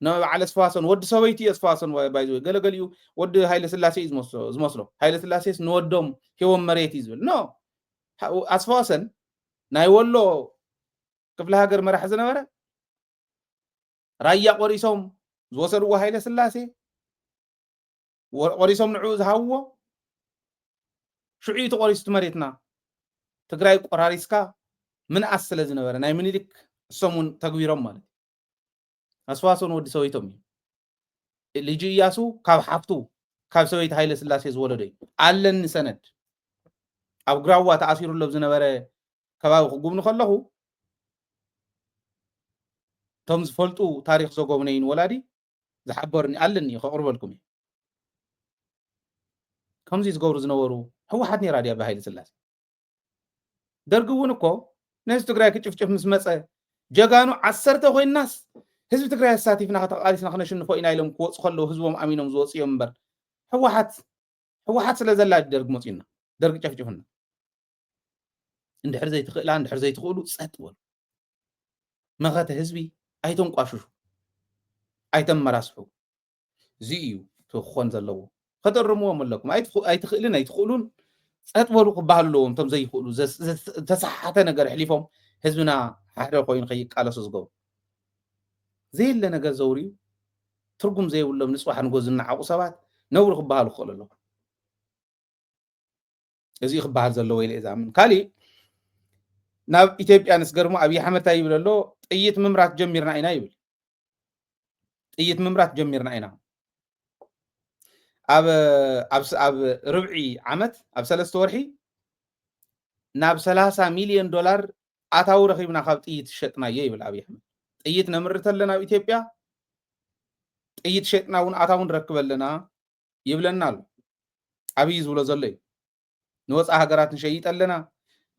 ንበዓል ኣስፋዋሰን ወዲ ሰበይቲ እዩ ኣስፋዋሰን ባይዘወይ ገለገሊኡ ወዲ ሃይለ ስላሴ እዩ ዝመስሎ። ሃይለ ስላሴስ ንወዶም ሂቦም መሬት እዩ ዝብል ኖ። ኣስፋዋሰን ናይ ወሎ ክፍለ ሃገር መራሒ ዝነበረ ራያ ቆሪሶም ዝወሰድዎ ሃይለ ስላሴ ቆሪሶም ንዕኡ ዝሃብዎ ሽዑ እዩ ተቆሪሱ እቲ መሬትና። ትግራይ ቆራሪስካ ምንኣስ ስለ ዝነበረ ናይ ምኒልክ እሶም እውን ተግቢሮም ማለት እዩ። ኣስፋሶን ወዲ ሰበይቶም እዩ። ልጅ እያሱ ካብ ሓፍቱ ካብ ሰበይቲ ሃይለ ስላሴ ዝወለዶ እዩ። ኣለኒ ሰነድ ኣብ ግራዋ ተኣሲሩ ኣሎ ዝነበረ ከባቢ ክጉብኒ ከለኹ እቶም ዝፈልጡ ታሪኽ ዘጎብነይን ወላዲ ዝሓበሩኒ ኣለኒ፣ ከቕርበልኩም እየ። ከምዚ ዝገብሩ ዝነበሩ ህወሓት ነይራ ድያ ብሃይለ ስላሴ? ደርጊ እውን እኮ ነህዝቢ ትግራይ ክጭፍጭፍ ምስ መፀ ጀጋኑ ዓሰርተ ኮይንናስ ህዝቢ ትግራይ ኣሳቲፍና ከተቃሊስና ክነሽንፎ ኢና ኢሎም ክወፁ ከለዉ ህዝቦም ኣሚኖም ዝወፁ እዮም እምበር ህወሓት ህወሓት ስለ ዘላ ደርጊ መፅዩና ደርጊ ጨፍጭፉና። እንድሕር ዘይትኽእላ እንድሕር ዘይትኽእሉ ፀጥ በሉ። መኸተ ህዝቢ ኣይተንቋሽሹ፣ ኣይተመራስሑ። እዚ እዩ እቲ ክኾን ዘለዎ። ከተርምዎም ኣለኩም። ኣይትኽእልን ኣይትኽእሉን ፀጥ በሉ ክበሃሉ ኣለዎም። እቶም ዘይኽእሉ ዝተሰሓሓተ ነገር ኣሕሊፎም ህዝብና ሓደ ኮይኑ ከይቃለሱ ዝገብሩ ዘየለ ነገር ዘውርዩ ትርጉም ዘይብሎም ንፅባሕ ንጎ ዝነዓቑ ሰባት ነውሪ ክበሃሉ ክኽእሉ ኣለዎም። እዚ ክበሃል ዘለዎ ኢለ እየ ዝኣምን። ካሊእ ናብ ኢትዮጵያ ንስገርሞ ኣብይ ኣሕመድ እንታይ ይብል ኣሎ? ጥይት ምምራት ጀሚርና ኢና ይብል። ጥይት ምምራት ጀሚርና ኢና። ኣብ ኣብ ርብዒ ዓመት ኣብ ሰለስተ ወርሒ ናብ ሰላሳ ሚልዮን ዶላር ኣታዊ ረኺብና ካብ ጥይት ዝሸጥናዮ ይብል ኣብይ ኣሕመድ። ጥይት ነምርት ኣለና ኣብ ኢትዮጵያ፣ ጥይት ሸጥና እውን ኣታዊ ንረክብ ኣለና ይብለና ኣሎ። ኣብይ ዝብሎ ዘሎ እዩ። ንወፃኢ ሃገራት ንሸይጥ ኣለና፣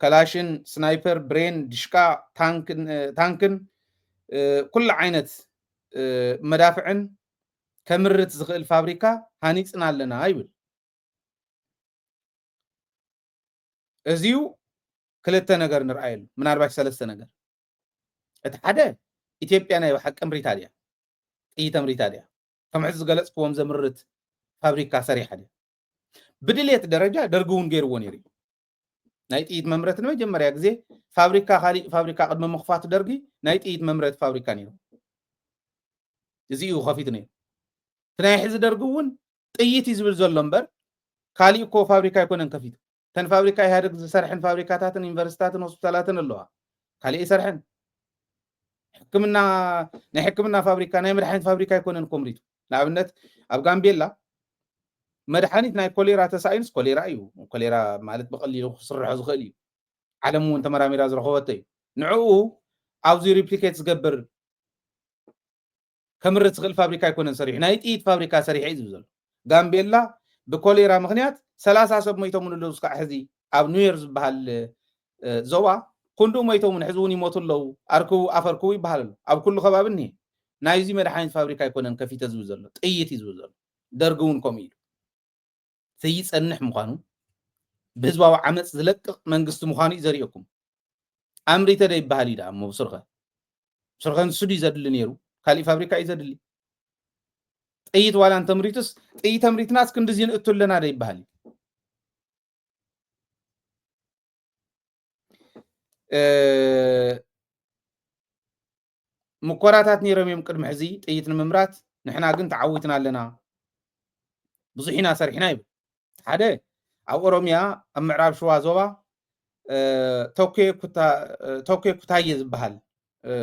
ከላሽን፣ ስናይፐር፣ ብሬን፣ ድሽቃ፣ ታንክን ኩሉ ዓይነት መዳፍዕን ከምርት ዝኽእል ፋብሪካ ሃኒፅና ኣለና ይብል። እዚዩ ክልተ ነገር ንርኣየሉ፣ ምናልባሽ ሰለስተ ነገር። እቲ ሓደ ኢትዮጵያ ናይ ብሓቂ እምሪታ ድያ? ጥይት ኣምሪታ ድያ? ከም ሕዚ ዝገለፅክዎም ዘምርት ፋብሪካ ሰሪሓ ድያ? ብድሌት ደረጃ ደርጊ እውን ገይርዎ ነይሩ እዩ። ናይ ጥይት መምረት ንመጀመርያ ግዜ ፋብሪካ፣ ካሊእ ፋብሪካ ቅድሚ ምኽፋቱ ደርጊ ናይ ጥይት መምረት ፋብሪካ ነይሩ። እዚ እዩ ከፊቱ ነይሩ። እቲ ናይ ሕዚ ደርጊ እውን ጥይት እዩ ዝብል ዘሎ እምበር ካሊእ እኮ ፋብሪካ ኣይኮነን ከፊቱ። እተን ፋብሪካ ኢህኣደግ ዝሰርሐን ፋብሪካታትን ዩኒቨርሲታትን ሆስፒታላትን ኣለዋ። ካሊእ ይሰርሐን። ሕክምና፣ ናይ ሕክምና ፋብሪካ፣ ናይ መድሓኒት ፋብሪካ ኣይኮነን ኮምሪቱ። ንኣብነት ኣብ ጋምቤላ መድሓኒት ናይ ኮሌራ ተሳኢኑስ ኮሌራ እዩ። ኮሌራ ማለት ብቐሊሉ ክስርሖ ዝኽእል እዩ። ዓለም እውን ተመራሚራ ዝረኸበቶ እዩ። ንዕኡ ኣብዚ ሪፕሊኬት ዝገብር ከምርት ዝኽእል ፋብሪካ ኣይኮነን ሰሪሑ፣ ናይ ጥይት ፋብሪካ ሰሪሐ እዩ ዝብል ዘሎ። ጋምቤላ ብኮሌራ ምኽንያት ሰላሳ ሰብ ሞይቶም ኣለዉ። እስካዕ ሕዚ ኣብ ኑዌር ዝበሃል ዞባ ክንድኡ ሞይቶም እውን ሕዚ እውን ይሞቱ ኣለዉ። ኣርክቡ ኣፈርክቡ ይበሃል ኣሎ። ኣብ ኩሉ ከባቢ እኒሄ። ናይዚ መድሓኒት ፋብሪካ ኣይኮነን ከፊተ ዝብል ዘሎ፣ ጥይት እዩ ዝብል ዘሎ። ደርጊ እውን ከምኡ ኢሉ ዘይፀንሕ ምዃኑ፣ ብህዝባዊ ዓመፅ ዝለቅቕ መንግስቲ ምዃኑ እዩ ዘርእየኩም። ኣምሪተ ዶ ይበሃል እዩ ደኣ እሞ ብስርኸ? ብስርኸ ንሱ ድዩ ዘድሊ ነይሩ? ካሊእ ፋብሪካ እዩ ዘድሊ? ጥይት ዋላ እንተምሪቱስ፣ ጥይት ኣምሪትናስ ክንድዚ ንእቱ ኣለና ዶ ይበሃል እዩ? እ፣ ሙኮራታት ነይሮም እዮም ቅድሚ ሕዚ ጥይት ንምምራት፣ ንሕና ግን ተዓዊትና ኣለና። ብዙሕ ኢና ሰሪሕና ይብል። ሓደ ኣብ ኦሮሚያ ኣብ ምዕራብ ሸዋ ዞባ እ፣ ተኬ ኩታ-፣ እ፣ ተኬ ኩታየ ዝበሃል እ፣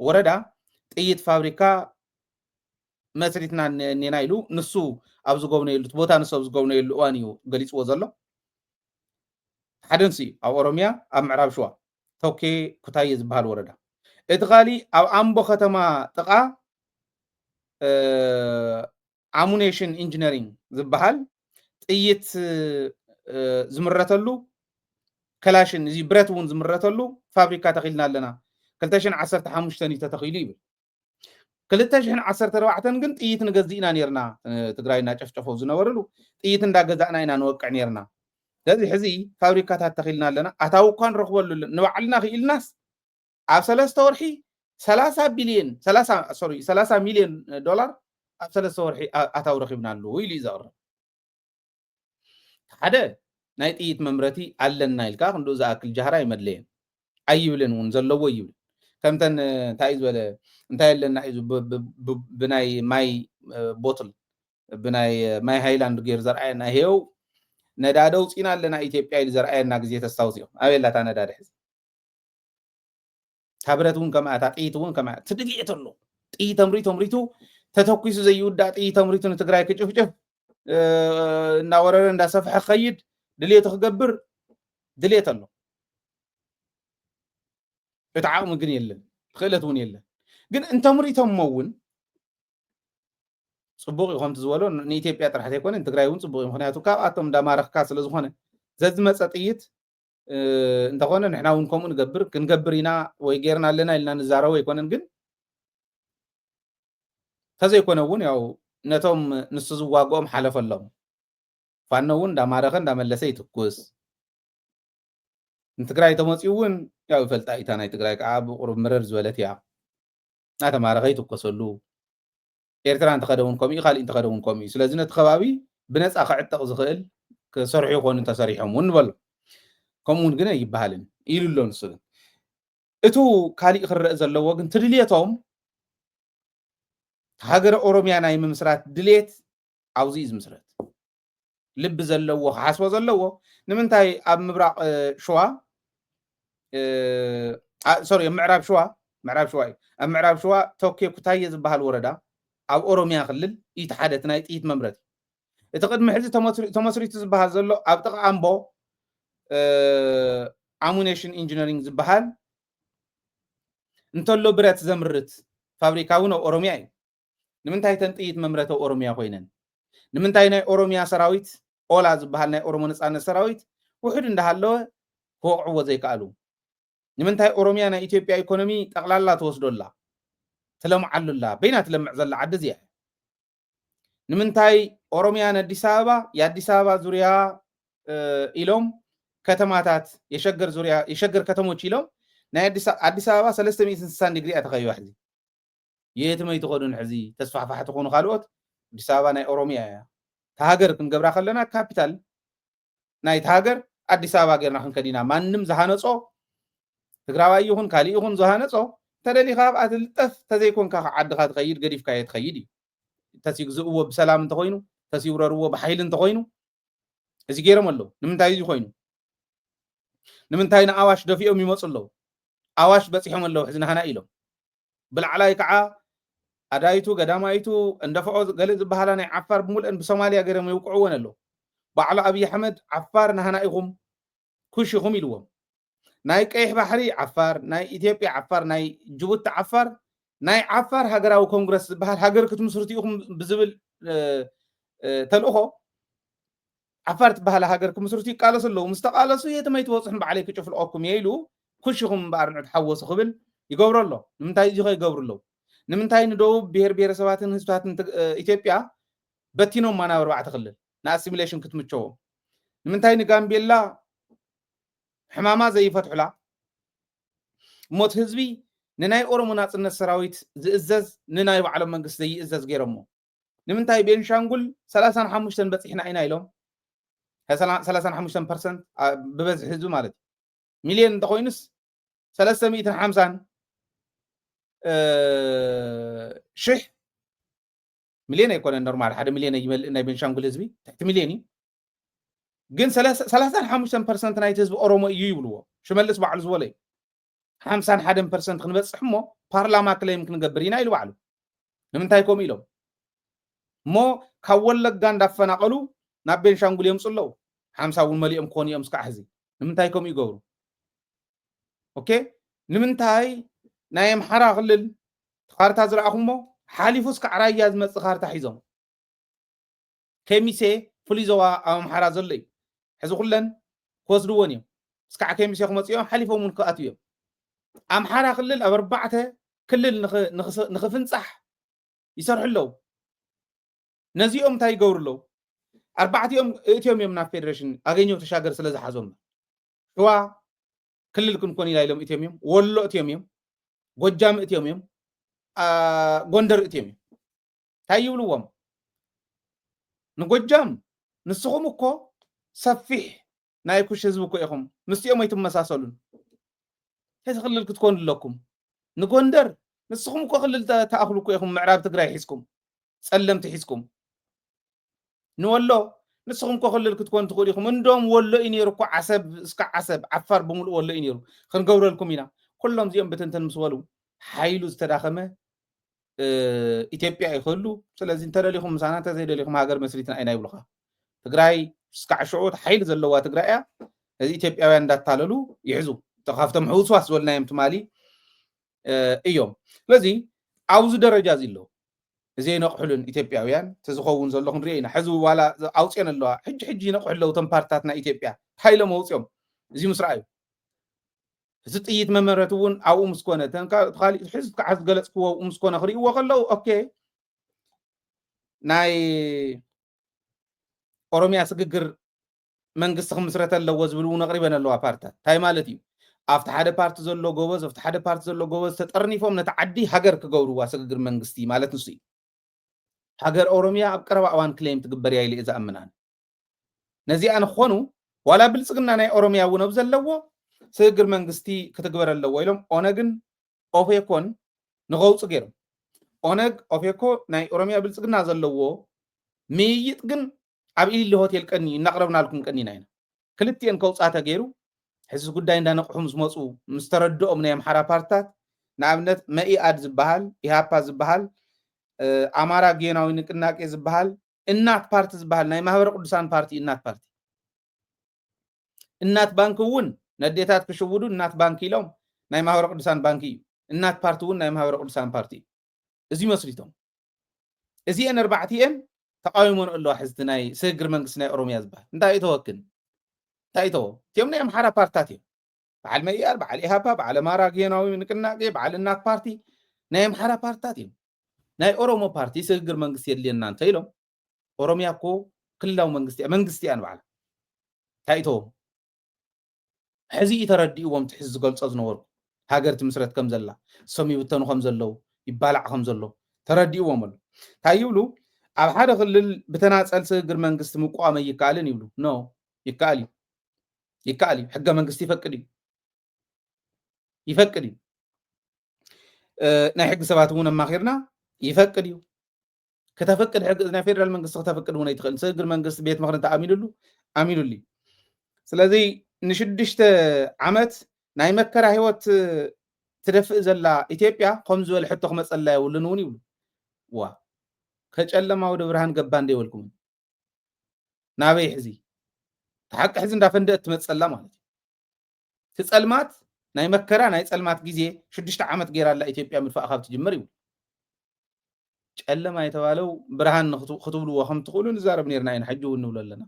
ወረዳ ጥይት ፋብሪካ መስሪትና እነ-፣ እኔና ኢሉ ንሱ ኣብ ዝጎብነየሉ፣ እቲ ቦታ ንሱ ኣብ ዝጎብነየሉ እዋን እዩ ገሊፅዎ ዘሎ። ሓደ ንሱ እዩ ኣብ ኦሮሚያ ኣብ ምዕራብ ሸዋ ተኬ ኩታየ ዝበሃል ወረዳ። እቲ ካሊእ ኣብ ኣምቦ ከተማ ጥቓ እ፣ ኣሙኔሽን ኢንጂነሪንግ ዝበሃል ጥይት እ፣ ዝምረተሉ ከላሽን እዚ ብረት እውን ዝምረተሉ ፋብሪካ ተኺልና ኣለና። ክልተ ሽሕን ዓሰርተ ሓሙሽተን እዩ ተተኺሉ ይብል። ክልተ ሽሕን ዓሰርተ ኣርባዕተን ግን ጥይት ንገዝእ ኢና ነርና። እ፣ ትግራይ እናጨፍጨፈው ዝነበርሉ ጥይት እንዳገዛእና ኢና ንወቅዕ ነርና። ስለዚ ሕዚ ፋብሪካታት ተኺልና ኣለና፣ ኣታዊ እኳ ንረኽበሉ ኣለና። ንባዕልና ክኢልናስ ኣብ ሰለስተ ወርሒ ሰላሳ ቢልዮን፣ ሰላሳ፣ ሶሪ፣ ሰላሳ ሚልዮን ዶላር ኣብ ሰለስተ ወርሒ ኣ-፣ ኣታዊ ረኺብናሉ ኢሉ እዩ ዘቕርብ። ሓደ ናይ ጥይት መምረቲ ኣለና ኢልካ ክንድኡ ዝኣክል ጃህራ ኣይመድለየን። ኣይብልን እውን፣ ዘለዎ ይብል። ከምተን፣ እንታይ እዩ ዝበለ፣ እንታይ ኣለና እዩ ብ-፣ ብ-፣ ብ-፣ ብናይ ማይ፣ እ፣ ቦትል፣ ብናይ ማይ ሃይላንድ ገይሩ ዘርኣየና፣ ይሄው ነዳዲ ኣውፂና ኣለና ኢትዮጵያ ኢሉ ዘርኣየና ግዜ ተስታውስ እዮም። ኣበይ ኣላ እታ ነዳዲ ሕዚ? እታ ብረት እውን ከምኣ፣ እታ ጥይት እውን ከምኣ። እቲ ድሌት ኣሎ። ጥይት ኣምሪቱ ኣምሪቱ፣ ተተኩሱ ዘይውዳእ ጥይት ኣምሪቱ ንትግራይ ክጭፍጭፍ፣ እ፣ እናወረረ እንዳሰፍሐ ክኸይድ ድሌቱ ክገብር ድሌት ኣሎ። እቲ ዓቕሚ ግን የለን፣ ክእለት እውን የለን። ግን እንተምሪቶሞ እውን ጽቡቕ እዩ። ከምቲ ዝበሎ ንኢትዮጵያ ጥራሕ ዘይኮነ ንትግራይ እውን ጽቡቕ እዩ። ምክንያቱ ካብኣቶም እንዳማረኽካ ስለ ዝኾነ ዘዝመፀ ጥይት እንተኾነ ንሕና እውን ከምኡ ንገብር ክንገብር ኢና ወይ ጌርና ኣለና ኢልና ንዛረቦ ኣይኮነን። ግን ተዘይኮነ እውን ያው ነቶም ንሱ ዝዋግኦም ሓለፈሎም። ፋኖ እውን እንዳማረኸ እንዳመለሰ ይትኩስ። ንትግራይ ተመፂኡ እውን ያው ይፈልጣ እታ ናይ ትግራይ ከዓ ብቁሩብ ምርር ዝበለት እያ። እናተማረኸ ይትኮሰሉ። ኤርትራ እንተኸደ እውን ከምኡ እዩ፣ ካሊእ እንተኸደ እውን ከምኡ እዩ። ስለዚ ነቲ ከባቢ ብነፃ ክዕጠቕ ዝኽእል ክሰርሑ ይኾኑ እንተሰሪሖም እውን ንበሎ። ከምኡ እውን ግን ኣይበሃልን ኢሉ ኣሎ ንሱ። ግን እቱ ካሊእ ክረአ ዘለዎ ግን ትድልየቶም ሃገረ ኦሮሚያ ናይ ምምስራት ድሌት ኣብዚ እዩ ዝምስረት። ልቢ ዘለዎ ክሓስቦ ዘለዎ ንምንታይ ኣብ ምብራቕ ሸዋ ሶሪ ኣብ ምዕራብ ሸዋ ምዕራብ ሸዋ እዩ ኣብ ምዕራብ ሸዋ ቶኬ ኩታየ ዝበሃል ወረዳ ኣብ ኦሮሚያ ክልል እዩ ሓደ እቲ ናይ ጥይት መምረቲ። እቲ ቅድሚ ሕዚ ተመስሪቱ ዝበሃል ዘሎ ኣብ ጥቓ ኣምቦ ኣሙኔሽን ኢንጂነሪንግ ዝበሃል እንተሎ ብረት ዘምርት ፋብሪካ እውን ኣብ ኦሮሚያ እዩ። ንምንታይ ተን ጥይት መምረተ ኦሮሚያ ኮይነን? ንምንታይ ናይ ኦሮሚያ ሰራዊት ኦላ ዝበሃል ናይ ኦሮሞ ነፃነት ሰራዊት ውሕድ እንዳሃለወ ክወቕዕዎ ዘይከኣሉ? ንምንታይ ኦሮሚያ ናይ ኢትዮጵያ ኢኮኖሚ ጠቕላላ ትወስዶ ኣላ? ትለምዓሉ ኣላ። በይና ትለምዕ ዘላ ዓዲ እዚኣ። ንምንታይ ኦሮሚያ ንኣዲስ ኣበባ የኣዲስ ኣበባ ዙርያ ኢሎም ከተማታት የሸገር ዙርያ የሸገር ከተሞች ኢሎም ናይ ኣዲስ ኣበባ ሰለስተ ሚእትን ስሳን ዲግሪ እያ ተኸቢባ ሕዚ። የትመይ ትኸዱን ሕዚ ተስፋሕፋሕ ትኾኑ ካልኦት ኣዲስ ኣበባ ናይ ኦሮሚያ እያ። ተሃገር ክንገብራ ከለና ካፒታል ናይቲ ሃገር ኣዲስ ኣበባ ጌርና ክንከድ ኢና። ማንም ዝሃነጾ ትግራዋይ ይኹን ካሊእ ይኹን ዝሃነጾ ተደሊኻ ኣብኣ ትልጠፍ ተዘይኮንካ ዓድኻ ትኸይድ ገዲፍካዮ ትኸይድ እዩ። ተሲግዝእዎ ብሰላም እንተኾይኑ ተሲውረርዎ ብሓይሊ እንተኾይኑ እዚ ገይሮም ኣለዉ። ንምንታይ እዚ ኮይኑ? ንምንታይ ንኣዋሽ ደፊኦም ይመፁ ኣለዉ? ኣዋሽ በፂሖም ኣለዉ ሕዚ ናህና ኢሎም ብላዕላይ ከዓ ኣዳይቱ ገዳማይቱ እንደፈዖ ገለ ዝበሃላ ናይ ዓፋር ብምልአን ብሶማልያ ገይሮም የውቅዕወን ኣለዉ። ባዕሉ ኣብይ ኣሕመድ ዓፋር ናህና ኢኹም ኩሽ ኢኹም ኢልዎም። ናይ ቀይሕ ባሕሪ ዓፋር ናይ ኢትዮጵያ ዓፋር ናይ ጅቡቲ ዓፋር ናይ ዓፋር ሃገራዊ ኮንግረስ ዝበሃል ሃገር ክትምስርቱ ኢኹም ብዝብል ተልእኾ ዓፋር ትበሃል ሃገር ክምስርቱ ይቃለሱ ኣለዉ። ምስ ተቃለሱ የትም ኣይትበፅሑን ባዕለይ ክጭፍልቐኩም እየ ኢሉ ኩሽ ኢኹም እምበኣር ንዑ ተሓወሱ ክብል ይገብሮ ኣሎ። ንምንታይ እዚ ከ ይገብሩ ኣለዉ? ንምንታይ ንደቡብ ብሄር ብሄረሰባትን ህዝብታትን ኢትዮጵያ በቲኖማ ናብ ኣርባዕተ ክልል ንኣሲሚሌሽን ክትምቸዎም? ንምንታይ ንጋምቤላ ሕማማ ዘይፈትሑላ እሞት ህዝቢ ንናይ ኦሮሞ ናፅነት ሰራዊት ዝእዘዝ ንናይ ባዕሎም መንግስቲ ዘይእዘዝ ገይሮሞ? ንምንታይ ቤንሻንጉል ሰላሳን ሓሙሽተን በፂሕና ኢና ኢሎም ሰላሳን ሓሙሽተን ፐርሰንት ብበዝሒ ህዝቢ ማለት እዩ ሚልዮን እንተኮይኑስ ሰለስተ ሚእትን ሓምሳን ሽሕ ሚልዮን ኣይኮነን ኖርማል ሓደ ሚልዮን ይመልእ ናይ ቤንሻንጉል ህዝቢ ትሕቲ ሚልዮን እዩ። ግን ሰላሳን ሓሙሽተን ፐርሰንት ናይቲ ህዝቢ ኦሮሞ እዩ ይብልዎ። ሽመልስ ባዕሉ ዝበሎ እዩ። ሓምሳን ሓደን ፐርሰንት ክንበፅሕ እሞ ፓርላማ ክለይም ክንገብር ኢና ኢሉ ባዕሉ። ንምንታይ ከምኡ ኢሎም እሞ ካብ ወለጋ እንዳፈናቐሉ ናብ ቤንሻንጉል የምፁ ኣለዉ። ሓምሳ እውን መሊኦም ክኾኑ እዮም እስካዕ ሕዚ ንምንታይ ከምኡ ይገብሩ? ኦኬ ንምንታይ ናይ ኣምሓራ ክልል ካርታ ዝረኣኹሞ ሓሊፉ እስካዕ ራያ ዝመፅእ ካርታ ሒዞም ከሚሴ ፍሉይ ዞባ ኣብ ኣምሓራ ዘሎ እዩ። ሕዚ ኩለን ክወስድዎን እዮም። እስካዕ ከሚሴ ክመፅኡ እዮም ሓሊፎም እውን ክኣትዉ እዮም። ኣምሓራ ክልል ኣብ ኣርባዕተ ክልል ንኽፍንፃሕ ይሰርሑ ኣለዉ። ነዚኦም እንታይ ይገብሩ ኣለዉ? ኣርባዕቲኦም እእትዮም እዮም ናብ ፌዴሬሽን ኣገኘው ተሻገር ስለ ዝሓዞም ሽዋ ክልል ክንኮን ኢላ ኢሎም እትዮም እዮም። ወሎ እትዮም እዮም። ጎጃም እትዮም እዮም። ጎንደር እትዮም እዮም። እንታይ ይብልዎም? ንጎጃም ንስኹም እኮ ሰፊሕ ናይ ኩሽ ህዝቢ እኮ ኢኹም፣ ምስቲኦም ኣይትመሳሰሉን። እቲ ክልል ክትኮኑ ኣለኩም። ንጎንደር ንስኹም እኮ ክልል ተኣኽሉ እኮ ኢኹም፣ ምዕራብ ትግራይ ሒዝኩም፣ ፀለምቲ ሒዝኩም። ንወሎ ንስኹም እኮ ክልል ክትኮኑ ትኽእሉ ኢኹም። እንዶም ወሎ እዩ ነይሩ እኮ ዓሰብ እስከ ዓሰብ ዓፋር ብምሉእ ወሎ እዩ ነይሩ። ክንገብረልኩም ኢና። ኩሎም እዚኦም ብትንትን ምስ በሉ ሓይሉ ዝተዳኸመ ኢትዮጵያ ይኽእሉ። ስለዚ እንተደሊኹም ምሳና እንተዘይደሊኹም ሃገር መስሪትና ኢና ይብሉኻ። ትግራይ እስካዕ ሽዑ ሓይሊ ዘለዋ ትግራይ እያ። እዚ ኢትዮጵያውያን እንዳታለሉ ይሕዙ። ካብቶም ሕውስዋስ ዝበልናዮም ትማሊ እዮም። ስለዚ ኣብዚ ደረጃ እዚ ኣለዉ። እዚ ይነቕሕሉን ኢትዮጵያውያን፣ እቲ ዝኸውን ዘሎ ክንሪኦ ኢና። ሕዚ ዋላ ኣውፅኦን ኣለዋ። ሕጂ ሕጂ ይነቕሑ ኣለዉ እቶም ፓርትታት ናይ ኢትዮጵያ። እንታይ ኢሎም ኣውፅኦም? እዚ ምስ ረኣዩ። እቲ ጥይት መመረቲ እውን ኣብኡ ምስ ኮነ፣ እተን ካ-፣ እቲ ካሊእ ሕዚ ከዓ ዝገለፅክዎ ኣብኡ ምስ ኮነ ክርእይዎ ከለዉ፣ ኦኬ፣ ናይ ኦሮሚያ ስግግር መንግስቲ ክምስረት ኣለዎ ዝብል እውን ኣቕሪበን ኣለዋ ፓርትታት። እንታይ ማለት እዩ? ኣብቲ ሓደ ፓርቲ ዘሎ ጎበዝ፣ ኣብቲ ሓደ ፓርቲ ዘሎ ጎበዝ ተጠርኒፎም ነቲ ዓዲ ሃገር ክገብርዋ ስግግር መንግስቲ ማለት ንሱ እዩ። ሃገር ኦሮሚያ ኣብ ቀረባ እዋን ክሌም ትግበር እያ ኢለ እየ ዝኣምን ኣነ። ነዚኣ ንክኾኑ ዋላ ብልጽግና ናይ ኦሮሚያ እውን ኣብ ዘለዎ ስግግር መንግስቲ ክትግበር ኣለዎ ኢሎም ኦነግን ኦፌኮን ንኸውፁ ገይሮም። ኦነግ፣ ኦፌኮ ናይ ኦሮሚያ ብልጽግና ዘለዎ ምይይጥ ግን ኣብ ኢሊሊ ሆቴል ቀኒ እናቕረብናልኩም ቀኒና ኢና። ክልቲኤን ከውፃ ተገይሩ። ሕዚ ጉዳይ እንዳነቕሑ ምስ መፁ፣ ምስ ተረድኦም ናይ ኣምሓራ ፓርትታት፣ ንኣብነት መኢኣድ ዝበሃል፣ ኢሃፓ ዝበሃል፣ እ፣ ኣማራ ጊዮናዊ ንቅናቄ ዝበሃል፣ እናት ፓርቲ ዝበሃል ናይ ማህበረ ቅዱሳን ፓርቲ፣ እናት ፓርቲ፣ እናት ባንክ እውን ነዴታት ክሽውዱ እናት ባንክ ኢሎም ናይ ማህበረ ቅዱሳን ባንክ እዩ። እናት ፓርቲ እውን ናይ ማህበረ ቅዱሳን ፓርቲ እዩ። እዚ መስሪቶም። እዚኤን ኣርባዕቲኤን ተቃዊሞን ኣለዋ። ሕዝቲ ናይ ስግግር መንግስቲ ናይ ኦሮሚያ ዝበሃል እንታይ እዩ ተወክን? እንታይ እዩ ተወ? እቲኦም ናይ ኣምሓራ ፓርትታት እዮም። በዓል መኢኣድ፣ በዓል ኢሃፓ፣ በዓል ኣማራ ጊዮናዊ ንቅናቄ፣ በዓል እናት ፓርቲ ናይ ኣምሓራ ፓርትታት እዮም። ናይ ኦሮሞ ፓርቲ ስግግር መንግስቲ የድልየና እንተ ኢሎም፣ ኦሮሚያ እኮ ክልላዊ መንግስቲ እያ፣ መንግስቲ እያ ንባዕላ። እንታይ እዩ ተወ? ሕዚ እዩ ተረዲእዎም፣ እቲ ሕዚ ዝገልጾ ዝነበርኩ። ሃገር ትምስረት ከም ዘላ፣ ሰም ይብተኑ ከም ዘለዉ፣ ይባላዕ ከም ዘሎ ተረዲእዎም ኣሎ። እንታይ ይብሉ? ኣብ ሓደ ክልል ብተናጸል ስግግር መንግስቲ ምቋም ኣይከኣልን ይብሉ። ኖ፣ ይከኣል እዩ። ይከኣል እዩ። ሕገ መንግስቲ ይፈቅድ እዩ። ይፈቅድ እዩ። እ፣ ናይ ሕጊ ሰባት እውን ኣማኺርና፣ ይፈቅድ እዩ። ከተፍቅድ ሕጊ ናይ ፌደራል መንግስቲ ከተፍቅድ እውን ኣይትኽእል። ስግግር መንግስቲ ቤት ምኽሪ እንተኣሚኑሉ፣ ኣሚኑሉ እዩ። ስለዚ ንሽዱሽተ ዓመት ናይ መከራ ህይወት ትደፍእ ዘላ ኢትዮጵያ፣ ከም ዝበለ ሕቶ ክመጸላ የብሉን እውን ይብሉ። ዋ፣ ከጨለማ ወደ ብርሃን ገባ እንደ ይበልኩም። ናበይ ሕዚ? እቲ ሓቂ ሕዚ እንዳፈንደአት ትመጸላ ማለት እዩ። እቲ ጸልማት፣ ናይ መከራ ናይ ጸልማት ግዜ ሽዱሽተ ዓመት ገይራ ኣላ ኢትዮጵያ ምድፋእ ካብ ትጅምር ይብሉ። ጨለማ የተባለው ብርሃን ንክት-፣ ክትብልዎ ከም ትኽእሉ ንዛረብ ነርና ኢና፣ ሕጂ እውን ንብሎ ኣለና።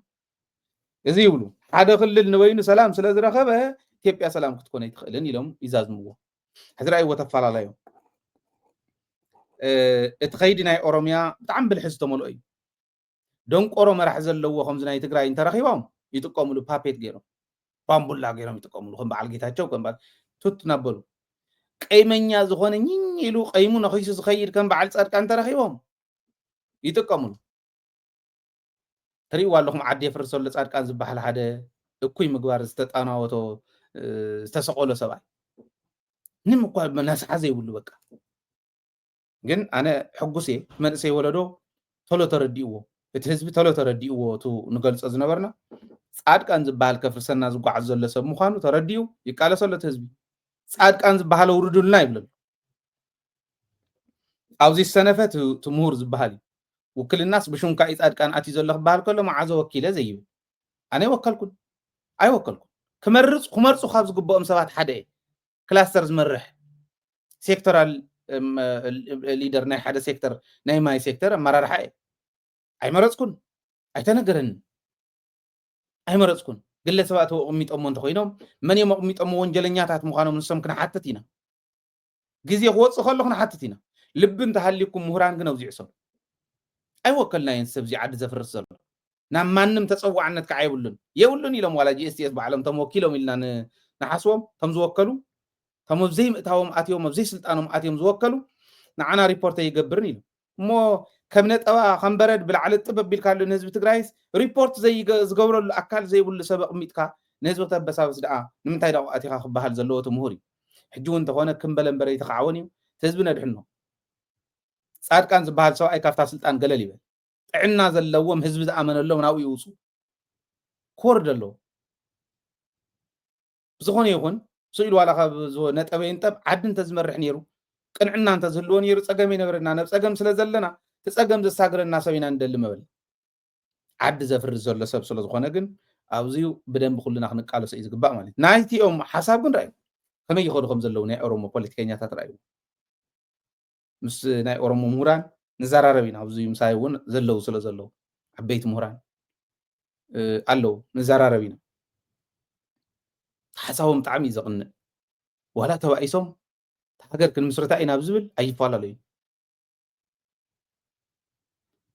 እዚ ይብሉ፣ ሓደ ክልል ንበይኑ ሰላም ስለ ዝረኸበ ኢትዮጵያ ሰላም ክትኮን ኣይትኽእልን ኢሎም ይዛዝምዎ። ሕዚ ረኣይዎ ተፈላለዮም። እ፣ እቲ ኸይዲ ናይ ኦሮሚያ ብጣዕሚ ብልሒ ዝተመልኦ እዩ። ደንቆሮ መራሕ ዘለዎ ከምዚ ናይ ትግራይ እንተረኺቦም ይጥቀምሉ፣ ፓፔት ገይሮም፣ ባምቡላ ገይሮም ይጥቀምሉ። ከም በዓል ጌታቸው፣ ከም በዓል ቱት እናበሉ። ቀይመኛ ዝኾነ ኝኝ ኢሉ ቀይሙ ነኺሱ ዝኸይድ ከም በዓል ጻድቃን እንተረኺቦም ይጥቀምሉ። ትርእይዎ ኣለኹም፣ ዓዲ የፍርስ ዘሎ ጻድቃን ዝበሃል ሓደ እኩይ ምግባር ዝተጣናወቶ፣ እ፣ ዝተሰቐሎ ሰብኣይ። ምንም እኳ መነስሓ ዘይብሉ በቃ። ግን ኣነ ሕጉስ እየ። እቲ መንእሰይ ወለዶ ቶሎ ተረዲእዎ፣ እቲ ህዝቢ ቶሎ ተረዲእዎ፣ እቱ ንገልጾ ዝነበርና ጻድቃን ዝበሃል ከፍርሰና ዝጓዓዝ ዘሎ ሰብ ምዃኑ ተረዲኡ ይቃለሶ ኣሎ እቲ ህዝቢ። ጻድቃን ዝበሃል ኣውርዱልና ይብለሉ። ኣብዚ ዝሰነፈ እቲ፣ እቲ ምሁር ዝበሃል እዩ። ውክልናስ ብሽምካ እዩ ጻድቃን ኣትዩ ዘሎ ክበሃል ከሎ መዓዘ ወኪለ ዘይብል። ኣነ ኣይወከልኩን። ኣይወከልኩን። ክመርጹ፣ ክመርጹ ካብ ዝግብኦም ሰባት ሓደ እየ። ክላስተር ዝመርሕ ሴክተራል፣ እም፣ ሊደር ናይ ሓደ ሴክተር፣ ናይ ማይ ሴክተር ኣመራርሓ እየ። ኣይመረጽኩን። ኣይተነገረንን። ኣይመረጽኩን። ግለ ሰባት ኣቕሚጦሞ እንተኾይኖም፣ መን እዮም ኣቕሚጦሞ ወንጀለኛታት ምዃኖም ንሶም ክንሓትት ኢና። ግዜ ክወጽእ ከሎ ክንሓትት ኢና። ልቢ እንተሃልዩኩም ምሁራን ግን ኣብዚዑ ሰሉ። ኣይወከልናዮን ሰብ እዚ ዓዲ ዘፍርስ ዘሎ። ናብ ማንም ተጸዋዕነት ከዓ የብሉን። የብሉን ኢሎም ዋላ ጂ ኤስ ቲ ኤስ ባዕሎም እቶም ወኪሎም ኢልና ን-፣ ንሓስቦም፣ እቶም ዝወከሉ፣ እቶም ኣብ ዘይምእታዎም ኣትዮም፣ ኣብ ዘይስልጣኖም ኣትዮም ዝወከሉ፣ ንዓና ሪፖርት ኣይገብርን ኢሉ። እሞ ከም ነጠባ፣ ከም በረድ ብላዕሊ ጥብ ኣቢልካሉ ንህዝቢ ትግራይስ ሪፖርት ዘይገ-፣ ዝገብረሉ ኣካል ዘይብሉ ሰብ ኣቕሚጥካ ንህዝቢ ከተበሳብስ ደኣ ንምንታይ ደኣ ኣቲኻ ክበሃል ዘለዎ እቲ ምሁር እዩ። ሕጂ እውን እንተኾነ ክም በለ እምበር ኣይተኻዕወን እዩ። እቲ ህዝቢ ነድሕኖ። ጻድቃን ዝበሃል ሰብኣይ ካብታ ስልጣን ገለል ይበል። ጥዕና ዘለዎም ህዝቢ ዝኣመነሎም ናብኡ ይውፁ። ክወርድ ኣለዎ። ብዝኾነ ይኹን ስኢሉ ዋላ ካብ ዝወ-፣ ነጠበ ይንጠብ ዓዲ እንተዝመርሕ ነይሩ፣ ቅንዕና እንተዝህልዎ ነይሩ ጸገም ኣይነበረና። ነብ ጸገም ስለ ዘለና እቲ ጸገም ዘሳግረና ሰብ ኢና ንደሊ መበል። ዓዲ ዘፍርስ ዘሎ ሰብ ስለ ዝኾነ ግን ኣብዚዩ ብደንቢ ኩልና ክንቃለሶ እዩ ዝግባእ ማለት እዩ። ናይቲኦም ሓሳብ ግን ረኣዩ። ከመይ ይኸዱ ከም ዘለዉ ናይ ኦሮሞ ፖለቲከኛታት ረኣዩ። ምስ ናይ ኦሮሞ ምሁራን ንዘራረብ ኢና። ኣብዚ ምሳይ እውን ዘለዉ ስለ ዘለዉ ዓበይቲ ምሁራን ኣለዉ፣ ንዘራረብ ኢና። ሓሳቦም ብጣዕሚ እዩ ዘቕንእ። ዋላ ተባኢሶም ሃገር ክንምስርታ ኢና ኣብ ዝብል ኣይፈላለዩ።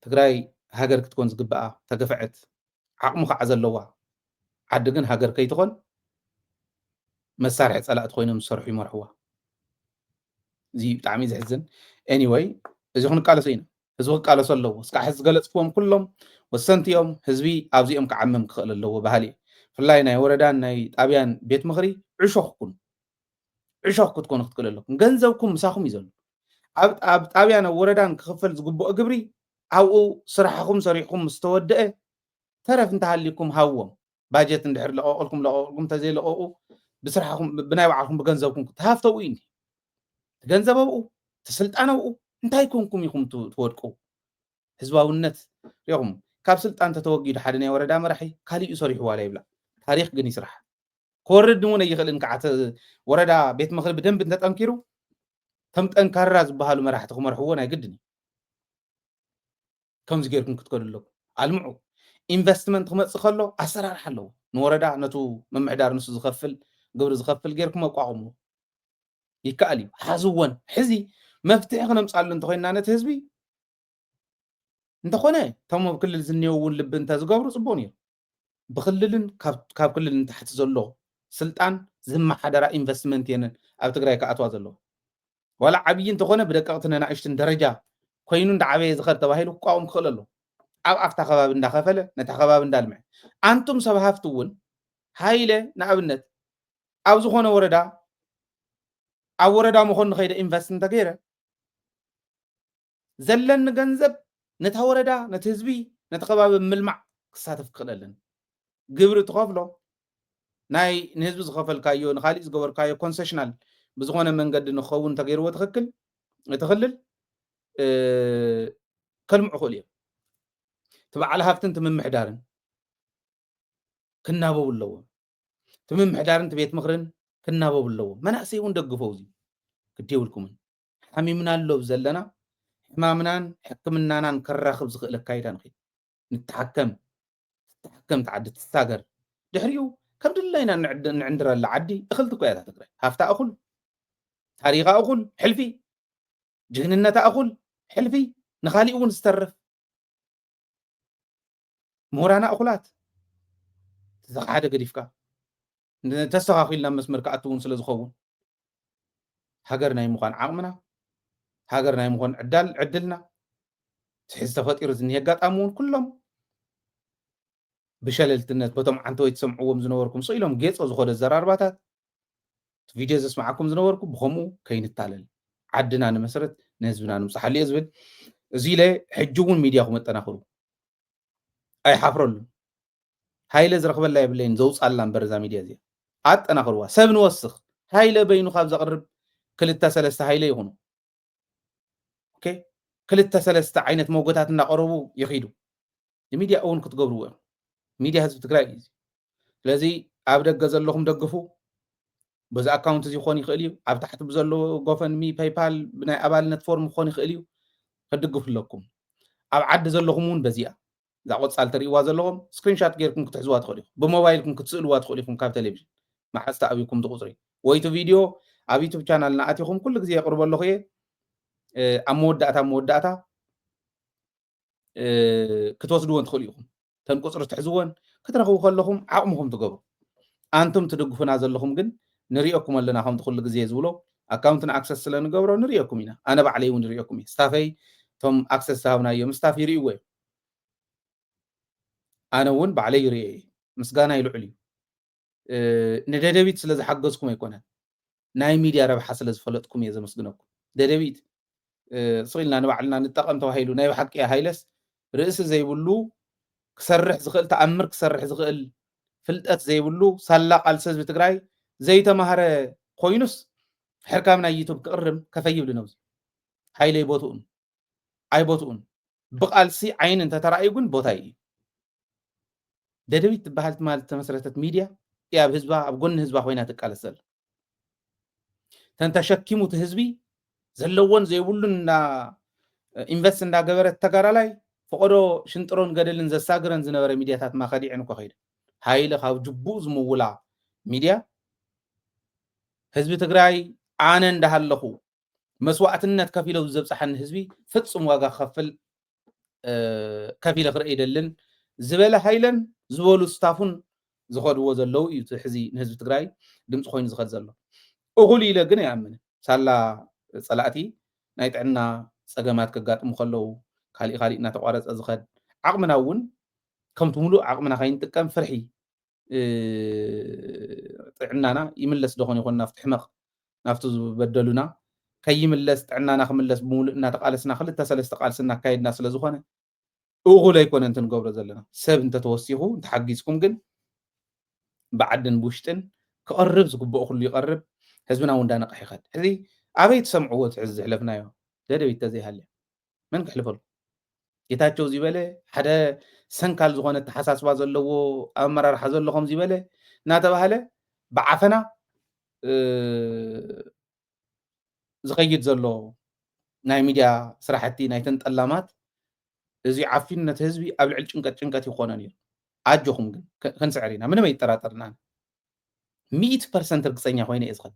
ትግራይ ሃገር ክትኮን ዝግብኣ ተገፍዐት፣ ዓቕሚ ከዓ ዘለዋ ዓዲ ግን ሃገር ከይትኾን መሳርሒ ፀላእቲ ኮይኖም ዝሰርሑ ይመርሕዋ። እዚ ብጣዕሚ ዘሕዝን። Anyway፣ እዚ ክንቃለሶ ኢና። ህዝቢ ክቃለሶ ኣለዎ። እስካዕ ሕዚ ዝገለፅክዎም ኩሎም ወሰንቲ እዮም። ህዝቢ ኣብዚኦም ክዓምም ክኽእል ኣለዎ በሃሊ እየ። ብፍላይ ናይ ወረዳን ናይ ጣብያን ቤት ምኽሪ ዕሾኽ ኩኑ። ዕሾኽ ክትኮኑ ክትክእሉ ኣለኩም። ገንዘብኩም ምሳኹም እዩ ዘሎ። ኣብ ጣብያን ኣብ ወረዳን ክኽፈል ዝግብኦ ግብሪ ኣብኡ ስራሕኹም ሰሪሕኹም ምስ ተወደአ ተረፍ እንተሃልዩኩም ሃዎም። ባጀት እንድሕር ለቐቕልኩም ለቐቕልኩም፣ እንተዘይለቐቑ ብስራሕኹም ብናይ ባዕልኩም ብገንዘብኩም ክትሃፍተው እዩ። እቲ ገንዘብ ኣብኡ፣ እቲ ስልጣን ኣብኡ፣ እንታይ ኮንኩም ኢኹም ትወድቁ? ህዝባውነት ሪኹም። ካብ ስልጣን ተተወጊዱ ሓደ ናይ ወረዳ መራሒ ካሊኡ ሰሪሑ ዋላ ይብላ፣ ታሪክ ግን ይስራሕ። ክወርድ እውን ኣይኽእልን ከዓ። ወረዳ ቤት ምኽሪ ብደንብ እንተጠንኪሩ፣ ከም ጠንካራ ዝበሃሉ መራሕቲ ክመርሕዎ ናይ ግድን እዩ። ከምዚ ጌርኩም ክትከዱ ኣለኩም። ኣልምዑ። ኢንቨስትመንት ክመፅእ ከሎ ኣሰራርሓ ኣለዎ። ንወረዳ ነቱ ምምሕዳር ንሱ ዝኸፍል፣ ግብሪ ዝኸፍል ጌርኩም ኣቋቑምዎ። ይከኣል እዩ። ሓዝወን። ሕዚ መፍትሒ ክነምፃሉ እንተኮይንና ነቲ ህዝቢ፣ እንተኾነ እቶም ኣብ ክልል ዝኔው እውን ልቢ እንተዝገብሩ ፅቡቅ ነይሩ። ብክልልን ካብ ክልል ንታሕቲ ዘሎ ስልጣን ዝመሓደራ ኢንቨስትመንት የንን ኣብ ትግራይ ክኣትዋ ዘለዎ። ዋላ ዓብዪ እንተኾነ ብደቀቕትን ኣናእሽትን ደረጃ ኮይኑ እንዳዓበየ ዝኸድ ተባሂሉ ክቋወም ክኽእል ኣሎ። ኣብ ኣፍታ ከባቢ እንዳኸፈለ ነታ ከባቢ እንዳልምዐ። ኣንቱም ሰብ ሃፍቲ እውን ሃይለ ንኣብነት ኣብ ዝኾነ ወረዳ ኣብ ወረዳ መኾኒ ከይደ ኢንቨስት እንተገይረ ዘለኒ ገንዘብ ነታ ወረዳ፣ ነቲ ህዝቢ፣ ነቲ ከባቢ ምልማዕ ክሳተፍ ክኽእል ኣለኒ። ግብሪ ትኸፍሎ ናይ ንህዝቢ ዝኸፈልካዮ ንካሊእ ዝገበርካዮ ኮንሰሽናል ብዝኾነ መንገዲ ንክኸውን እንተገይርዎ ትኽክል እቲ ክልል ከልምዑ ክእሉ እዮም። እቲ በዓል ሃፍትን እቲ ምምሕዳርን ክናበቡ ኣለዎም። እቲ ምምሕዳርን እቲ ቤት ምኽርን ክናበቡ ኣለዎም። መናእሰይ እውን ደግፈው። እዚ ግዲ የብልኩምን። ሓሚምና ኣሎ ዘለና ሕማምናን ሕክምናናን ከራኽብ ዝኽእል ኣካይዳ ንኽእል። ንተሓከም፣ ትተሓከም፣ ትዓዲ ትሳገር። ድሕሪኡ ከም ድላይና ንዕንድረላ ዓዲ እኽልቲ እኮ እያ እታ ትግራይ። ሃፍታ እኹል፣ ታሪኻ እኹል፣ ሕልፊ፣ ጅግንነታ እኹል፣ ሕልፊ፣ ንኻሊእ እውን ዝተርፍ። ምሁራና እኹላት፣ ተዘኻሓደ ገዲፍካ ተስተኻኺልና መስመር ክኣቱ እውን ስለ ዝኸውን ሃገር ናይ ምዃን ዓቕምና፣ ሃገር ናይ ምዃን ዕዳል ዕድልና ትሕዚ ተፈጢሩ ዝኒሄ ኣጋጣሚ እውን ኩሎም ብሸለልትነት በቶም ዓንተወይ ትሰምዕዎም ዝነበርኩም ስቕ ኢሎም ጌጾ ዝኾነ ኣዘራርባታት ቪድዮ ዘስምዓኩም ዝነበርኩ ብኸምኡ ከይንታለል ዓድና ንመስረት ንህዝብና ንምፅሓሉ እየ ዝብል። እዚ ኢለ ሕጂ እውን ሚድያኹም ኣጠናኽሩ። ኣይሓፍረሉን። ሃይለ ዝረኽበላ የብለይን ዘውፃላ እምበር እዛ ሚድያ እዚኣ ኣጠናኽርዋ። ሰብ ንወስኽ። ሃይለ በይኑ ካብ ዘቕርብ ክልተ ሰለስተ ሃይለ ይኹኑ። ኦኬ፣ ክልተ ሰለስተ ዓይነት መጎታት እናቐረቡ ይኺዱ። ንሚድያ እውን ክትገብርዎ እዮም። ሚድያ ህዝቢ ትግራይ እዩ። ስለዚ ኣብ ደገ ዘለኹም ደግፉ። በዚ ኣካውንት እዚ ክኾን ይኽእል እዩ። ኣብ ታሕቲ ብዘሎ ጎፈንሚ፣ ፔይፓል፣ ብናይ ኣባልነት ፎርም ክኾን ይኽእል እዩ። ክትድግፉ ኣለኩም። ኣብ ዓዲ ዘለኹም እውን በዚኣ እዛ ቆፃል ትርእይዋ ዘለኹም ስክሪንሻት ጌርኩም ክትሕዝዋ ትኽእሉ ኢኹም። ብሞባይልኩም ክትስእልዋ ትኽእሉ ኢኹም ካብ ቴሌቪዥን መሓዝ ተኣቢኩም እቲ ቁፅሪ ወይ እቲ ቪድዮ ኣብ ዩቱብ ቻናልና ኣቲኹም ኩሉ ግዜ የቕርበ ኣለኹ እየ። ኣብ መወዳእታ መወዳእታ ክትወስድወን ትኽእሉ ኢኹም። እተን ቁፅሪ ትሕዝወን ክትረኽቡ ከለኹም ዓቕምኹም ትገብሩ። ኣንቱም ትድግፉና ዘለኹም ግን ንሪኦኩም ኣለና። ከምቲ ኩሉ ግዜ ዝብሎ ኣካውንትና ኣክሰስ ስለ ንገብሮ ንሪኦኩም ኢና። ኣነ ባዕለይ እውን ንሪኦኩም እየ። ስታፈይ እቶም ኣክሰስ ዝሃብናዮም ስታፍ ይርእይዎ እዮም። ኣነ እውን ባዕለይ ይርእዮ እየ። ምስጋና ይልዑል እዩ። ንደደቢት ስለ ዝሓገዝኩም ኣይኮነን፣ ናይ ሚድያ ረብሓ ስለ ዝፈለጥኩም እየ ዘመስግነኩም። ደደቢት ስቕ ኢልና ንባዕልና ንጠቐም ተባሂሉ ናይ ብሓቂ ሃይለስ ርእሲ ዘይብሉ ክሰርሕ ዝኽእል ተኣምር ክሰርሕ ዝኽእል ፍልጠት ዘይብሉ ሳላ ቃልሲ ህዝቢ ትግራይ ዘይተማህረ ኮይኑስ ሕርካም ናይ ዩቱብ ክቕርም ከፈይብ ድነውዚ ሃይለይ ቦትኡን ኣይቦትኡን ብቃልሲ ዓይኒ እንተተራእዩ ግን ቦታ እዩ። ደደቢት ትበሃል ትማል ዝተመስረተት ሚድያ እያ ኣብ ህዝባ ኣብ ጎኒ ህዝባ ኮይና ትቃለስ ዘላ። ተን ተሸኪሙ እቲ ህዝቢ ዘለዎን ዘይብሉን እና ኢንቨስት እንዳገበረት ተጋዳላይ ፈቐዶ ሽንጥሮን ገደልን ዘሳግረን ዝነበረ ሚድያታት ማኸዲዐን እኮ ከይደ። ሃይለ ካብ ጅቡኡ ዝምውላ ሚድያ ህዝቢ ትግራይ ኣነ እንዳሃለኹ መስዋዕትነት ከፊለው ዘብፅሓኒ ህዝቢ ፍጹም ዋጋ ክኸፍል ከፊለ ክርኢ ይደልን ዝበለ ሃይለን ዝበሉ ስታፉን ዝኸድዎ ዘለዉ እዩ። ሕዚ ንህዝቢ ትግራይ ድምፂ ኮይኑ ዝኸድ ዘሎ እኹል ኢለ ግን ኣይኣምንን። ሳላ ፀላእቲ ናይ ጥዕና ፀገማት ከጋጥሙ ከለዉ ካሊእ ካሊእ እናተቋረፀ ዝኸድ ዓቕምና እውን ከምቲ ሙሉእ ዓቕምና ከይንጥቀም ፍርሒ ጥዕናና ይምለስ ዶኾን ይኾን ናብቲ ሕመቕ ናብቲ ዝበደሉና ከይምለስ ጥዕናና ክምለስ ብምሉእ እናተቃለስና ክልተ ሰለስተ ቃልሲ እናካየድና ስለ ዝኾነ እኹል ኣይኮነ እንት ንገብሮ ዘለና። ሰብ እንተተወሲኹ እንተሓጊዝኩም ግን ብዓድን ብውሽጥን ክቐርብ ዝግብኦ ኩሉ ይቐርብ። ህዝብና እውን እንዳነቕሕ ይኸድ። ሕዚ ኣበይ ትሰምዕዎ እቲ ሕዚ ዝሕለፍናዮ ደደቢት ተዘይሃልያ መን ክሕልፈሉ? ጌታቸው ዚበለ ሓደ ሰንካል ዝኾነ ኣተሓሳስባ ዘለዎ ኣመራርሓ ዘሎ ከም ዚበለ እናተባህለ ብዓፈና ዝኸይድ ዘሎ ናይ ሚድያ ስራሕቲ ናይተን ጠላማት እዚ ዓፊኑ ነቲ ህዝቢ ኣብ ልዕሊ ጭንቀት ጭንቀት ይኾነ ነይሩ። ኣጆኹም ግን ከንስዕር ኢና፣ ምንም ኣይጠራጠርናን። ሚእቲ ፐርሰንት ርግፀኛ ኮይነ እየ ዝኸድ።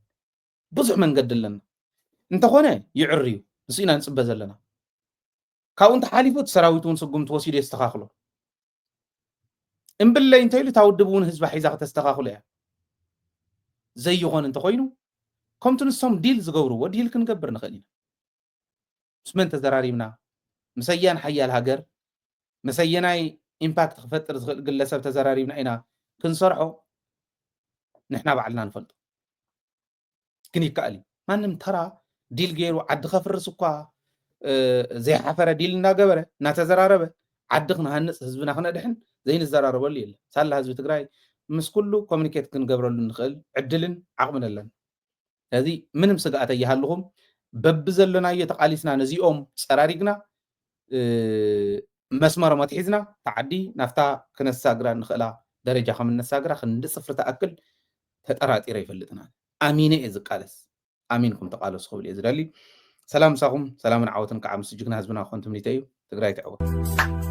ብዙሕ መንገዲ ኣለና። እንተኾነ ይዕር እዩ፣ ንሱ ኢና ንፅበ ዘለና። ካብኡ እንተሓሊፉ እቲ ሰራዊት እውን ስጉምቲ ወሲዱ የስተኻኽሎ። እምብለይ እንተኢሉ እታ ውድብ እውን ህዝባ ሒዛ ከተስተኻኽሎ እያ። ዘይኾን እንተኾይኑ ከምቲ ንሶም ዲል ዝገብርዎ ዲል ክንገብር ንኽእል ኢና። ምስ መን ተዘራሪብና? ምስ ኣያን ሓያል ሃገር፣ ምስ ኣየናይ ኢምፓክት ክፈጥር ዝኽእል ግለሰብ ተዘራሪብና ኢና ክንሰርሖ ንሕና ባዕልና ንፈልጦ። ግን ይከኣል እዩ። ማንም ተራ ዲል ገይሩ ዓዲ ከፍርስ እኳ ዘይሓፈረ ዲል እናገበረ እናተዘራረበ ዓዲ ክንሃንፅ ህዝብና ክነድሕን ዘይንዘራረበሉ የለን። ሳላ ህዝቢ ትግራይ ምስ ኩሉ ኮሚኒኬት ክንገብረሉ ንኽእል ዕድልን ዓቕምን ኣለና። ስለዚ ምንም ስግኣት ኣይሃልኹም። በብዘለናዮ ተቓሊስና ነዚኦም ፀራሪግና መስመሮም ኣትሒዝና እታ ዓዲ ናብታ ክነሳግራ ንኽእላ ደረጃ ከም እነሳግራ ክንዲ ፅፍሪ ትኣክል ተጠራጢረ ይፈልጥና። ኣሚነ እየ ዝቃለስ። ኣሚንኩም ተቓለሱ ክብል እየ ዝደሊ። ሰላም ምሳኹም፣ ሰላምን ዓወትን ከዓ ምስ ጅግና ህዝብና ክኾን ትምኒተ እዩ። ትግራይ ትዕወት።